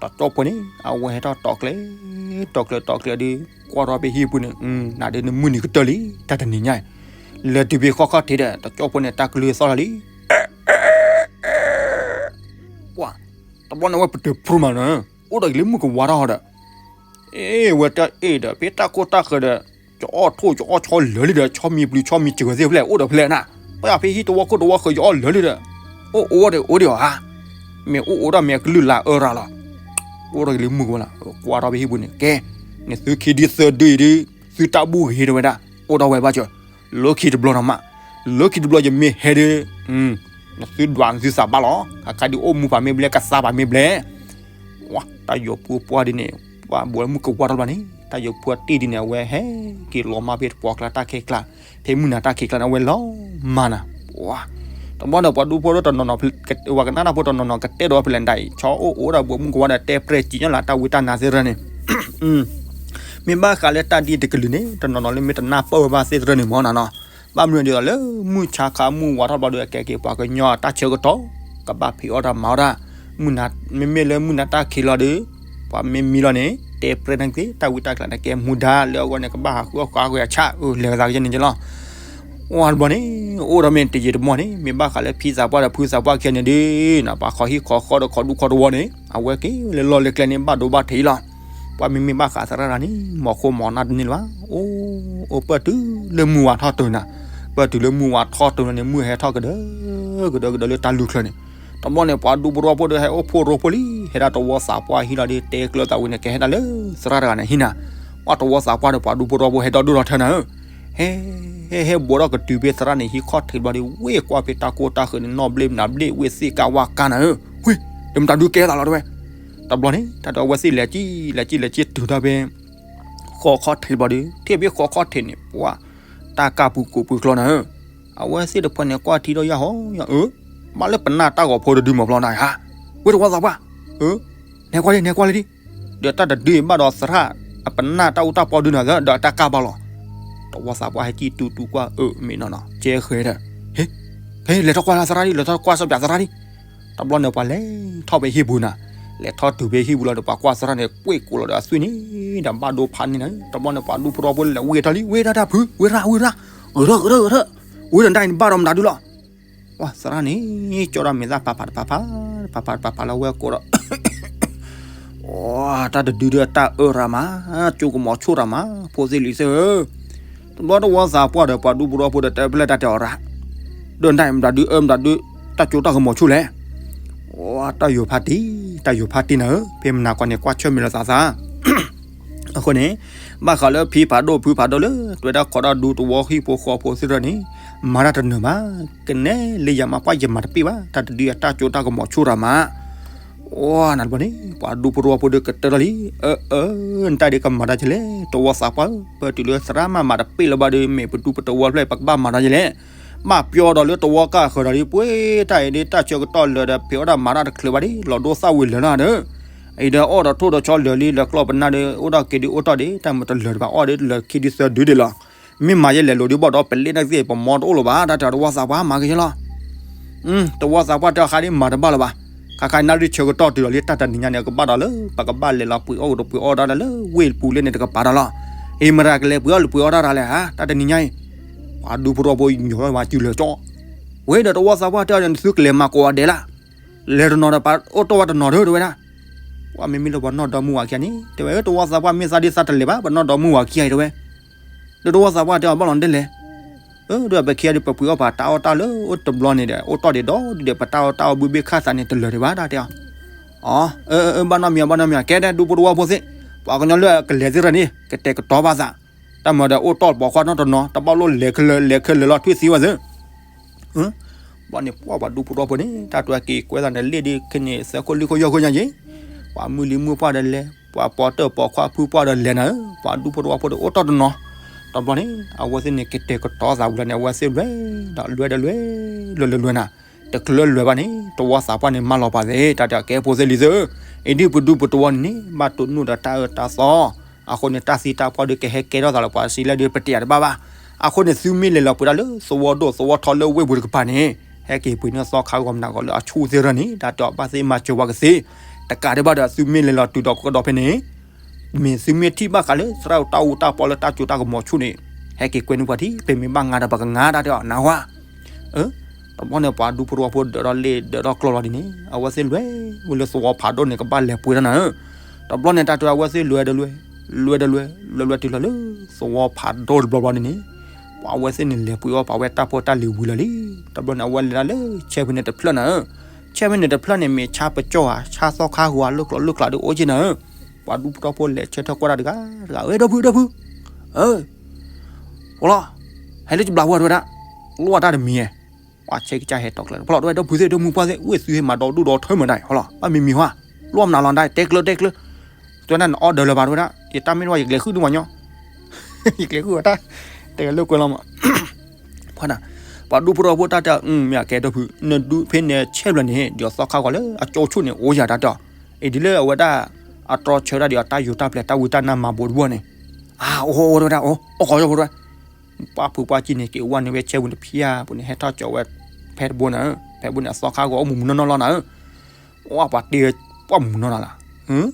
တကၠိဖိန့ၣ် အဝဲဟဲထီၣ်တီၤကျဲ တီၤကျဲ တီၤကျဲဒု ကွၢ်ထီၣ်ဖဲဟံၣ်ပူၤန့ၣ် နၤဒုနမုၢ်နံၤကတၢၢ်လံ တၢ်တနံၤညါ လဲၤတုၤဖဲဃီခီၣ်ထံးဒီး တကၠိဖိန့ၣ် တၢ်ကလုၢ်သီၣ်ထီၣ်လံ ပှၤ တဘျီန့ၣ်ဝဲပတုာ်ဖုမးနၤ, အိၣ်ဒီးကလံၤမုၣ်ကဝါထီၣ်ဒီး, အ့ ဝဲတၢ်အ့ၣ်ဒီး ဖဲတၢ်ကိၢ်တၢ်ဃၢၤဒီး, ယအီၣ်ထိၣ်ယအီၣ်ဆီလၢာ်လံဒီး ဆီမံၤပျုၤဆီမံၤစၢၤသ့ၣ်ဖျဲၣ် အိၣ်ဒီးဖဲလဲၣ်နၤ, ပှၤဖဲဟံၣ်တဝီခိၣ်တဝီဃၢၤယအီၣ်လၢာ်လံဒီး, အိၣ်အိၣ်ဒီးအိၣ်ဒီးဧါ, မ့ၢ်အိၣ်အိၣ်ဒီးမ့ၢ်အကလုၢ်လၢအအၢရၤလီၤ, အိၣ်ဒီးကလံၤမုၣ်ကဝါလီၤ, ကွၢ်ထီၣ်ဖဲဟံၣ်ပူၤန့ၣ် ကဲ, နသုခံဒုသၢဒုအံၤဒု, သုတၢ်ဘူၣ်ဂ့ၤတဝဲဒၣ်, အိၣ်ဒီးဝဲဘၣ်စၢၤ, လၢခံတဘျီနီၤမး, လၢခံတဘျီယမ့ၢ်ဟဲဒု, နသုဒွးနသုသးဘၣ်လီၤ, အကါဒုအိၣ်မူဖးမ့ၢ်ဘျဲၣ် ကသါဖးမ့ၢ်ဘျဲၣ်, ဝဲတၢ်ယိၤဖုပှၢ်ဒ်န့ၣ်, ပှၢ်ဘိးလၢမုၣ်ကဝါထီၣ်တဘျီန့ၣ်, တၢ်ယိၤဖုအတံၢ်ဒ်န့ၣ် အဝဲဟဲက့ၤလီၤမၢ်ဖဲတပှီၤကျါတၢ်ခဲကျါ, ဖဲမုၢ်နၤတၢ်ခံးကျါန့ၣ် အဝဲလီၤမၢ်နၤ, ဝဲ, တဘျီန့ၣ် ပှၤဒူဖိတနီၤနီၤ, ပှၤကနၣ်တၢ်ဖိတနီၤနီၤ ကတဲဒီးဖဲလဲၣ်ဒၣ်အံၤ ဆီအိၣ်အိၣ်ဒီးဘိးမုၣ်ကဝါဒီးတဲပြဲၢ်စံၣ်ညီၣ်လၢတၢ်ဝံတၢ်နါသ့ၣ်တဖၣ်န့ၣ် မ့ၢ်ဘၣ်ဃးလၢတၢ်ဒ်တကလုာ်န့ၣ် တနီၤနီၤလၢမ့ၢ်တနၢ်ပၢၢ်ဝဲဘၣ်သ့ၣ်တဖၣ်န့ၣ်မ့ၢ်နီၤနီၤ, ဘၣ်မနုၤဒ်သိးလၢမုၢ်ဆါခါမုၢ်ဝါထီၣ်ဘျီဒီး အကဲက့ၤပှၤကညီတၢ်ဆၢကတီၢ်, ကဘၣ်ဖံးအီၣ်တၢ်မၤအီၣ်တၢ်, မ့မ့ၢ်လၢမုၢ်နၤတၢ်ခံးလီၤဒီး, ပှၤမ့ၢ်မံလီၤန့ၣ် တဲပြဲၢ်န့ၣ်က့ၤ တၢ်ဝံတၢ်ကျါန့ၣ် ကဲမူဒါလၢအဂီၢ်န့ၣ် ကဘၣ်ဟးဃုအီၣ်ဃုအီၣ်ဃုအဆၣ် အၢ လဲၤကသးကယဲၢ်န့ၣ်က့ၤလီၤ ဝဲတဘျီန့ၣ် အိၣ်ဒီးမ့ၢ်တယံာ်တမီၢ်န့ၣ် မ့ၢ်ဘၣ်ဃးလၢဖံသးပှၢ်ဒီးဖုသးပှၢ်ခံဂၤန့ၣ်ဒုး, ပှၤခီဟံၣ်ခီဃီဒီးခီဒူခီတဝီန့ၣ် အဝဲက့ၤလၢလီၢ်လၢကျဲန့ၣ် ဘၣ်ဒိဘၣ်ထံးလီၤ. ပှၤမ့မ့ၢ်ဘၣ်ဃးသရၣ်တဂၤန့ၣ် မၤခိၣ်မၤနၢ်တန့ၢ်လၢၤဘၣ်. အိၣ် အိၣ်ပၢၢ်တုၤလၢမုၢ်ဝါထီၣ်တုၤနၤ, ပၢၢ်တုၤလၢမုၢ်ဝါထီၣ်တုၤလီၤန့ၣ် မုၢ်ဟဲထီၣ်ကဒၢ ကဒၢကဒၢလၢတၢ်လူၢ်ချၢန့ၣ်, တဘျီန့ၣ် ပှၤဒူဖိတဝီဖိဒီးဟဲအိၣ်ဖှိၣ်ရိဖှိၣ်လံ, ဟဲဒၣ်တဝီသးပှၢ်ဟံၣ်လီၤဒီး တဲကျၢၤသးဝံၤန့ၣ် ကဟဲဒၣ်လၢသရၣ်တဂၤန့ၣ်ဟံၣ်နၤ, ပှၤတဝီသးပှၢ်ဒီးပှၤဒူဖိတဝီဖိဟဲဒီဒူၣ်ထီၣ်ထၢနၤဧၢ ဟဲ ဟဲ ဟဲဘှီထီၣ်ကတုၤဖဲသရၣ်န့ၣ် ဟံၣ်ခီၣ်ထံးတဘျီဒီး ဝ့ၢ်ကွၢ်ဖဲတၢ်ကိၢ်တၢ်ဃၢၤန့ၣ် နီၢ်ဘျ့ၣ်နၤဘျ့ၣ် ဝ့ၢ်သ့ၣ်ကၢ်ဝၣ်ကၢ်နၤဧၢ, ဝ့ၢ် ဒီးမတၤဒုးကဲသးလီၤတဝဲ. တဘျီန့ၣ် တၢ်ဒီးအဝဲသ့ၣ်လဲၤကံၣ် လဲၤကံၣ် လဲၤကံၣ်တုၤဒၣ်ဖဲ ဃီခီၣ်ထံးတဘျီဒီး ထံၣ်ဖဲဃီခီၣ်ထံးန့ၣ် ပှၤ တၢ်ကၢ်ပူၤကိးပူၤကျီနၤဧၢ, အဝဲသ့ၣ်တဖၣ်န့ၣ် ကွၢ်ထံဒီးယၢ်ဟီယၢ်အၢ, ဘၣ်လၢပနၢ်တၢ်ဂီၤဖိတဒုမၤပျီနၤဧါ, ဝ့ၢ်တဝီသးပှၢ်, အၢ နဲကွၢ်လံ နဲကွၢ်လံဒ် ဒီးတၢ်တဒုအံၤဘၣ်ဒီးသရၣ် အပနၢ်တၢ်အူတၢ်ပီဒုနၤသၢ ဒီးတၢ်ကၢ်ဘၣ်လီၤ. တဝီသးပှၢ်ဟဲကံၣ်တူတူကွၢ်အၢ မ့ၢ်နီၢ်နီၢ် ကဲဃဲၤဒီး, ဟ့ ဟ့ လဲၤထီၣ်ကွၢ်လၢသရၣ်ဒ် လဲၤထီၣ်ကွၢ်စီပၠးသရၣ်ဒ်. တဘျီန့ၣ် ပှၤလဲၤထီၣ်ဖဲဟံၣ်ပူၤနၤ, လဲၤထီၣ်တုၤဖဲဟံၣ်ပူၤလီၤဒီး ပှၤကွၢ်သရၣ်န့ၣ် ကွ့ၢ်ကိးလီၤဒီးအသွံၣ်န့ၣ် ဒီးဘၣ်ဒိဖးန့ၢ်နၤ, တဘျီန့ၣ် ပှၤဒူဖိတဝီဖိလဲၤဝ့ၢ်ထီၣ်လံ ဝ့ၢ်ဒၣ်တၢ်ဖု ဝ့ၢ်ရၣ် ဝ့ၢ်ရၣ်, ဂဲၤထီၣ် ဂဲၤထီၣ် ဂဲၤထီၣ်, ဝ့ၢ်ဒီးတၢ်အံၤနဘၣ်ဒီးမတၤဒုလီၤ. ပှၤသရၣ်န့ၣ် ကၠီဒီးမဲာ်သၣ်ဖးဖးတဖးဖး တဖးဖးတဖးဖးလၢဝဲကိးဒီး တၢ်တဒုဒီးတၢ်အၢရၤမး, ကၠိကမီၤဆိၣ်ရၤမး, ဖိသ့ၣ်လံၤသ့ၣ်ဧၢ, တဘျီတဝီသးပှၢ်ဒီးပှၤဒူဖိတဝီဖိဒီးတဲဖဲလဲၣ်တၢ်တဲအီၤရၤ, ဒီးနတၢ်အံၤမတၤဒုအၢမတၤဒု တၢ်ကၠိတၢ်ကမီၤဆိၣ်လဲၣ်. တၢ်ယိၤဖါတံၢ် တၢ်ယိၤဖါတံၢ်နၤဧၢ, ဖဲမနၤကီးန့ၣ် ကွၢ်ဆၢၣ်မဲာ်လီၤသးသး အဃိန့ၣ် ဘၣ်ဃးလၢဖံဖးဒိၣ်ဖုဖးဒိၣ်လၢ တွဲဒၣ်ခိးဒၣ်ဒူသဝီဟံၣ်ဖိဃီဖိသ့ၣ်တဖၣ်န့ၣ် မၤတၢ်တနၢၤဘၣ်, ကနဲလၢယၤမး ပှၤယမၤတပ့ၢ်ဘၣ်, တၢ်တဒုအတၢ်ကၠိတၢ်ကမီၤဆိၣ်ရၤမး. အိ နၤတဘျီန့ၣ် ပှၤဒူဖိတဝီဖိဒီးကတၢၢ်ထီၣ်လံ, အၢ အၢ နတၢ်ဒုးကမၤတၢ်ကလဲၣ်, တဝီသးပှၢ်ဧၢ, ပၢၢ်တုၤလၢသရၣ်မၤမၤတပ့ၢ်လၢၤဘၣ်ဒီး မ့ၢ်ပဒူပတဝီဖျၢၣ် ပကဘၣ်မၤတၢ်ကလဲၣ်. ဘၣ်ပျီဒီးလၢတဝီကၢ်ဃၢၤဒီး ပှ့ၤတၢ်အံၤဒ် တၢ်ဆၢကတီၢ်လၢာ်ဒီး ဖံးအီၣ်တၢ်မၤတၢ်တချုးဘၣ်ဒ် လီၤဒိသၣ်ဝံၤလၢာ်လီၤဒီး အံၤဒီးအီၣ်ဒီးထိၣ်ဒီးဆီလၢာ်လံ လၢာ်ကျီၢ်ပနၢ်ဒီး အိၣ်ဒီးက့ၤဒုးအိၣ်တီၢ်ဒံး တၢ်မၤတလၢာ်တဘၣ် အီၣ်ဒ်လၢာ်ခံဒုသၢဒုဒံးလီၤ. မ့ၢ်မၤယဲလဲၤလိာ်ဒုးဘၣ်ဒီး ပလ့တၢ်သ့ၣ် ပမီတအိၣ်လၢၤဘၣ် တၢ်တဲတဝီသးပှၢ်မၤက့ၤယဲလီၤ. တဝီသးပှၢ်တဲအီၤဃးဒ်မၤတဘၣ်လၢၤဘၣ်. ခါခါနၣ်ရံၣ်ဆၢကတီၢ်တုၤလီၤလံ တၢ်တနံၤညါန့ၣ် ကဘၣ်ဒီးလၢ ပကဘၣ်လဲၤလီၤပှ့ၤအီၣ်ကဒီးပှ့ၤအီၣ်ဒၣ်လၢဝ့ၢ်ပူၤလၢန့ၣ်တကပၤဒီးလီၤ. အ့ မတၤကလဲၤပှ့ၤအီၣ်လၢပှ့ၤအီၣ်ဒၣ်တၢ်လဲၣ်ဧါ တၢ်တနံၤညါအံၤ. ပှၤဒူဖိတဝီဖိညီထီၣ်ဝဲစုလၢာ်ကၠီ, ဝဲဒီးတဝီသးပှၢ်တဲအီၤဒီး နသုကလဲၤမၤကိးဂၤဒဲးလၢ်, လဲၤတနီၤဒီးပှၤအိၣ်တီၢ်ဝဲတနီၤဒီး တဲဝဲဒၣ်. ပှၤမ့မ့ၢ်လၢပှၤနီၢ်ဒီမုၢ်ဝၤခံဂၤန့ၣ် တဲဝဲ တဝီသးပှၢ်မ့ၢ်သးဒ်သးတလဲၤဘၣ် ပှၤနီၢ်ဒီမုၢ်ဝၤခံဂၤအံၤ တဲဝဲ. ဒီးတဝီသးပှၢ်တဲအီၤ ဘၣ်လီၤဒ်လဲၣ်. ဒီးပခံဂၤဒီး ပပှ့ၤအီၣ်ပှၤတၢ်အီၣ်တၢ်လၢအိၣ်တဘျီန့ၣ်ဒီး အိၣ်တီၢ်ဒံးဒီးဒ်ဒီး ပတၢ်အီၣ်တၢ်အီဘုဘ့ၣ်ခၣ်သးန့ၣ်တလၢာ်ဒံးဘၣ် တၢ်တဲအီၤ. အၢ အၢ ဘၣ်နီတမံၤ ဘၣ်နီတမံၤ ကဲဒဲး ဒူဖိတဝီဖိသ့ၣ်, ပှၤကညီလၢအကလဲၤသ့ၣ်တဖၣ်န့ၣ် ကတဲာ်ကတီၤဘၣ်သး, တၢ်မၤဒီးအိၣ်တီၢ်ပိာ်ခွါနီတနီၤ တဘၣ်လိၣ်လဲၤခဲလၢာ်လဲၤခဲလၢာ်လီၤထွံၣ်သံဝဲသ့ၣ် ဘၣ်န့ၣ် ပှၤပှၤဒူဖိတဝီဖိန့ၣ် တၢ်တဝဲက့ၤကွဲးသးန့ၣ် လ့ၣ်ဒ်ခဲန့ၣ် သၢခိၣ်လွံၢ်ခိၣ်ယဲၢ်ခိၣ်ညါယ့ၣ်, ပှၤမုၢ်လံမုၢ်ပှၢ်ဒီးလဲၤ, ပှၤပိာ်တၢၣ်ပိာ်ခွါဖုပှၢ်ဒီးလဲၤနၤဧၢ, ပှၤဒူဖိတဝီဖိဒီးအိၣ်တီၢ်တနီၤ, တဘျီန့ၣ် အဝဲသ့ၣ်န့ၣ် ကတဲာ်ကတီၤသးဝံၤလီၤန့ၣ် အဝဲသ့ၣ်လွဲၢ်, ဒီးလွဲၢ်ဒီးလွဲၢ်, လွဲၢ်လွဲၢ်နၤ, တချုးလွဲၢ်ဘၣ်န့ၣ် တဝီသးပှၢ်န့ၣ် မၢလီၤပှၤသ့ၣ် တၢ်တဲအီၤ ကဲဖိသ့ၣ်လံၤသ့ၣ်ဧၢ, အံၤဒ်ပဒူပတဝီန့ၣ်န့ၣ် ဘၣ်တိၢ်နီၣ်ဒီးတၢ်အၢတၢ်သီ အဃိန့ၣ် တၢ်သံတၢ်ပှၢ်ဒုးကဟဲကဲထီၣ်သးလၢပှၤစံးလၢဒုးပတယၤတဘၣ်ဘၣ်. အဃိန့ၣ် သုမ့ၢ်လဲၤလီၤပှ့ၤဒၣ်လၢသဝီဒိၣ်သဝီထီလၢဝ့ၢ်ပူၤတကပၤန့ၣ် ဟဲက့ၤပှ့ၤန့ၢ်သီခါဂီၤမနၤဂီၤလၢအဆူၣ်သ့ၣ်ရᢢ်န့ၣ် တၢ်တဲအီၤဘၣ်သ့ၣ်မၤစၢၤပှၤကသ့, တကးဒံးဘၣ်ဒီး သုမ့ၢ်လဲၤလီၤတုၤဒီးကဒီးဖဲန့ၣ် မ့ၢ်သုမ့ၢ်ထံၣ်ဘၣ်ဃးလၢသရၣ်တၢ်အူတၢ်ပီလၢတၢ်စိတၢ်ကမီၤဆူၣ်န့ၣ် ဟဲက့ၤကွဲန့ၢ်ပှၤထံၣ်, ပမ့ၢ်ဘၣ်ငါဒီးပကငါ တၢ်တဲအီၤ နၢ်ဟူဧါ. တဘျီန့ၣ် ပှၤဒူဖိတဝီဖိဒၢးထီၣ်လ့ၣ်ဒၢးထီၣ်ကျီလီၤဒ်န့ၣ် အဝဲသ့ၣ်လွဲၢ်ဝဲလၢသဝီဖးဒိၣ်န့ၣ် ကဘၣ်လဲၤပှ့ၤတၢ်နၤဧၢ. တဘျီန့ၣ် တၢ်တဲအဝဲသ့ၣ်လွဲၢ်ဒီးလွဲၢ်, လွဲၢ်ဒီးလွဲၢ်, လွဲၢ်လွဲၢ်တုၤလီၤလၢသဝီဖးဒိၣ်တဘျီဘျီန့ၣ်န့ၣ် ပှၤအဝဲသ့ၣ်န့ၣ်လဲၤပှ့ၤအီၣ်ပှၤဝဲတၢ်ဖိတၢ်လံၤဝံၤလီၤလံ. တဘျီန့ၣ် အဝဲလဲၤဒၣ်လၢဆဲဖဲန့ၣ်တဖျၢၣ်နၤဧၢ. ဆဲဖဲန့ၣ်တဖျၢၣ်န့ၣ် မ့ၢ်ဆါပကၠီၣ်ဧါ, ဆါသီခါဂီၤဧါ, လၢကျိၤလၢကျါဒုးအိၣ်က့နၤဧၢ. ပှၤဒူဖိတဝီဖိလဲၤဆၢထၢၣ်ကွၢ်တၢ်တဂၤတဂၤ, အၢ ဒီပုၢ်, ဒီပုၢ်, ဟဲလၢကဘျးဝဲတဝဲဒၣ်, လိၣ်တၢ်တမံၤ, ပှၤဆဲကစၢ်ဟဲတီၤကျဲ ဖီလီၤတဝဲ ဒီပုၢ်သ့ၣ် ဒီမုၢ်ပှၢ်သ့ၣ် ဝ့ၢ်သုဟဲမၤဒီဒူၣ်ဒီထၢမုၢ်ဒၣ် ဖီလီၤ ဘၣ်မံၤမံၤဟါ, လိၣ်မနုၤလီၤဒၣ် တဲကျၢၤတဲကျၢၤ, တဝဲဒၣ်နအီၣ်ဒၢးလၢၤဘၣ်တဝဲဒၣ် ယတၢ်မ့ၢ်တဝီ ယကျဲၤဃုာ်ဒုးမးညီ, ယကျဲၤဃုာ်ဝဲတၢ်, တဲလၢကွဲလီၤမး ပှၤဒူဖိတဝီဖိတၢ်တဲ မ့ၢ်အကဲဒီပုၢ် နဒူဖဲန့ၣ်ဆဲဖျၢၣ်န့ၣ် ဒ်သိးသီခါဂီၤလၢအကၠိဆူၣ်န့ၣ် အိၣ်ယၤတၢ်တဲအီၤ, အံၤဒ်လၢအဝဲဒၣ် အတြီဆၢဒၣ်ဒ်အီၤ တၢ်ယိၤတၢ်ပျဲၤတၢ်ဝံတၢ်နါမၤဘိးတဘိန့ၣ်, အအိၣ်အိၣ်တဝဲဒၣ် အိၣ်အိၣ်ကီၢ်ယိဖိတဝဲ, ပှၤဖုပှၢ်ကံၣ်န့ၣ် က့ၤဝဲန့ၣ်ဝဲဆဲဝံၤတဖျၢၣ်ပူၤန့ၣ် ဟဲထီၣ်ကၠီဝဲ ဖဲတဘိနၤဧၢ, ဖဲတဘိန့ၣ် အသီခါဂီၤအိၣ်မူးမူးနီၢ်နီၢ်လီၤနၤဧၢ, အိၣ်ပှၤတ့ပှၢ်မူးနီၢ်နီၢ်လီၤ,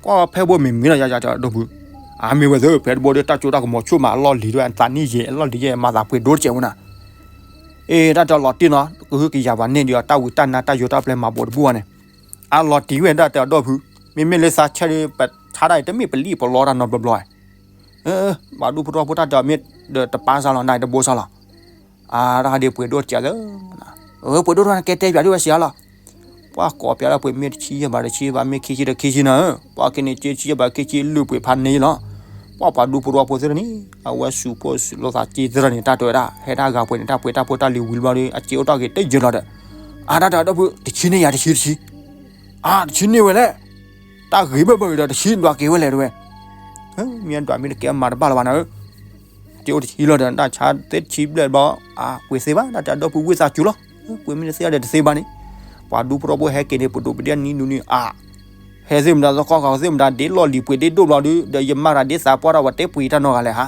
ကွၢ်ဖဲတဘိမ့ၢ်မ့ၢ်လီၤ ယၤယၤဒီပုၢ်, အမ့ၢ်ဝဲသ့ၣ် ဖဲတဘိဒီးတၢ်စိတၢ်ကမီၤဆူၣ်မး အလီၢ်လံၤတဝဲ အသးနံၣ်ယဲၢ် အလီၢ်လံၤယဲၢ် မၤသးပှ့ၤဒိတစဲးဝဲနၤ အ့ တၢ်တဲလီၤတံၢ်နီၤ ကဟုကယာ်ပှၤန့ၢ်ဒံးအီၤ တၢ်ဝံတၢ်နါတၢ်ယိၤတၢ်ပျဲမၤဘိးတဘိန့ၣ်, အလီၤတံၢ်ဝဲဒၣ်တဲအီၤဒီပုၢ်, မ့မ့ၢ်လၢသးဆဲဒီး ပဆါဒၣ်အံၤ တမ့ၢ်ပလံၣ်ပလီတၢ်နီတဘျီဘျီ, ပှၤဒူဖိတဝီဖိတၢ်တဲအီၤမ့ၢ်ဒီးတပၢ်စၢ်လီၤ နတဘိစၢ်လီၤ, အတၢ်ဒ်ပှ့ၤဒိၣ်တစဲးသၢ, ပှ့ၤဒိၣ်တၢ်နကဲတဲပၠးဒ်ဝဲစံးအါလီၤ, ပှၤကိးပၠးလၢပှ့ၤမ့ၢ်တဆံယဲၢ်ဘၣ်တဆံဘၣ် မ့ၢ်ခံဆံဒီးခံဆံနၤဧၢ, ပှၤက့ၤန့ၣ်က့ၤတဆံယဲၢ်ဘၣ်ခံဆံလုၢ်ပှ့ၤဖးန့ၢ်လီၤ, ပှၤပှၤဒူဖိတဝီဖိသ့ၣ်တဖၣ်န့ၣ် အဝဲစူးဖိစူးလိာ်သးက့သ့ၣ်တဖၣ်န့ၣ် တၢ်တဲဝဲဒၣ် ဟဲတၢ်ဂၤပှ့ၤန့ၣ် တၢ်ပှ့ၤတၢ်ဖိတၢ်လံၤဝံၤလီၤဒီး အစ့အိၣ်ထီၣ်က့ၤတယၢၤလီၤဒီး, အတၢ်တဲအီၤဒီပုၢ် တဆံန့ၢ်ယၤတဆံတဆံ, အတဆံန့ၢ်ဝဲလဲၣ်, တၢ်ဂ့ၤဘၢဘၢဒီးတဆံဒွးက့ၤဝဲလဲၣ်တဝဲ, မ့ၢ်ဒွးမ့ၢ်တကဲမၤတဘၣ်လၢၤဘၣ်နၤဧၢ က့ၤအိၣ်တဆံလီၤဒီး တၢ်ဆါသ့တဆံဘျဲၣ်ဘျီ, အပှ့ၤသ့ဘၣ် တၢ်တဲအီၤဒီပုၢ်ဝံသးစူၤလီၤ, ပှ့ၤမ့ၢ်တသ့ဒီးတသ့ဘၣ်န့ၣ်, ပှၤဒူဖိတဝီဖိဟဲက့ၤန့ၣ် ပဒိးပဒဲနံၤနုၤန့ၣ် အါ, ဟဲသ့ၣ်မတၤသီခီဂီၤသ့ၣ်မတၤဒ်လီၢ်လံၤပှ့ၤဒ့ဒိၣ်ဘျီဒုး ဒီးယမၤတၢ်ဒ်သးပှၢ်တၢ်ဝဲတဲပှ့ၤတၢ်နီတဂၤလဲၣ်ဟါ,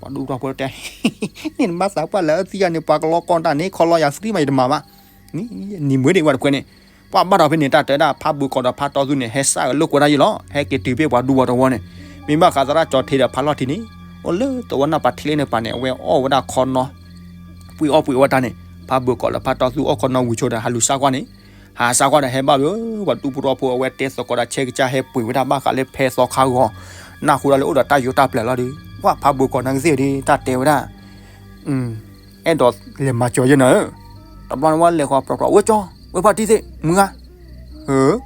ပှၤဒူဖိတဝီဖိတဲ နမၤသးပှၢ်လၢအသံယၤန့ၣ် ပှၤကလီကီၢ်တၢ်န့ၣ် ခီလီယၤ free မး ယတမၤဘၣ်, နံၤမွေးဒံးဝဲတခွဲးန့ၣ်, ပှၤဘၣ်ဒီးဖဲန့ၣ် တၢ်တဲဒၣ်ဖးဘၢကီးဒီးဖးတီသူန့ၣ် ဟဲစးအလိာ်ကွဲဒၣ်ယဲလီၤ, ဟဲက့ၤတုၤဖဲပှၤဒူဖိတဝီန့ၣ်, မ့ၢ်ဘၣ်ဃးသရၣ်ကၠီထံဒီးဖးလီၢ်ထံန့ၣ်, အိၣ်လၢသဝီနၢ်ပၤထံးလ့န့ၣ်ပၤန့ၣ် အဝဲအီၣ်ဝဲဒၣ်ခီနီၤ, ပှ့ၤအီၣ်ပှ့ၤဝဲတၢ်န့ၣ်, ဖးဘၢကီးလၢဖးတီသူအီၣ်ခီနီၤဝံၤဆိဒီး ဟးလူၤစးကွၢ်န့ၣ်, ဟးစးကွၢ်ဒီးဟဲဘၣ်လၢ ပှၤဒူဖိတဝီဖိအဝဲတဲသကိးဒီးဆဲကစၢ်ဟဲပှ့ၤဝဲဒၣ်ဘၣ်ဃးလၢဖဲသီခါဂီၤ, နၢ်ဟူဒၣ်လၢအိၣ်ဒီးတၢ်ယိၤတၢ်ပျဲၤလီၤဒီး, ပှၤဖးဘၢကီးနၤကသ့ၣ်ဒီး တၢ်တဲဝဲဒၣ် အဲၣ်ဒိးလဲၤမၤစၢၤယဲနၤဧၢ, တဘျီန့ၣ်ဝဲလဲၤဃီၤပြီပြီ ဝဲကၠီ ဝဲဖါတံၢ်သ့ၣ် မုၢ်ဂၤ, ဧၢ,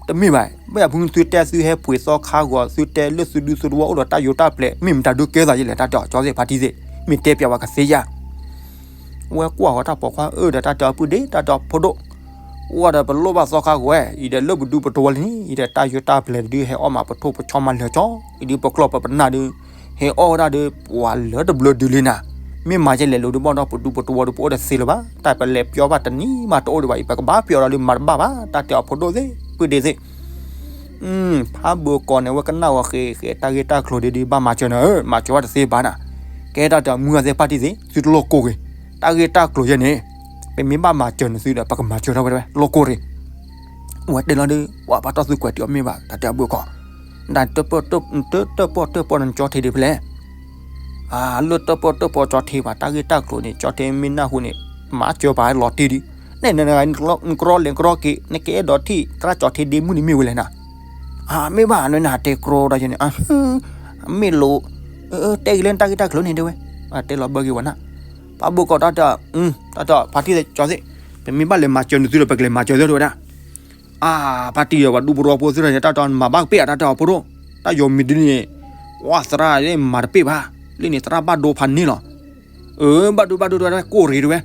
တမ့ၢ်ဘၣ်, ဘၣ်ယၤဖုသုတဲသုဟဲပှ့ၤသီခါဂီၤ သုတဲလၢသုဒူသုသဝီအိၣ်ဒီးတၢ်ယိၤတၢ်ပျဲၤ မ့ၢ်မတၤဒုးကဲသးယဲလဲၣ် တၢ်တဲအီၤကၠီသ့ၣ်ဖါတံၢ်သ့ၣ်, မ့ၢ်တဲပၠးဝဲကသ့ဧါ ဝဲကွၢ်ဃီၤတၢ်ပိာ်ခွါအၢဒီးတၢ်တဲအီၤပုၢ်ဒ့ တၢ်တဲအီၤဖိဒိၣ်, အိၣ်ဒီးပလိၣ်ဘၣ်သီခါဂီၤ, အံၤဒီးလၢပဒူပတဝီလံန့ၣ် အံၤဒီးတၢ်ယိၤတၢ်ပျဲၤဒုးဟဲအီၣ်မးပထိၣ်ပဆီမးလၢာ်ကၠီ, အံၤဒုးပကျီၢ်ပပနၢ်ဒုး ဟဲအီၣ်ဝဲဒၣ်ဒီးပှၤလၢတဘျၢဒုးလံနၤ, မ့ၢ်မၤယဲလဲၣ်လိၤဒုးဘၣ်ဒီးပဒူပတဝီဒုးပအိၣ်ဒီးသ့လၢၤဘၣ်, တၢ်ပလဲၤပျီဘၣ်တနံၤမးတအိၣ်ဒံးဘၣ်အံၤ ပကဘၣ်ပျီဒီးလၢမၤတဘၣ်ဘၣ် တၢ်တဲအီၤဖိဒိၣ်သ့ၣ် ပုၢ်ဒ့သ့ၣ် ဖးဘၢကီးန့ၣ် ဝဲကနၣ်ဝဲဃဲဃဲ တၢ်ဂ့ၢ်တၢ်ကျိၤဒ်ဒုး ဘၣ်မၤစၢၤနၤဧၢ, မၤစၢၤဝဲတသ့ဘၣ်နၤ, ကဲတၢ်တဲအီၤမုၢ်ဂၤသ့ၣ်ဖါတံၢ်သ့ၣ် သုတလိၣ်ကိးဂ့ၤ, တၢ်ဂ့ၢ်တၢ်ကျိၤယဲန့ၣ် ပမ့ၢ်ဘၣ်မၤစၢၤနသုဒီး ပကမၤစၢၤထီၣ်ဝဲတဝဲ လိၣ်ကိးရ့ၣ် ဝဲတဲလီၤဒီး ပှၤဖါတီၢ်သူကွဲးတ့ၢ်အီၤမ့ၢ်ဘၣ် တၢ်တဲအဘုၣ်ကီး, နတၢၣ်ပီၣ်တၢၣ်ပီၣ်နကၠီထံဒံးဖဲလဲၣ်, အလၢတၢၣ်ပီၣ်တၢၣ်ပီၣ်ကၠီထံဘၣ် တၢ်ဂ့ၢ်တၢ်ကျိၤန့ၣ် ကၠီထံမ့ၢ်နၢ်ဟူန့ၣ် မၤစၢၤပာ်လီၤတံၢ်ဒံး, နဲၣ်နကရီလဲၤကရီက့ၤ နကအဲၣ်ဒိးထံၣ်သရၣ်ကၠီထံဒ့မုၢ်န့ၣ်မ့ၢ်ဝဲလဲၣ်နၤ, မ့ၢ်ဘၣ်နနတဲကရီဒီးယန့ၣ် မ့ၢ်လိၤ, တဲဂ့ၤလၢနတၢ်ဂ့ၢ်တၢ်ကျိၤန့ၣ်တဲဝဲ, တဲလီၤဘၢက့ၤဝဲနၤ, ဖးဘိးကီးတၢ်တဲ, တၢ်တဲဖါတံၢ်ကၠီသ့ၣ်, ပမ့ၢ်ဘၣ်လဲၤမၤစၢၤနသုဒီး ပကလဲၤမၤစၢၤသုတဲဝဲဒၣ်, အါ, ဖါတံၢ်ဒီးပှၤဒူဖိတဝီဖိသ့ၣ်န့ၣ် တၢ်တဲမၤဘၣ်ကပ့ၢ်ဧါ တၢ်တဲအီၤဖိဒိၣ်, တၢ်ယိၤမံၤဒ်န့ၣ်, ဝဲသရၣ်မၤတပ့ၢ်ဘၣ်, လၢန့ၣ်သရၣ်ဘၣ်ဒိဖးန့ၢ်လီၤ, အၢ, ဘၣ်ဒိဘၣ်ဒိတဲဝဲဒၣ်ကိၢ်ရ့ၤတဲဝဲ,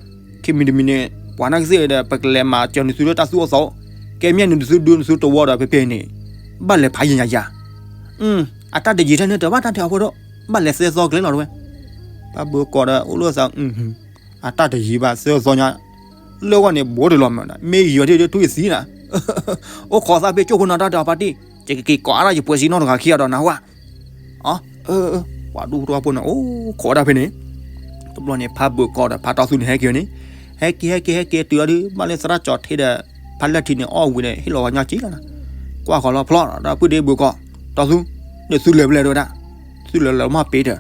ခံမံၤတမံၤန့ၣ် ပှၤနာ်က့သ့ၣ်ဒီး ပကလဲၤမၤစၢၤနသုလၢတၢ်သူၣ်အိၣ်သးအိၣ်, ကဲမ့ၢ်နသုဒုနသုတဝီဒီး ဖဲဖဲန့ၣ်, ဘၣ်လဲၤဖးယံာ်ညါယၤ အတၢ်တယံာ်ထဲန့ၣ်တဘၣ်တၢ်တဲအီၤဖိဒိၣ်, ဘၣ်လဲၤသၢသီကျဲလီၤတဲဝဲ, ဖးဘိးကီးဒီးအိၣ်လၢသး, အတၢ်တယံာ်ဘၣ်သၢသီညါ, လၢဂီၢ်န့ၣ်ဘိးတလီၤမး, မ့ၢ်ယံာ်ဝဲဒၣ်ထူၣ်ယသံနၤ, အိၣ်ခိးသးဖဲကၠိဖိနီၤ တၢ်တဲအီၤဖါတံၢ်, ယကက့ၤကိးအါထီၣ်ယပှဲၤစံနီတဂၤခံဂၤဒီးနၤဝဲ အၢ, ပှၤဒူဖိတဝီဖိန့ၣ် အိၣ်ခိးဝဲဒၣ်ဖဲန့ၣ်, တဘျီန့ၣ် ဖးဘိးကီးဒီးဖးတီသူန့ၣ် ဟဲက့ၤန့ၣ်, ဟဲက့ၤ ဟဲက့ၤ ဟဲက့ၤတုၤလီၤဒီး ဘၣ်လၢသရၣ်ကၠီထံဒီး ဖးလၢထံန့ၣ် အီၣ်ဝံၤဒီး ဟ့ၣ်လီၤဝဲညီက့လီၤနၤ, ကွၢ်ဃီၤလီၤဖျီဒီး ပုၢ်ဒ့ဘိးကီး, တီသူ, ဒီးသုလဲၤဖဲလဲၣ်တဲဝဲဒၣ်, သုလဲၤလီၤမၢ်ပ့ၤဒီး,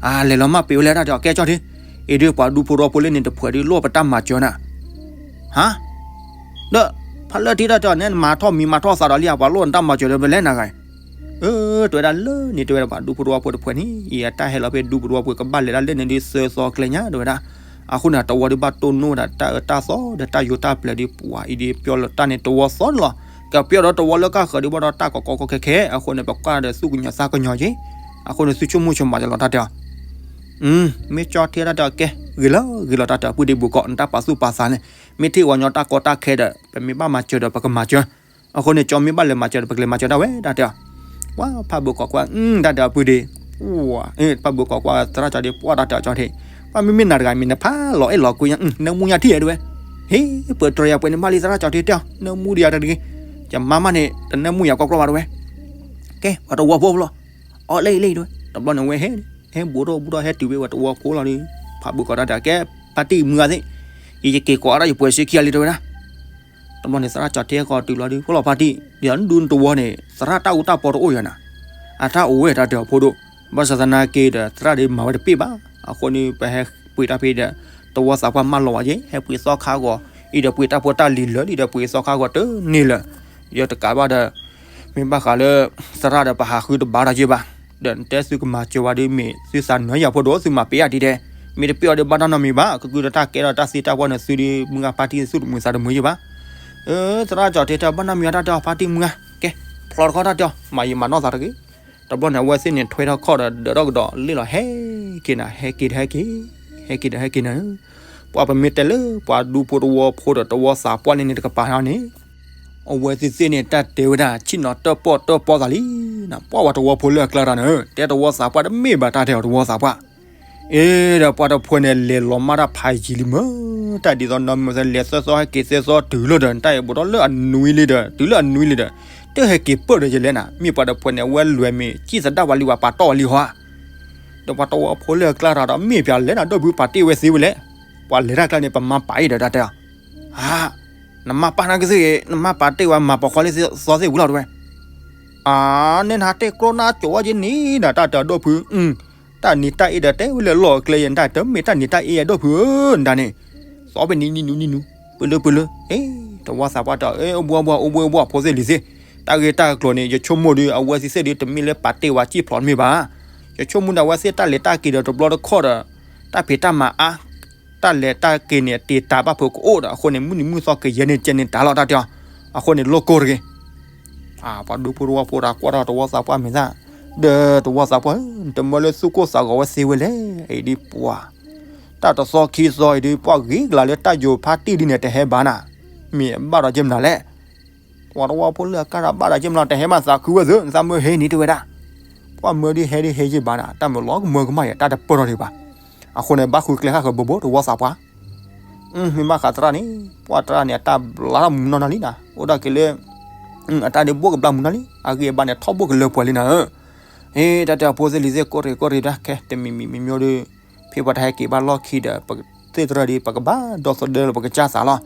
အါ လဲၤလီၤမၢ်ပ့ၤဝဲလဲၣ်တၢ်တဲအီၤ ကဲကၠီထံ, အံၤဒုးပှၤဒူဖိတဝီဖိလၢန့ၣ်တဖှဲးဒုးလိၣ်ပတၢ်မၤစၢၤနၤ, ဟါ ဒီးဖးလၢထံတၢ်တဲအီၤ နဲနမၤထီၣ်မံၤမၤထီၣ်သးဒီးလံဧါ ပှၤလိၣ်နတၢ်မၤစၢၤဒီးဖဲလဲၣ်နၤဂၤ, အၢ, တဲဝဲဒၣ်လၢန့ၣ်တဲဝဲဒၣ် ပှၤဒူဖိတဝီဖိတဖှဲးန့ၣ် အံၤအတၢ်ဟဲလီၤဖဲဒူဖိတဝီဖိ ကဘၣ်လဲၤဒၣ်လၢန့ၣ်ဒုးသၢသီကျဲညါတဲဝဲဒၣ်, အဃိန့ၣ် တဝီဒုးဘၣ်တိၢ်နီၣ်ဝဲဒၣ်တၢ်အၢတၢ်သီဒီးတၢ်ယိးတၢ်ပျဲၤဒုး ပှၤအံၤဒုးပျီလီၤတၢ်န့ၣ်တဝီသီန့ၣ်လီၤ, ကပျီဒီးတဝီလၢကၢ်ဃၢၤဒုးဘၣ်ဒီးတၢ်ကီကီခဲခဲ အဃိန့ၣ် ပကွၢ်ဒီးသူၣ်ကညီၤသးကညီၤက့ၤ, အဃိန့ၣ် သုဆိကမိၣ်ဆိကမးယလီၤတၢ်တဲအီၤ မ့ၢ်ကၠီထံတၢ်တဲအီၤ ကဲ, ဂ့ၤလီၤ ဂ့ၤလီၤတၢ်တဲအီၤ ပုၢ်ဒ့ဘိးကီး နတၢ်ပာ်သူၣ်ပာ်သးန့ၣ်, မ့ၢ်ထံၣ်ဝဲညီတၢ်ကီတၢ်ခဲဒီး ပမ့ၢ်ဘၣ်မၤစၢၤဒီး ပကမၤစၢၤ, အဃိန့ၣ် ကၠီမ့ၢ်ဘၣ်လဲၤမၤစၢၤဒီး ပကလဲၤမၤစၢၤဒၣ်ဝဲ တၢ်တဲအီၤ, ပှၤဖးဘိးကီးကွၢ် တၢ်တဲအီၤ ပုၢ်ဒ့, ဖးဘိးကီးကွၢ် သရၣ်ကၠီထံ ပှၤတၢ်တဲအီၤကၠီထံ, ပှၤမ့မ့ၢ်နၤတဂၤမ့ၢ်နဖး လီၤအဲၣ်လီၤကွံညါ နၢမူညါထံၣ်တဲဝဲ, ဟ့ၣ် ပတြၢၤယၤပှဲၤန့ၣ်မးလံ သရၣ်ကၠီထံတဲအီၤ နၢမူဒံးယၤတဂ့ၤ, ယမါမးန့ၣ် တနၢမူယၤကွၢ်ကွၢ်ဘၣ်တဲဝဲ, ကဲ ပှၤတဝီဖိလီၤ, အီၣ်လဲၣ်အံၤလဲၣ်တဲဝဲ, တဘျီန့ၣ်ဝဲဟဲ, ဟဲဘူးထီၣ်ဘူးထီၣ်ဟဲတုၤဖဲပှၤတဝီဖိလီၤဒီး, ဖးဘိးကီးတၢ်တဲအီၤ ကဲ, ဖါတံၢ်မုၢ်ဂၤသ့ၣ်, ယက့ၤကိးအါထီၣ်ယပှဲၤစ့ခံဂၤလံတဲဝဲဒၣ် တဘျီန့ၣ် သရၣ်ကၠီထံကီးတုၤလီၤဒီး ဖိလီၤဖါတံၢ်, ဒီးနဒူနတဝီန့ၣ် သရၣ်တၢ်အူတၢ်ပီတအိၣ်ယၤနၤ, အတၢ်အိၣ်ဝဲတၢ်တဲအီၤဖိဒိၣ်, ဘၣ်ဆၣ်သနာ်က့ဒီး သရၣ်ဒုးမၤဝဲတပ့ၢ်ဘၣ်, အဃိန့ၣ် ပဟဲပှ့ၤတၢ်ဖဲဒီး တဝီသးပှၢ်မၢလီၤဝဲက့ၤ, ဟဲပှ့ၤသီခါဂီၤ, အံၤဒီးပှ့ၤတၢ်ဖိတၢ်လံၤလၢာ်လံဒီး ပှ့ၤသီခါဂီၤတန့ၢ်လၢာ်, ယတကးဘၣ်ဒီး မ့ၢ်ဘၣ်ဃးလၢ သရၣ်ဒီးပဟးဃုတဘၣ်တၢ်က့ၤဘၣ်, ဒီးနတဲသုကမၤစၢၤဝဲဒုးမ့ၢ်သုသးနၢၤယၤဖိဒိၣ် သုမၤပ့ၤအါဒ်တဲ, မ့ၢ်တပ့ၢ်အီၤဒီးဘၣ်တၢ်နီတမံၤဘၣ်, ကကုဒီးတၢ်ကဲထီၣ်တၢ်သ့တၢ်ဘှီန့ၣ် သုဒုးမုၢ်ဂၤဖါတံၢ်သုတမုာ်သးတမုာ်ယ့ၢ်ဘၣ်, သရၣ်ကၠီထံတဲဘၣ်နီတမံၤတၢ်တဲအီၤ ဖါတံၢ်မုၢ်ဂၤ, ကဲ, ဖျီတခီတၢ်တဲအီၤ မၤယံာ်မၤနီၢ်သးတဂ့ၤ, တဘျီန့ၣ် အဝဲသ့ၣ်န့ၣ်ထွဲထီၣ်ခီၣ်ဒီးဒၢးထီၣ်ကဒီးလ့ၣ်လီၤ ဟဲက့ၤနၤ ဟဲက့ၤဒီးဟဲက့ၤ, ဟဲက့ၤဒီးဟဲက့ၤနၤ ပှၤပမ့ၢ်တဲလၢပှၤဒူဖိတဝီဖိဒီးတဝီသးပှၢ်လၢန့ၣ်တကပၤထီၣ်န့ၣ်, အဝဲသ့ၣ်သ့ၣ်န့ၣ် တၢ်တဲဝဲဒၣ် ဆ့ၣ်နီၤတၢၣ်ပီၣ်တၢၣ်ပီၣ်သးလံနၤ, ပှၤဝဲတဝီဖိလၢအကျါတၢ်န့ၣ် တဲတဝီသးပှၢ်တမ့ၢ်ဘၣ်တၢ်တဲအီၤတဝီသးပှၢ်, အ့ဒီးပှၤတဖှဲးန့ၣ် လဲၤလီၤမၢ်တၢ်ဖးယံာ်လံမၢ်, တၢ်ဒ်သိးနီၢ်မုၢ်သ့ၣ် လဲၤသၢသီဟဲက့ၤသၢသီတုၤလီၤဒီး တၢ်အံၤဘူးထီၣ်လၢအနွံလံဒီး တုၤလၢအနွံလံဒီး, တဟဲက့ၤပၢၢ်ဒီးယလဲၣ်နၤ, မ့ၢ်ပှၤတဖှဲးန့ၣ် အဝဲလွဲၢ်မ့ၢ် ကံၣ်သဒၣ်ဝဲလံဝဲပာ်တီၢ်ဝဲလံဟီဧါ ဒီးပှၤတဝီဖိလၢအကျါတၢ်ဒီး မ့ၢ်ပၠးလဲၣ်နၤ ဒီပုၢ်ပာ်တ့ၢ်ဝဲသ့ဝဲလဲၣ်, ပှၤလဲၤတၢ်ကျါန့ၣ် ပမၤပာ်အံၤဒီးတၢ်တဲအီၤ, အါ, နမၤပာ်နၤကသ့ၣ်ဂ့ၤ နမၤပာ်တ့ၢ်ဝဲမၤပိာ်ခွါလၢသီသ့ၣ်ဝံၤလီၤတဲဝဲ, အါ, နဲနဟးတဲကျီနါကိးဝဲက့ၤန့ၣ်ဒီး တၢ်တဲအီၤဒီပုၢ်, တၢ်နံၤတၢ်အ့ဒီးတဲဝဲလၢလီၢ်အကျဲယဲၢ် တၢ်တမ့ၢ်တၢ်နံၤတၢ်အ့ယဲၢ်ဒီပုၢ်ဧၢ နတၢ်န့ၣ်, သီဖဲနံၤနံၤနူနံၤနူ, ပလၢပလၢ, အ့, တဝီသးပှၢ်တဲအီၤ အိၣ်ဘှီဘှီအိၣ်ဘှီဘှီဖိသ့ၣ်လံၤသ့ၣ်, တၢ်ဂ့ၢ်တၢ်ကျိၤန့ၣ် ယဆိကမိၣ်ဒီး အဝဲသ့ၣ်သ့ၣ်ဒီး တမ့ၢ်လၢပာ်တ့ၢ်ဝဲစံၣ်ဖျိးတမ့ၢ်ဘၣ်, ယဆိကမိၣ်ဒီး အဝဲသ့ၣ်တၢ်လဲၤတၢ်က့ၤဒီးတဘျီတခီၣ်ဒီး တၢ်ဖံးတၢ်မၤအါ တၢ်လဲၤတၢ်က့ၤန့ၣ် တ့ၢ်တၢ်ဘၣ်ဖုးကအိၣ်ဒီး အဃိန့ၣ် မုၢ်နံၤမုၢ်သီကယဲၢ်န့ၣ် ကဲန့ၣ်တၢ်လီၤတၢ်တဲအီၤ, အဃိန့ၣ် လိၣ်ကိၢ်တဂ့ၤ. ပှၤဒူဖိတဝီဖိဒီးကွၢ်ထီၣ်တဝီသးပှၢ်မ့ၢ်သၣ်, ဒီးတဝီသးပှၢ်ဧၢ, နတမၢလၢသူၣ်ကိၢ်သးဂီၤဝဲသ့ဝဲလဲၣ်, အံၤဒ်ပှၤ တၢ်တသီခံသီအံၤဒ် ပှၤဂ့ၤကလၤလၢတၢ်ယိၤဖါတံၢ်ဒ်န့ၣ် တဟဲဘၣ်နၤ, မ့ၢ်အဘၣ်ဒီးက့မနုၤလဲၣ်. ပှၤတဝီဖိလၢအကါဒီးဘၣ်ဒီးက့မနုၤ တဟဲမးသးခုဝဲသ့ နသးမၢဟဲန့ၣ်တဲဝဲဒၣ်, ပှၤမၢဒ်ဟဲဒ်ဟဲယ့ၢ်ဘၣ်နၤ တၢ်မၢလီၤကမၢကမၣ်ယဲ တၢ်တပၢၢ်ထီၣ်ဒံးဘၣ်. အဃိန့ၣ် ဘၣ်ဃုကျဲဃၣ်ဃၢၤဘိဘိ တဝီသးပှၢ် မ့ၢ်ဘၣ်ဃးသရၣ်န့ၣ် ပှၤသရၣ်န့ၣ် အတၢ်ဘျါထီၣ်မူနီၢ်နီၢ်လံနၤ, အိၣ်ဒၣ်က့ၤလၢ အတၢ်ဒ်ဘိၣ်ကဘျါမူနီၢ်လံ, အဂံၢ်အဘါန့ၣ် ထီဘိၣ်ကလၢပှဲၤလံနၤဧၢ. တၢ်တဲအဖိသ့ၣ်လံၤသ့ၣ် ကိးရ့ၣ်ကိးရ့ၣ်ဒၣ်ခဲ တမံၤမံၤမံၤမံၤဒီး ဖဲပှၤတဟဲက့ၤဘၣ်လီၢ်ခံဒီး ပသ့ၣ်တရၢဒီး ပကဘၣ်ဒီသဒၢလၢပကစၢ်သးလီၤ.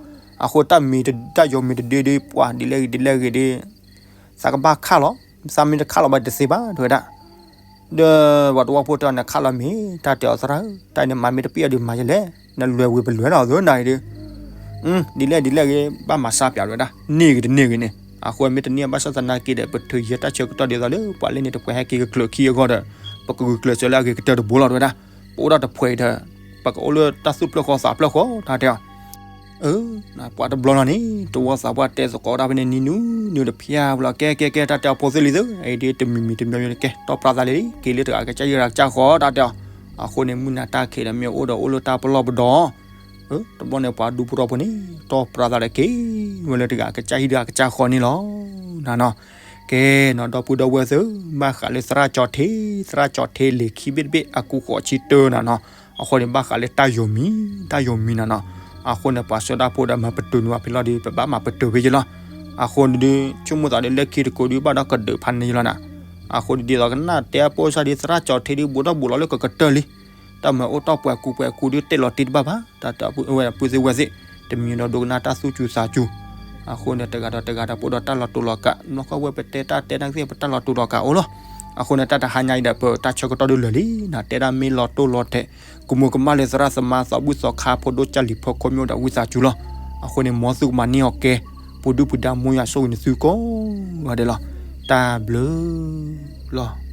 အဃိတၢ်မံၤတ တၢ်ယီၤမံၤတဒုဒု ပှၤဒ်လဲၣ်ဂ့ၤဒ်လဲၣ်ဂ့ၤဒီး သးကဘၣ်ခးလီၤ, သးမ့ၢ်တခးလီၤဘၣ်တသ့ဘၣ် တဲဝဲဒၣ်. ဒီးပှၤသဝီဖိတဲအီၤန့ၣ် ခးလီၤမ့ၢ် တၢ်တဲအီၤသရၣ်ဧၢ, တၢ်အံၤန့ၣ်မၤမ့ၢ်တပ့ၢ်အီၤဒီးမၤယလဲၣ်, နလွဲၤဝံၤပလွဲၤလီၤ သိနၤအံၤဒီး ဒ်လဲၣ်ဒ်လဲၣ်ဂ့ၤ ဘၣ်မၤစၢ်ပၠး တဲဝဲဒၣ်, န့ၢ်ဂ့ၤတန့ၢ်ဂ့ၤန့ၣ် အဃိမ့ၢ်တန့ၢ်ဘၣ်ဆၣ်သနာ်က့ဒီး ပထုးယဲၢ်တၢ်ဆၢကတီၢ်ဒ်သိးလၢ ပှၤလၢန့ၣ်တပှဲၤဟဲက့ၤကကျၢၤခံအဂီၢ်ဒီး ပကဂုာ်ကျဲးစၢးလၢအဂ့ၤကတၢၢ်တဘိလီၤ တဲဝဲဒၣ်. ပအိၣ်ဒၣ်တဖှဲးအံၤဒီး ပကအိၣ်လၢတၢ်သူၣ်ဖျၢၣ်ဃီသးဖျၢၣ်ဃီ တၢ်တဲအီၤ အၢ ပှၤတဘျီလီၤန့ၣ် တဝီသးပှၢ်တဲသကိးတၢ်ဖဲန့ၣ် နံၤနူနံၤတဖျၢၣ်ဝဲလီၤ ကဲကဲကဲ တၢ်တဲအီၤဖိသ့ၣ်လံသု အံၤဒ်တမံၤမံၤတမံၤမံၤန့ၣ် ကဲ တီၢ်ပြးသးလံ က့ၤလၢတဂၤကစၢ်ယွၤတဂၤကစၢ်ဃီ တၢ်တဲအီၤ. အဃိန့ၣ် မုၢ်နၤတၢ်ခံးဒီးမ့ၢ်အိၣ်ဒီးအိၣ်လၢတၢ်ပလီၢ်ပဒီ တဘျီန့ၣ် ပှၤဒူပတီၢ်ဖိန့ၣ် တီၢ်ပြးသးဒီးက့ၤဝဲလၢတဂၤကစၢ်ဟံၣ်တဂၤကစၢ်ဃီန့ၣ်လီၤ. နၤနီၤ ကဲနီၤ ဒီပုၢ်ဒီဝဲၢ်သု ဘၣ်ဃးလၢသရၣ်ကၠီထ့ သရၣ်ကၠီထ့လံာ်ခံဘ့ၣ်တဘ့ၣ် အကူဃိးဆံတၢ နၤနီၤ. အဃိန့ၣ် ဘၣ်ဃးလၢတၢ်ယီၤမံၤ တၢ်ယီၤမံၤ နၤနီၤ. အဃိန့ၣ် ပှၤဆှၢတၢ်ဖိဒီးမၤပတုာ်န့ၢ်ဘၣ်ဖဲလီၤဒီး ပဘၣ်မၤပတုာ်ဖဲယလီၤ. အဃိန့ၣ်ဒုး ဆိကမိၣ်သးဒီးလၢခံတကိးဒုး ဘၣ်ဒီးကဒုးဖးန့ၢ်ယလီၤနၤ. အဃိန့ၣ် ဒ်သိးကနၣ်တဲအပိၢ်စၢ်ဒီး သရၣ်ကၠီထ့ဒုး ဘူးထီၣ်ဘူးလီၤလၢကကတၢၢ်လံ. တၢ်မၤအိၣ်တီၢ်ပှၤကူပှၤကူဒုး တဲလီၤတံၢ်တဘၣ်ဘၣ် တၢ်တဲအီၤ ပုၢ်သ့ၣ်ဝဲၢ်သ့ၣ် တမံၤဒီးဒိကနၣ်တၢ်သူၣ်စူၤသးစူၤ. အဃိန့ၣ် တဂၤဒီးတဂၤဒီး ပအိၣ်ဒီးတၢ်လီၤတူာ်လီၤကာ် နီၢ်ကီၢ်ဝဲပတဲတၢ်တဲနာ်က့ ပတၢ်လီၤတူာ်လီၤကာ်အိၣ်လီၤ. အဃိန့ၣ် တၢ်တဟါညါအံၤဒီး ပတၢ်ဆၢကတီၢ်ဒုးလၢာ်လံနၤ တဲဒၣ်မ့ၢ်လီၤတိၢ်လီၤထဲး ကမူၤကမၣ်လၢသရၣ်သမါ သးဘုၣ်သီခါ ဖိဒိၣ်ကၢ်လံၤဖီခိၣ် မ့ၢ်အိၣ်ဒီးဝံသးစူၤလီၤ. အဃိန့ၣ် မ်သုကမၤန့ၢ်အီၤကဲ ပူၤဒုၣ်ပူၤဒါ မ်ယွၤဆိၣ်ဂ့ၤနသုကိးဂၤဒဲးလီၤ. တၢ်ဘျုးလီၤ.